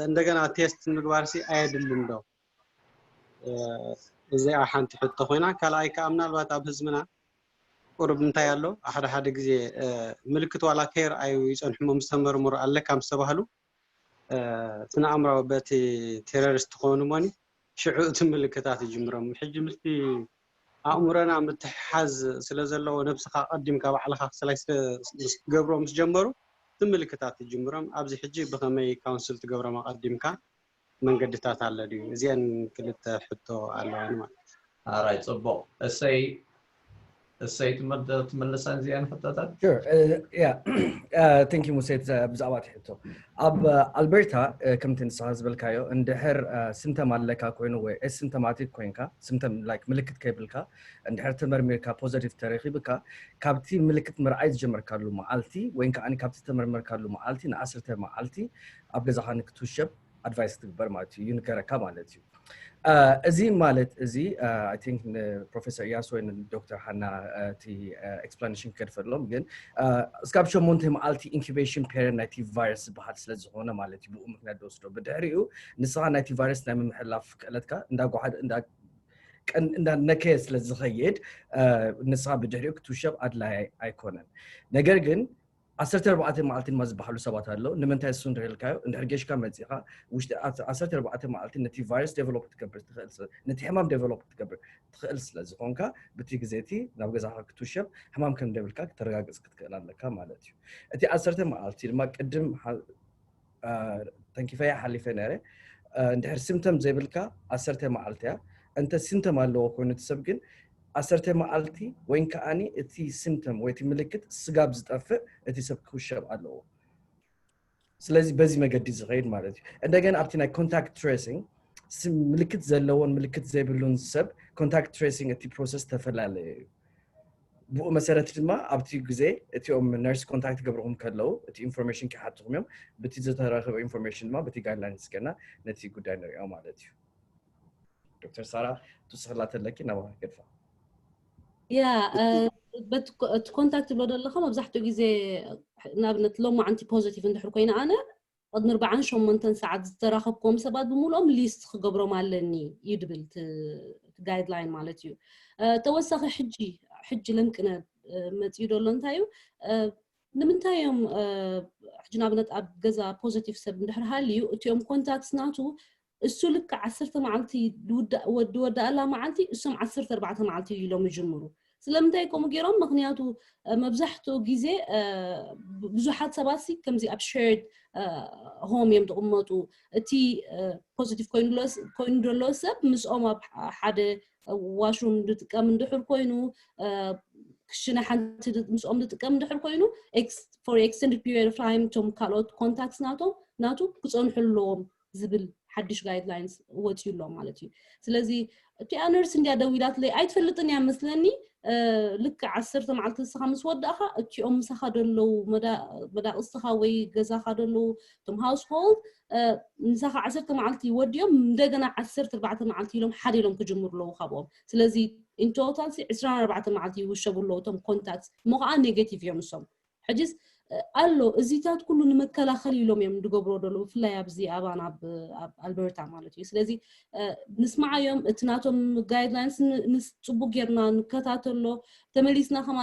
እንደገና ቴስት ምግባር ሲ ኣየድልን ዶ እዚኣ ሓንቲ ሕቶ ኮይና ካልኣይ ከዓ ምናልባት ኣብ ህዝብና ቁሩብ እንታይ ኣሎ ሓደ ሓደ ግዜ ምልክት ዋላ ከይረኣዩ ይፀንሑ እሞ ምስ ተመርምሩ ኣለካ ምስ ተባህሉ ስነ ኣእምራዊ በቲ ቴሮሪስት ክኾኑ እሞኒ ሽዑ እቲ ምልክታት ይጅምሮም ሕጂ ምስቲ ኣእምሮና ምትሕሓዝ ስለ ዘለዎ ነብስኻ ቀዲምካ ባዕልኻ ክስላይ ክትገብሮ ምስ ጀመሩ እቲ ምልክታት ይጅምሮም ኣብዚ ሕጂ ብኸመይ ካውንስል ትገብሮም ኣቐዲምካ መንገድታት ኣሎ ድዩ እዚአን ክልተ ሕቶ ኣለዋኒ ማለት ኣራይ ፅቡቕ እሰይ እሰይ ትምልሰን እዚአን ሕቶታት ያ ቴንክ ሙሴ ብዛዕባ እቲ ሕቶ ኣብ ኣልበርታ ከምቲ ንስኻ ዝበልካዮ እንድሕር ስምተም ኣለካ ኮይኑ ወይ ኤሲምተማቲክ ኮይንካ ስምተም ላይክ ምልክት ከይብልካ እንድሕር ተመርሚርካ ፖዘቲቭ ተረኪብካ ካብቲ ምልክት ምርኣይ ዝጀመርካሉ መዓልቲ ወይ ከዓ ካብቲ ተመርመርካሉ መዓልቲ ንዓሰርተ መዓልቲ ኣብ ገዛኻ ንክትውሸብ ኣድቫይስ ክትግበር ማለት እዩ ይንገረካ ማለት እዩ እዚ ማለት እዚ ቲንክ ንፕሮፌሰር እያስ ወይ ዶክተር ሃና እቲ ኤክስፕላኔሽን ክገድፈሎም ግን እስካብ ሸሞንተ መዓልቲ ኢንኩቤሽን ፔሪድ ናይቲ ቫይረስ ዝበሃል ስለ ዝኾነ ማለት እዩ ብኡ ምክንያት ዝወስዶ ብድሕሪኡ ንስኻ ናይቲ ቫይረስ ናይ ምምሕላፍ ክእለትካ እንዳጓሓደ እንዳነከየ ስለ ዝኸይድ ንስኻ ብድሕሪኡ ክትውሸብ ኣድላይ ኣይኮነን ነገር ግን ዓሰርተ ኣርባዕተ መዓልቲ ድማ ዝበሃሉ ሰባት ኣለዉ ንምንታይ እሱ እንድሕር ኢልካዮ እንድሕር ጌሽካ መፂኻ ውሽጢ ዓሰርተ ኣርባዕተ መዓልቲ ነቲ ቫይረስ ዴቨሎፕ ክትገብር ትኽእል ነቲ ሕማም ዴቨሎፕ ክትገብር ትኽእል ስለ ዝኾንካ ብቲ ግዜ እቲ ናብ ገዛኻ ክትውሸብ ሕማም ከም ደብልካ ክተረጋግፅ ክትክእል ኣለካ ማለት እዩ እቲ ዓሰርተ መዓልቲ ድማ ቅድም ተንኪፈያ ሓሊፈ ነረ እንድሕር ስምተም ዘይብልካ ዓሰርተ መዓልቲ እያ እንተ ስምተም ኣለዎ ኮይኑ እቲ ሰብ ግን ዓሰርተ መዓልቲ ወይን ከዓኒ እቲ ስምተም ወይ እቲ ምልክት ስጋብ ዝጠፍእ እቲ ሰብ ክውሸብ ኣለዎ ስለዚ በዚ መገዲ ዝኸይድ ማለት እዩ እንደገና ኣብቲ ናይ ኮንታክት ትሬሲንግ ምልክት ዘለዎን ምልክት ዘይብሉን ሰብ ኮንታክት ትሬሲንግ እቲ ፕሮሰስ ተፈላለየ እዩ ብኡ መሰረት ድማ ኣብቲ ግዜ እቲኦም ነርስ ኮንታክት ገብርኹም ከለዉ እቲ ኢንፎርሜሽን ክሓትኹም እዮም። ብቲ ዝተረኸበ ኢንፎርሜሽን ድማ በቲ ጋይድላይንስ ገና ነቲ ጉዳይ ንሪኦ ማለት እዩ። ዶክተር ሳራ ትስሕላ ተለኪ ናባኻ ገድፋ። ያ እቲ ኮንታክት ብሎ ዘለኻ መብዛሕትኡ ግዜ ንኣብነት ሎማዓንቲ ፖዘቲቭ እንድሕር ኮይነ ኣነ ቅድሚ ኣርባዓን ሸሞንተን ሰዓት ዝተራኸብኩም ሰባት ብምልኦም ሊስት ክገብሮም ኣለኒ እዩ ድብል ጋይድላይን ማለት እዩ። ተወሳኺ ሕጂ ሕጂ ለምቅነ መፅዩ ደሎ እንታይ እዩ ንምንታይ እዮም ሕጂ ንኣብነት ኣብ ገዛ ፖዘቲቭ ሰብ እንድሕር ሃልዩ እቲኦም ኮንታክትስ ናቱ እሱ ልክዕ ዓሰርተ መዓልቲ ዝወዳእላ መዓልቲ እሶም ዓሰርተ ኣርባዕተ መዓልቲ ኢሎም ይጅምሩ። ስለምንታይ ከምኡ ገይሮም? ምክንያቱ መብዛሕትኡ ግዜ ብዙሓት ሰባት ሲ ከምዚ ኣብ ሸርድ ሆም እዮም ዝቕመጡ። እቲ ፖዚቲቭ ኮይኑ ዘሎ ሰብ ምስኦም ኣብ ሓደ ዋሽሩም ዝጥቀም እንድሕር ኮይኑ ክሽነ ሓንቲ ምስኦም ዝጥቀም እንድሕር ኮይኑ for extended period of time እቶም ካልኦት ኮንታክትስ ናቶም ናቱ ክፀንሑ ኣለዎም ዝብል ሓድሽ ጋይድላይንስ ወፂኡ ኣሎ ማለት እዩ። ስለዚ እቲኣ ነርስ እንዲያ ደዊላትለይ ኣይትፈልጥን እያ መስለኒ። ልክዕ ዓሰርተ መዓልቲ ንስኻ ምስ ወዳእኻ እቲኦም ምሳኻ ደለዉ መዳቕስትኻ ወይ ገዛኻ ደለዉ እቶም ሃውስሆልድ ምሳኻ ዓሰርተ መዓልቲ ወዲኦም እንደገና ዓሰርተ ኣርባዕተ መዓልቲ ኢሎም ሓደ ኢሎም ክጅምሩ ኣለዉ ካብኦም። ስለዚ ኢንቶታል ሲ ዕስራን ኣርባዕተ መዓልቲ ይውሸቡ ኣለዉ እቶም ኮንታክትስ እሞ ከዓ ኔጌቲቭ እዮም እሶም። ሕጅስ ኣሎ እዚታት ኩሉ ንመከላኸል ኢሎም እዮም ዝገብሮ ደሎ ብፍላይ ኣብዚ ኣባና ኣብ ኣልበርታ ማለት እዩ። ስለዚ ንስማዓዮም እቲ ናቶም ጋይድላይንስ ንፅቡቅ ጌርና ንከታተሎ። ተመሊስና ከማ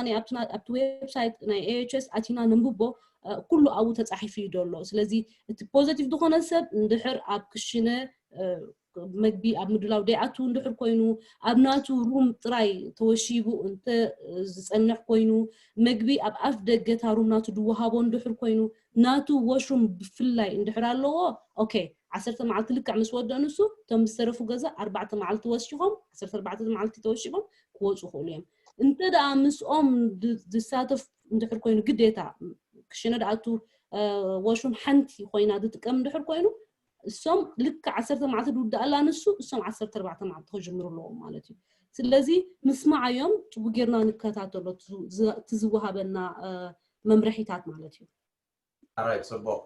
ኣብቲ ዌብሳይት ናይ ኤችኤስ ኣቲና ነንብቦ ኩሉ ኣብኡ ተፃሒፉ እዩ ደሎ። ስለዚ እቲ ፖዘቲቭ ዝኾነ ሰብ እንድሕር ኣብ ክሽነ መግቢ ኣብ ምድላው ደይኣቱ እንድሕር ኮይኑ ኣብ ናቱ ሩም ጥራይ ተወሺቡ እንተ ዝፀንሕ ኮይኑ መግቢ ኣብ ኣፍ ደገ እታ ሩም ናቱ ዝወሃቦ እንድሕር ኮይኑ ናቱ ወሽሩም ብፍላይ እንድሕር ኣለዎ ኦኬ ዓሰርተ መዓልቲ ልክዕ ምስ ወደ ንሱ እቶም ዝተረፉ ገዛ ኣርባዕተ መዓልቲ ወሲኾም ዓሰርተ ኣርባዕተ መዓልቲ ተወሺቦም ክወፁ ይኽእሉ እዮም። እንተ ደኣ ምስኦም ዝሳተፍ እንድሕር ኮይኑ ግዴታ ክሽነ ደኣቱ ወሽሩም ሓንቲ ኮይና ዝጥቀም እንድሕር ኮይኑ እሶም ልክዕ ዓሰርተ መዓልቲ ዝውዳእላ ንሱ እሶም ዓሰርተ ኣርባዕተ መዓልቲ ክጅምሩ ኣለዎም ማለት እዩ። ስለዚ ምስማዓዮም ፅቡቅ ጌርና ንከታተሎ እቲ ዝወሃበና መምርሒታት ማለት እዩ። ኣራይ ፅቡቅ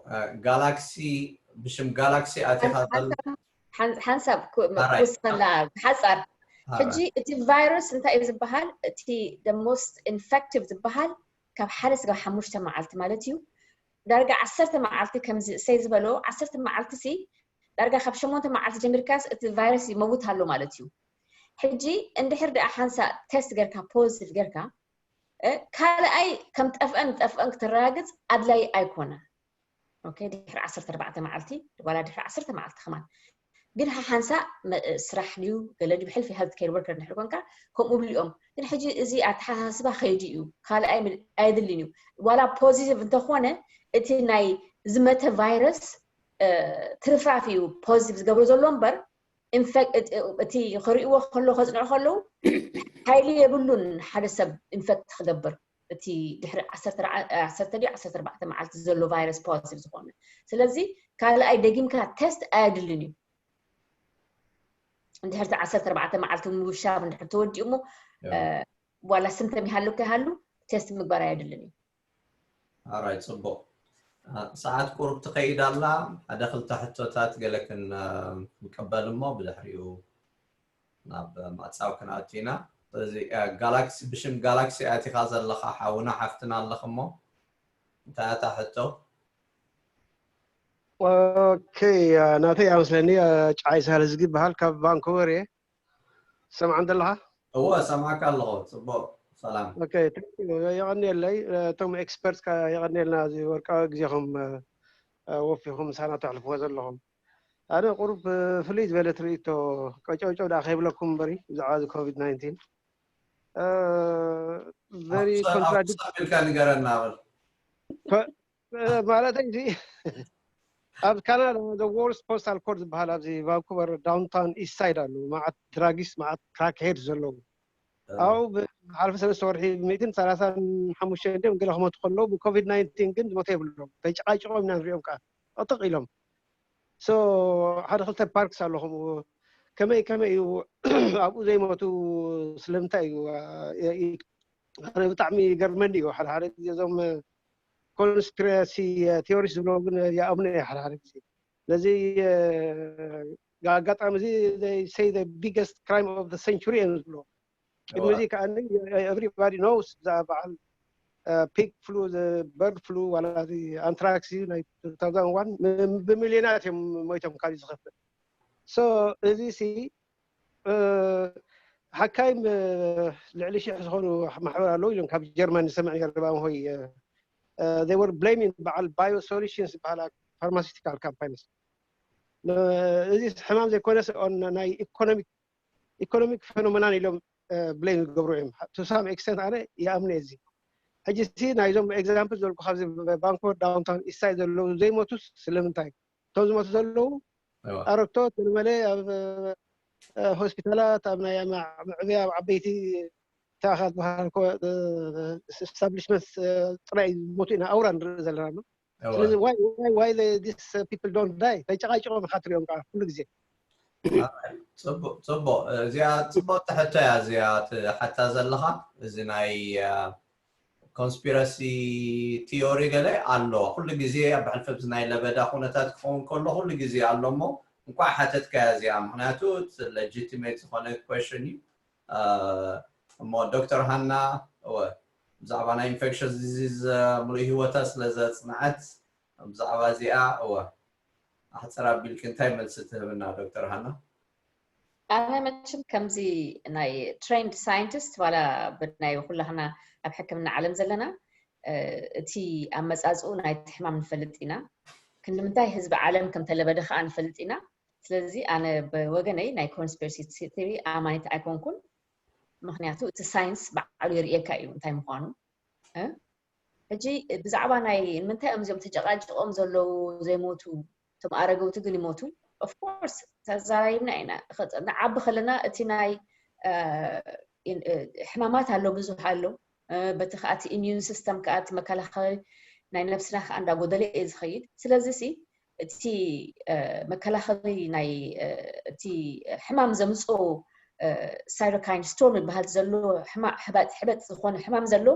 ጋላክሲ ብሽም ጋላክሲ ኣቲኻ ሓንሳብ ክወስኸላ ሓፃር ሕጂ እቲ ቫይረስ እንታይ እዩ ዝበሃል እቲ most infective ዝበሃል ካብ ሓደ ስጋብ ሓሙሽተ መዓልቲ ማለት እዩ። ዳርጋ ዓሰርተ መዓልቲ ከምዚ እሰይ ዝበሎ ዓሰርተ መዓልቲ ሲ ዳርጋ ካብ ሸሞንተ መዓልቲ ጀሚርካስ እቲ ቫይረስ ይመውት ኣሎ ማለት እዩ። ሕጂ እንድሕር ደኣ ሓንሳ ቴስት ጌርካ ፖዚቲቭ ጌርካ ካልኣይ ከም ጠፍአን ጠፍአን ክተረጋግፅ ኣድላይ ኣይኮነ። ድሕሪ ዓሰርተ ኣርባዕተ መዓልቲ ዋላ ድሕሪ ዓሰርተ መዓልቲ ከማን ግን ሓሓንሳ ስራሕ ድዩ ገለ ድዩ ብሕልፊ ሄልት ኬር ወርከር ድሕሪ ኮንካ ከምኡ ብልኦም ግን ሕጂ እዚ ኣተሓሳስባ ከይዱ እዩ ካልኣይ ኣየድልን እዩ ዋላ ፖዚቲቭ እንተኾነ እቲ ናይ ዝመተ ቫይረስ ትርፍራፍ እዩ ፖዚቲቭ ዝገብሮ ዘሎ እምበር እቲ ክርእይዎ ከሎ ከፅንዑ ከለዉ ሓይሊ የብሉን ሓደ ሰብ ኢንፌክት ክገብር እቲ ድሕሪ ዓሰርተ ድዩ ዓሰርተ ኣርባዕተ መዓልቲ ዘሎ ቫይረስ ፖዚቲቭ ዝኾነ ስለዚ ካልኣይ ደጊምካ ቴስት ኣየድልን እዩ እንድሕርቲ ዓሰርተ ኣርባዕተ መዓልቲ ምውሻብ እንድሕር ተወዲኡ እሞ ዋላ ስምተም ይሃሉ ከይሃሉ ቴስት ምግባር ኣየድልን እዩ ኣራይ ፅቡቅ ሰዓት ቁሩብ ትኸይድ ኣላ ሓደ ክልተ ሕቶታት ገለ ክንቀበል እሞ ብድሕሪኡ ናብ ማዕፃው ክንኣቱ ኢና ስለዚ ጋላክሲ ብሽም ጋላክሲ ኣቲኻ ዘለኻ ሓውና ሓፍትና ኣለኽ እሞ እንታይ ኣታ ሕቶ ኦኬ ናተይ ኣመስለኒ ጫይ ሳልዝጊ ይበሃል ካብ ቫንኮቨር እየ ሰምዓን ዘለኻ እወ ሰማዕካ ኣለኹ ፅቡቅ ሰላም የቐንየለይ እቶም ኤክስፐርት የቐንየልና እዚ ወርቃዊ ግዜኹም ወፊኹም ምሳና ተሕልፍዎ ዘለኹም ኣነ ቁሩብ ፍልይ ዝበለ ትርኢቶ ቀጨውጨው ደኣ ከይብለኩም እምበሪ ብዛዕባ እዚ ኮቪድ ናይንቲን very contradict ኢልካ ንገረና በል ማለተይ እዚ ኣብ ካናዳ the worst postal code ዝበሃል ኣብዚ ቫንኩቨር ዳውንታውን ኢስት ሳይድ ኣለዉ መዓት ድራጊስ መዓት ክራክ ሄድ ዘለዉ ኣብኡ ብሓለፈ ሰለስተ ወርሒ ሚእትን ሰላሳን ሓሙሽተ እንዲኦም ገለ ክመቱ ከለዉ ብኮቪድ ናይንቲን ግን ዝመቱ የብሎም ተጨቃጭቆም ኢና ንሪኦም ከዓ ጥጥቕ ኢሎም ሓደ ክልተ ፓርክስ ኣሎ ከምኡ ከመይ ከመይ እዩ ኣብኡ ዘይሞቱ ስለምንታይ እዩ ኣነ ብጣዕሚ ይገርመኒ እዩ። ሓደ ሓደ ግዜ እዞም ኮንስፒራሲ ቲዮሪስ ዝብሎ ግን ይኣምኖ እየ ሓደ ሓደ ግዜ። ነዚ ኣጋጣሚ እዚ they say the biggest crime of the century እዮም ዝብሎ። ቅድሚ እዚ ከዓ everybody knows ብዛዕባ በዓል pig flu, bird flu ዋላ ኣንትራክስ እዩ ናይ two thousand one ብሚልዮናት እዮም ሞይቶም ካብ ዝኸፍል። So እዚ ሲ ሓካይም ልዕሊ ሽሕ ዝኾኑ ማሕበር ኣለዉ ኢሎም ካብ ጀርመን ዝሰምዕ ነይረ። ባንሆይ they were blaming በዓል ባዮ ሶሉሽንስ ዝበሃላ ፋርማሲቲካል ካምፓኒስ። እዚ ሕማም ዘይኮነስ on ናይ ኢኮኖሚክ ኢኮኖሚክ ፌኖሜናን ኢሎም ብሌም ይገብሩ እዮም። To some extent ኣነ ይኣምነ እዚ። ሕጂ ሲ ናይዞም ኤግዛምፕል ዘልኩ ካብዚ ባንኮ ዳውንታውን ኢስሳይድ ዘለዉ ዘይሞቱስ ስለምንታይ? እቶም ዝሞቱ ዘለዉ ኣረግቶት ገለመለ ኣብ ሆስፒታላት ኣብ ናይ መዕበያ ኣብ ዓበይቲ ታኻት በሃል ስታብሊሽመንት ጥራይ ዝሞቱ ኢና ኣውራ ንርኢ ዘለና ኣሎ። ስለዚ why why why these people don't die? ተጨቃጭቆም ኢኻ ትሪኦም ከዓ ኩሉ ግዜ። ጽቡቅ ጽቡቅ። እዚኣ ጽቡቅ ትሕቶ እያ እዚኣ ትሓታ ዘለኻ። እዚ ናይ ኮንስፒረሲ ቲዮሪ ገለ ኣሎ ኩሉ ግዜ ኣብ ሕልፈት ናይ ለበዳ ኩነታት ክኸውን ከሎ ኩሉ ግዜ ኣሎ እሞ እንኳዕ ሓተትካያ እዚኣ፣ ምክንያቱ ለጂቲሜት ዝኾነ ኮሽን እዩ። እሞ ዶክተር ሃና እወ ብዛዕባ ናይ ኢንፌክሽስ ዲዚዝ ሙሉእ ህይወታ ስለ ዘጽንዐት ብዛዕባ እዚኣ እወ ኣሕፅር ኣቢልኪ እንታይ መልሲ ትህብና ዶክተር ሃና? ኣነ መችም ከምዚ ናይ ትሬንድ ሳይንቲስት ዋላ ብናይ ኩላህና ኣብ ሕክምና ዓለም ዘለና እቲ ኣመፃፅኡ ናይቲ ሕማም ንፈልጥ ኢና። ክንዲ ምንታይ ህዝቢ ዓለም ከም ተለበደ ከዓ ንፈልጥ ኢና። ስለዚ ኣነ ብወገነይ ናይ ኮንስፒረሲ ቲዮሪ ኣማኒት ኣይኮንኩን። ምክንያቱ እቲ ሳይንስ ባዕሉ የርእየካ እዩ እንታይ ምኳኑ። ሕጂ ብዛዕባ ናይ ንምንታይ እዮም እዚኦም ተጨቃጭቆም ዘለዉ ዘይሞቱ እቶም ኣረገውቲ ግን ይሞቱ። ኦፍኮርስ ተዛራሪብና ኢና። ንዓቢ ከለና እቲ ናይ ሕማማት ኣሎ ብዙሕ ኣሎ። በቲ ከዓ እቲ ኢሚዩን ሲስተም ከዓ እቲ መከላኸሊ ናይ ነብስና ከዓ እንዳጎደለ እዩ ዝኸይድ። ስለዚ ሲ እቲ መከላኸሊ ናይ እቲ ሕማም ዘምፅኦ ሳይቶካይን ስቶርም ዝበሃል ዘሎ ሕበጥ ዝኾነ ሕማም ዘሎ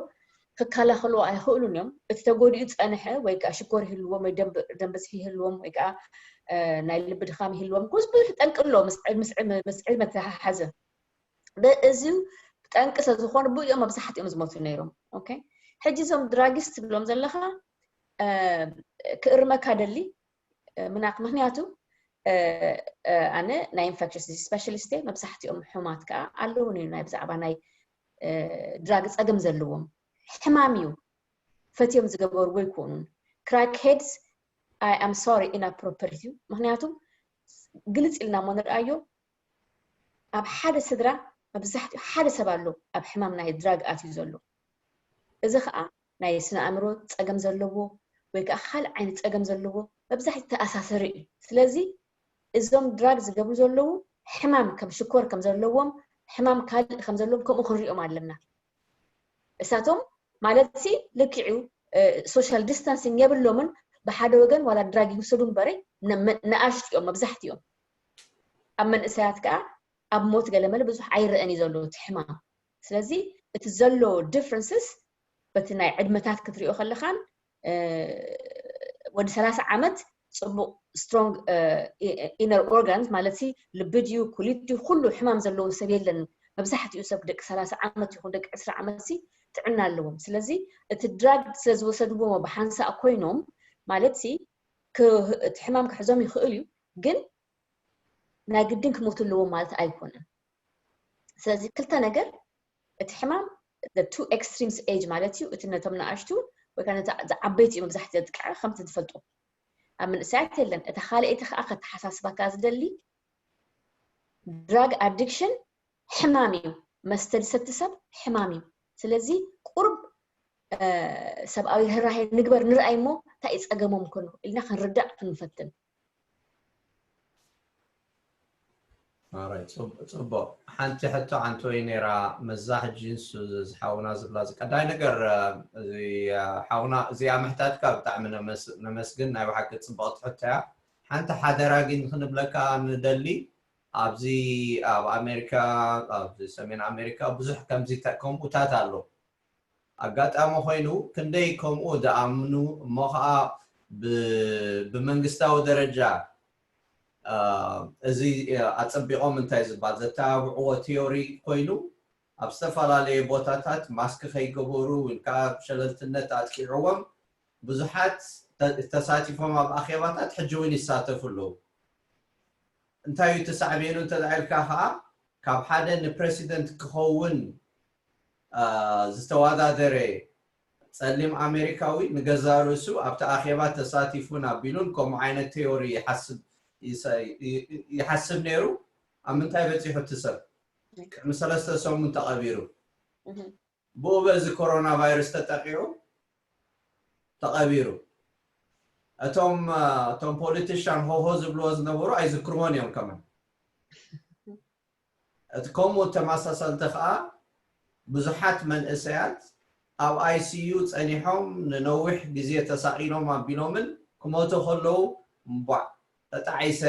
ክከላኸልዎ ኣይኽእሉን እዮም። እቲ ተጎዲኡ ፀንሐ ወይ ከዓ ሽኮር ይህልዎም ወይ ደም ብዝሒ ይህልዎም ወይ ከዓ ናይ ልቢ ድኻም ይህልዎም ኮስ ብዙሕ ጠንቂ ኣሎ። ምስ ዕድመ ተሓሓዘ እዚ ጠንቂ ስለዝኾኑ ብኡ እዮም መብዛሕትኦም ዝሞቱ ነይሮም። ኦኬ ሕጂ እዞም ድራጊስት ትብሎም ዘለኻ ክእርመካ ደሊ ምናክ ምክንያቱ ኣነ ናይ ኢንፌክሽስ ዲዚዝ ስፔሻሊስት እየ። መብዛሕትኦም ሕማት ከዓ ኣለውን እዩ ናይ ብዛዕባ ናይ ድራግ ፀገም ዘለዎም ሕማም እዩ። ፈትዮም ዝገበርዎ ኣይኮኑን። ክራክ ሄድስ ኣይ ኣም ሶሪ ኢናፕሮፐሪት እዩ። ምክንያቱ ግልፅ ኢልና እሞ ንርኣዮ ኣብ ሓደ ስድራ መብዛሕትኡ ሓደ ሰብ ኣሎ ኣብ ሕማም ናይ ድራግ ኣትዩ ዘሎ። እዚ ከዓ ናይ ስነ ኣእምሮ ፀገም ዘለዎ ወይ ከዓ ካልእ ዓይነት ፀገም ዘለዎ መብዛሕትኡ ተኣሳሰሪ እዩ። ስለዚ እዞም ድራግ ዝገብሩ ዘለዉ ሕማም ከም ሽኮር ከም ዘለዎም ሕማም ካልእ ከም ዘለዎም ከምኡ ክንሪኦም ኣለና። እሳቶም ማለት ሲ ልክዕ እዩ ሶሻል ዲስታንሲንግ የብሎምን። ብሓደ ወገን ዋላ ድራግ ይውሰዱ እምበረ ንኣሽቱ እዮም መብዛሕትኦም። ኣብ መንእሰያት ከዓ ኣብ ሞት ገለመለ ብዙሕ ኣይረአን እዩ ዘሎ እቲ ሕማም። ስለዚ እቲ ዘሎ ዲፍረንስስ በቲ ናይ ዕድመታት ክትሪኦ ከለኻን ወዲ ሰላሳ ዓመት ፅቡቅ ስትሮንግ ኢነር ኦርጋንስ ማለት ሲ ልቢ ድዩ ኩሊት ድዩ ኩሉ ሕማም ዘለዎ ሰብ የለን። መብዛሕትኡ ሰብ ደቂ ሰላሳ ዓመት ይኹን ደቂ ዕስራ ዓመት ሲ ጥዕና ኣለዎም። ስለዚ እቲ ድራግ ስለ ዝወሰድዎ ብሓንሳእ ኮይኖም ማለት ሲ እቲ ሕማም ክሕዞም ይኽእል እዩ፣ ግን ናይ ግድን ክሞቱ ኣለዎም ማለት ኣይኮነን። ስለዚ ክልተ ነገር እቲ ሕማም two extremes age ማለት እዩ። እቲ ነቶም ንኣሽቱ ወይ ከዓ ነቲ ዝዓበይቲ እዩ መብዛሕትኡ ዘጥቅዐ ከምቲ ትፈልጦ ኣብ መንእሰያት የለን። እታ ካልኣይቲ ከዓ ከተሓሳስባካ ዝደሊ ድራግ ኣዲክሽን ሕማም እዩ። መስተ ዝሰቲ ሰብ ሕማም እዩ። ስለዚ ቁርብ ሰብኣዊ ርህራሄ ንግበር ንርኣይ እሞ እንታይ እዩ ፀገሞም ከሎ ኢልና ክንርዳእ ክንፈትን። ጽቡቅ። ሓንቲ ሕቶ ዓንተወይ ነይራ መዛ ሕጂ ንሱ ዝሓውና ዝብላ ዝቀዳይ ነገር እዚ ሓውና እዚኣ ምሕታትካ ብጣዕሚ ነመስግን። ናይ ብሓቂ ጽቡቅቲ ሕቶ እያ። ሓንቲ ሓደራ ግን ክንብለካ ንደሊ ኣብዚ ኣብ ኣሜሪካ ኣብዚ ሰሜን ኣሜሪካ ብዙሕ ከምዚ ከምኡታት ኣሎ። ኣጋጣሚ ኮይኑ ክንደይ ከምኡ ዝኣምኑ እሞ ከዓ ብመንግስታዊ ደረጃ እዚ ኣፀቢቆም እንታይ ዝበሃል ዘተባብዕዎ ቲዮሪ ኮይኑ ኣብ ዝተፈላለየ ቦታታት ማስክ ከይገበሩ ወይ ከዓ ሸለልትነት ኣጥቂዕዎም ብዙሓት ተሳቲፎም ኣብ ኣኼባታት ሕጂ እውን ይሳተፉ ኣለዉ። እንታይ እዩ ተሳዕቤኑ እንተኢልካ ከዓ ካብ ሓደ ንፕረሲደንት ክኸውን ዝተዋዳደረ ፀሊም ኣሜሪካዊ ንገዛ ርእሱ ኣብቲ ኣኼባ ተሳቲፉን ኣቢሉን ከምኡ ዓይነት ቴዎሪ ይሓስብ ነይሩ። ኣብ ምንታይ በፂሑ እቲ ሰብ? ቅድሚ ሰለስተ ሰሙን ተቐቢሩ። ብኡ በዚ ኮሮና ቫይረስ ተጠቂዑ ተቐቢሩ። እቶም እቶም ፖለቲሻን ሆሆ ዝብልዎ ዝነበሩ ኣይዝክርዎን እዮም ከመን። እቲ ከምኡ ተመሳሰልቲ ከዓ ብዙሓት መንእሰያት ኣብ ኣይሲዩ ፀኒሖም ንነዊሕ ግዜ ተሳቒሎም ኣቢሎምን ክሞቱ ከለዉ እምቧዕ ተጣዒሰ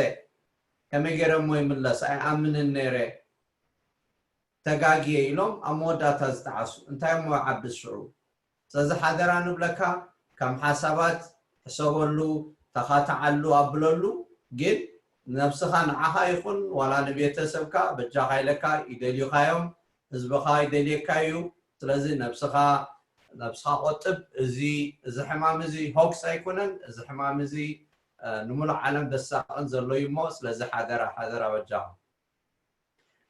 ከመይ ገይረ እሞ ይምለስ ኣይኣምንን ነይረ ተጋግየ ኢሎም ኣብ መወዳእታ ዝጠዓሱ እንታይ እሞ ዓብስ ሽዑ ስለዚ ሓደራ ንብለካ ከም ሓሳባት ሕሰበሉ ተኻትዓሉ ኣብለሉ ግን ነብስኻ ንዓኻ ይኹን ዋላ ንቤተሰብካ በጃኻ ኢለካ ይደልዩኻዮም ህዝብኻ ይደልየካ እዩ ስለዚ ነብስኻ ነብስኻ ቆጥብ እዚ እዚ ሕማም እዚ ሆክስ ኣይኮነን እዚ ሕማም እዚ ንሙሉእ ዓለም ደሳቕን ዘሎ እዩ እሞ ስለዚ ሓደራ ሓደራ በጃኹም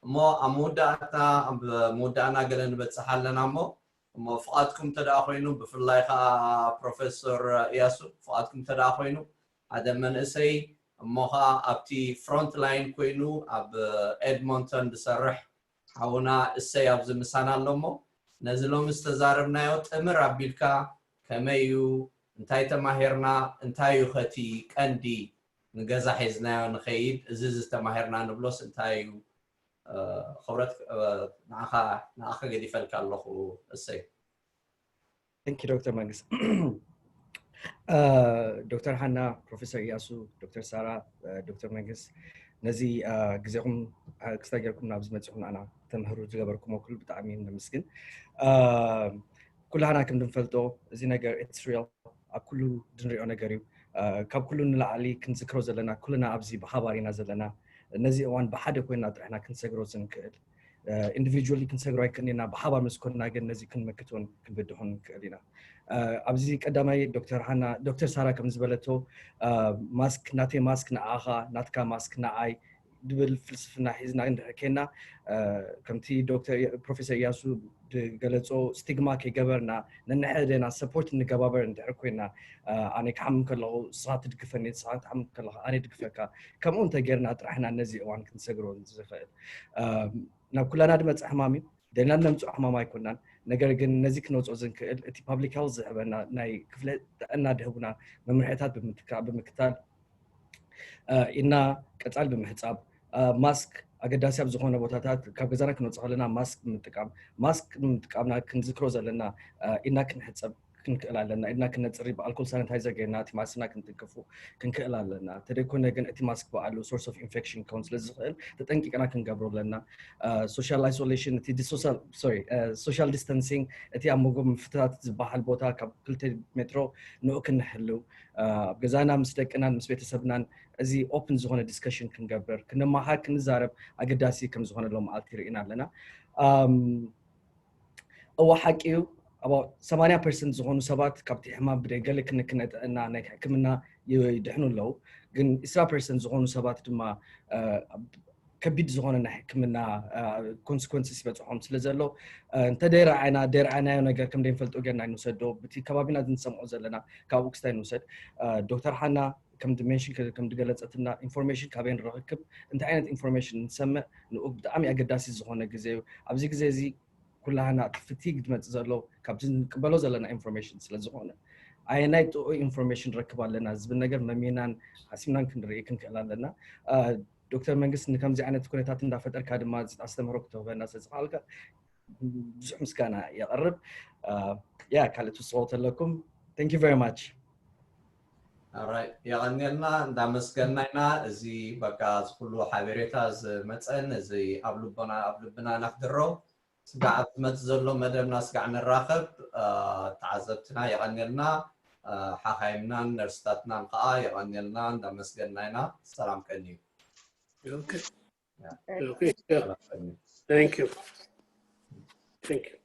እሞ ኣብ መወዳእታ ኣብ መወዳእና ገለ ንበፅሕ ኣለና እሞ እሞ ፍቓድኩም እንተ ደኣ ኮይኑ ብፍላይ ከዓ ፕሮፌሰር እያሱ ፍቓድኩም እንተ ደኣ ኮይኑ ሓደ መንእሰይ እሞ ከዓ ኣብቲ ፍሮንት ላይን ኮይኑ ኣብ ኤድሞንተን ዝሰርሕ ሓውና እሰይ ኣብዚ ምሳና ኣሎ እሞ ነዚ ሎሚ ዝተዛረብናዮ ጥምር ኣቢልካ ከመይ እዩ እንታይ ተማሂርና እንታይ እዩ ኸቲ ቀንዲ ንገዛ ሒዝናዮ ንኸይድ እዚ ዝተማሂርና ንብሎስ እንታይ እዩ ክብረት ንዓኻ ንዓኻ ገዲፈልካ ኣለኹ እሰይ Thank you ዶክተር መንግስት ዶክተር ሃና ፕሮፌሰር እያሱ ዶክተር ሳራ ዶክተር መንግስት ነዚ ግዜኹም ክስታ ጌርኩም ናብዚ መፂኹም ንኣና ተምህሩ ዝገበርኩሞ ኩሉ ብጣዕሚ ነመስግን ኩላህና ከም ድንፈልጦ እዚ ነገር it's real ኣብ ኩሉ ድንሪኦ ነገር እዩ ካብ ኩሉ ንላዕሊ ክንዝክሮ ዘለና ኩልና ኣብዚ ብሓባር ኢና ዘለና ነዚ እዋን ብሓደ ኮይና ጥራሕና ክንሰግሮ ዝንክእል individually ክንሰግሮ ኣይክእልን ኢና ብሓባር ምስ ኮንና ግን ነዚ ክንመክት እውን ክንብድሆን ንክእል ኢና ኣብዚ ቀዳማይ ዶክተር ሃና ዶክተር ሳራ ከም ዝበለቶ ማስክ ናተይ ማስክ ንዓኻ ናትካ ማስክ ንዓይ ድብል ፍልስፍና ሒዝና እንድሕር ኬና ከምቲ ዶክተር ፕሮፌሰር እያሱ ዝገለፆ ስቲግማ ከይገበርና ነንሕደና ሰፖርት ንገባበር እንድሕር ኮይና ኣነ ክሓምም ከለኹ ንስኻ ትድግፈኒ ንስኻ ትሓምም ከለኻ ኣነ ድግፈካ ከምኡ እንተጌርና ጥራሕና ነዚ እዋን ክንሰግሮ ዝኽእል ናብ ኩላና ድመፅእ ሕማም እዩ ደልና ነምፅኦ ሕማም ኣይኮናን ነገር ግን ነዚ ክነውፅኦ ዝንክእል እቲ ፓብሊክ ሄልት ዝህበና ናይ ክፍለ ጥዕና ድህቡና መምርሕታት ብምክታል ኢና ቀፃል ብምሕፃብ ማስክ ኣገዳሲ ኣብ ዝኾነ ቦታታት ካብ ገዛና ክንወፅእ ከለና ማስክ ብምጥቃም ማስክ ብምጥቃምና ክንዝክሮ ዘለና ኢና ክንሕፀብ ክንክእል ኣለና ኢድና ክነፅሪ ብኣልኮል ሳኒታይዘር ገይርና እቲ ማስክና ክንጥንቅፉ ክንክእል ኣለና ተደይኮነ ግን እቲ ማስክ በዓሉ source of infection ክኸውን ስለ ዝኽእል ተጠንቂቅና ክንገብሮ ኣለና social isolation እቲ social distancing እቲ ኣብ መንጎ ምፍታት ዝበሃል ቦታ ካብ ክልተ ሜትሮ ንኡ ክንሕልው ኣብ ገዛና ምስ ደቅናን ምስ ቤተሰብናን እዚ open ዝኾነ discussion ክንገብር ክንመሃር ክንዛረብ ኣገዳሲ ከም ዝኾነ ሎም መዓልቲ ርኢና ኣለና እዋ ሓቂ እዩ about ሰማንያ ፐርሰንት ዝኾኑ ሰባት ካብቲ ሕማም ብደይ ገለ ክንክነ ጥዕና ናይ ሕክምና ይድሕኑ ኣለዉ ግን ዕስራ ፐርሰንት ዝኾኑ ሰባት ድማ ከቢድ ዝኾነ ናይ ሕክምና consequences ይበፅሖም ስለ ዘሎ እንተ ደይረዓይና ደይረዓይናዮ ነገር ከም ደይንፈልጦ ጌርና ንውሰዶ ብቲ ከባቢና ንሰምዖ ዘለና ካብኡ ክስታይ ንውሰድ ዶክተር ሓና ከም ሜንሽን ከም ዝገለፀትና information ካበይ ንረክብ እንታይ ዓይነት information ንሰምዕ ንኡ ብጣዕሚ ኣገዳሲ ዝኾነ ግዜ እዩ ኣብዚ ግዜ እዚ ኩላህና እቲ fatigue ዝመፅእ ዘሎ ካብቲ ንቅበሎ ዘለና information ስለ ዝኾነ ኣየናይ ጥዑይ information ንረክብ ኣለና ዝብል ነገር መሚናን ሓሲብናን ክንርኢ ክንክእል ኣለና ዶክተር መንግስት ንከምዚ ዓይነት ኩነታት እንዳፈጠርካ ድማ ኣስተምህሮ ክትህበና ስለዝኽኣልካ ብዙሕ ምስጋና የቕርብ ያ ካልእ ትውስኸው ተለኩም thank you very much የቐንየልና እንዳመስገና ኢና እዚ በቃ እዚ ኩሉ ሓበሬታ ዝመፀን እዚ ኣብ ልቦና ኣብ ልብና ናክድሮ ስጋዕ ኣብ ዝመጽእ ዘሎ መደብና ስጋዕ ንራኸብ። ተዓዘብትና የቐንየልና። ሓኻይምናን ነርስታትናን ከዓ የቐንየልና፣ እንዳመስገንና ኢና። ሰላም ቀንዩ። Okay. Okay. Yeah. Thank you. Thank you.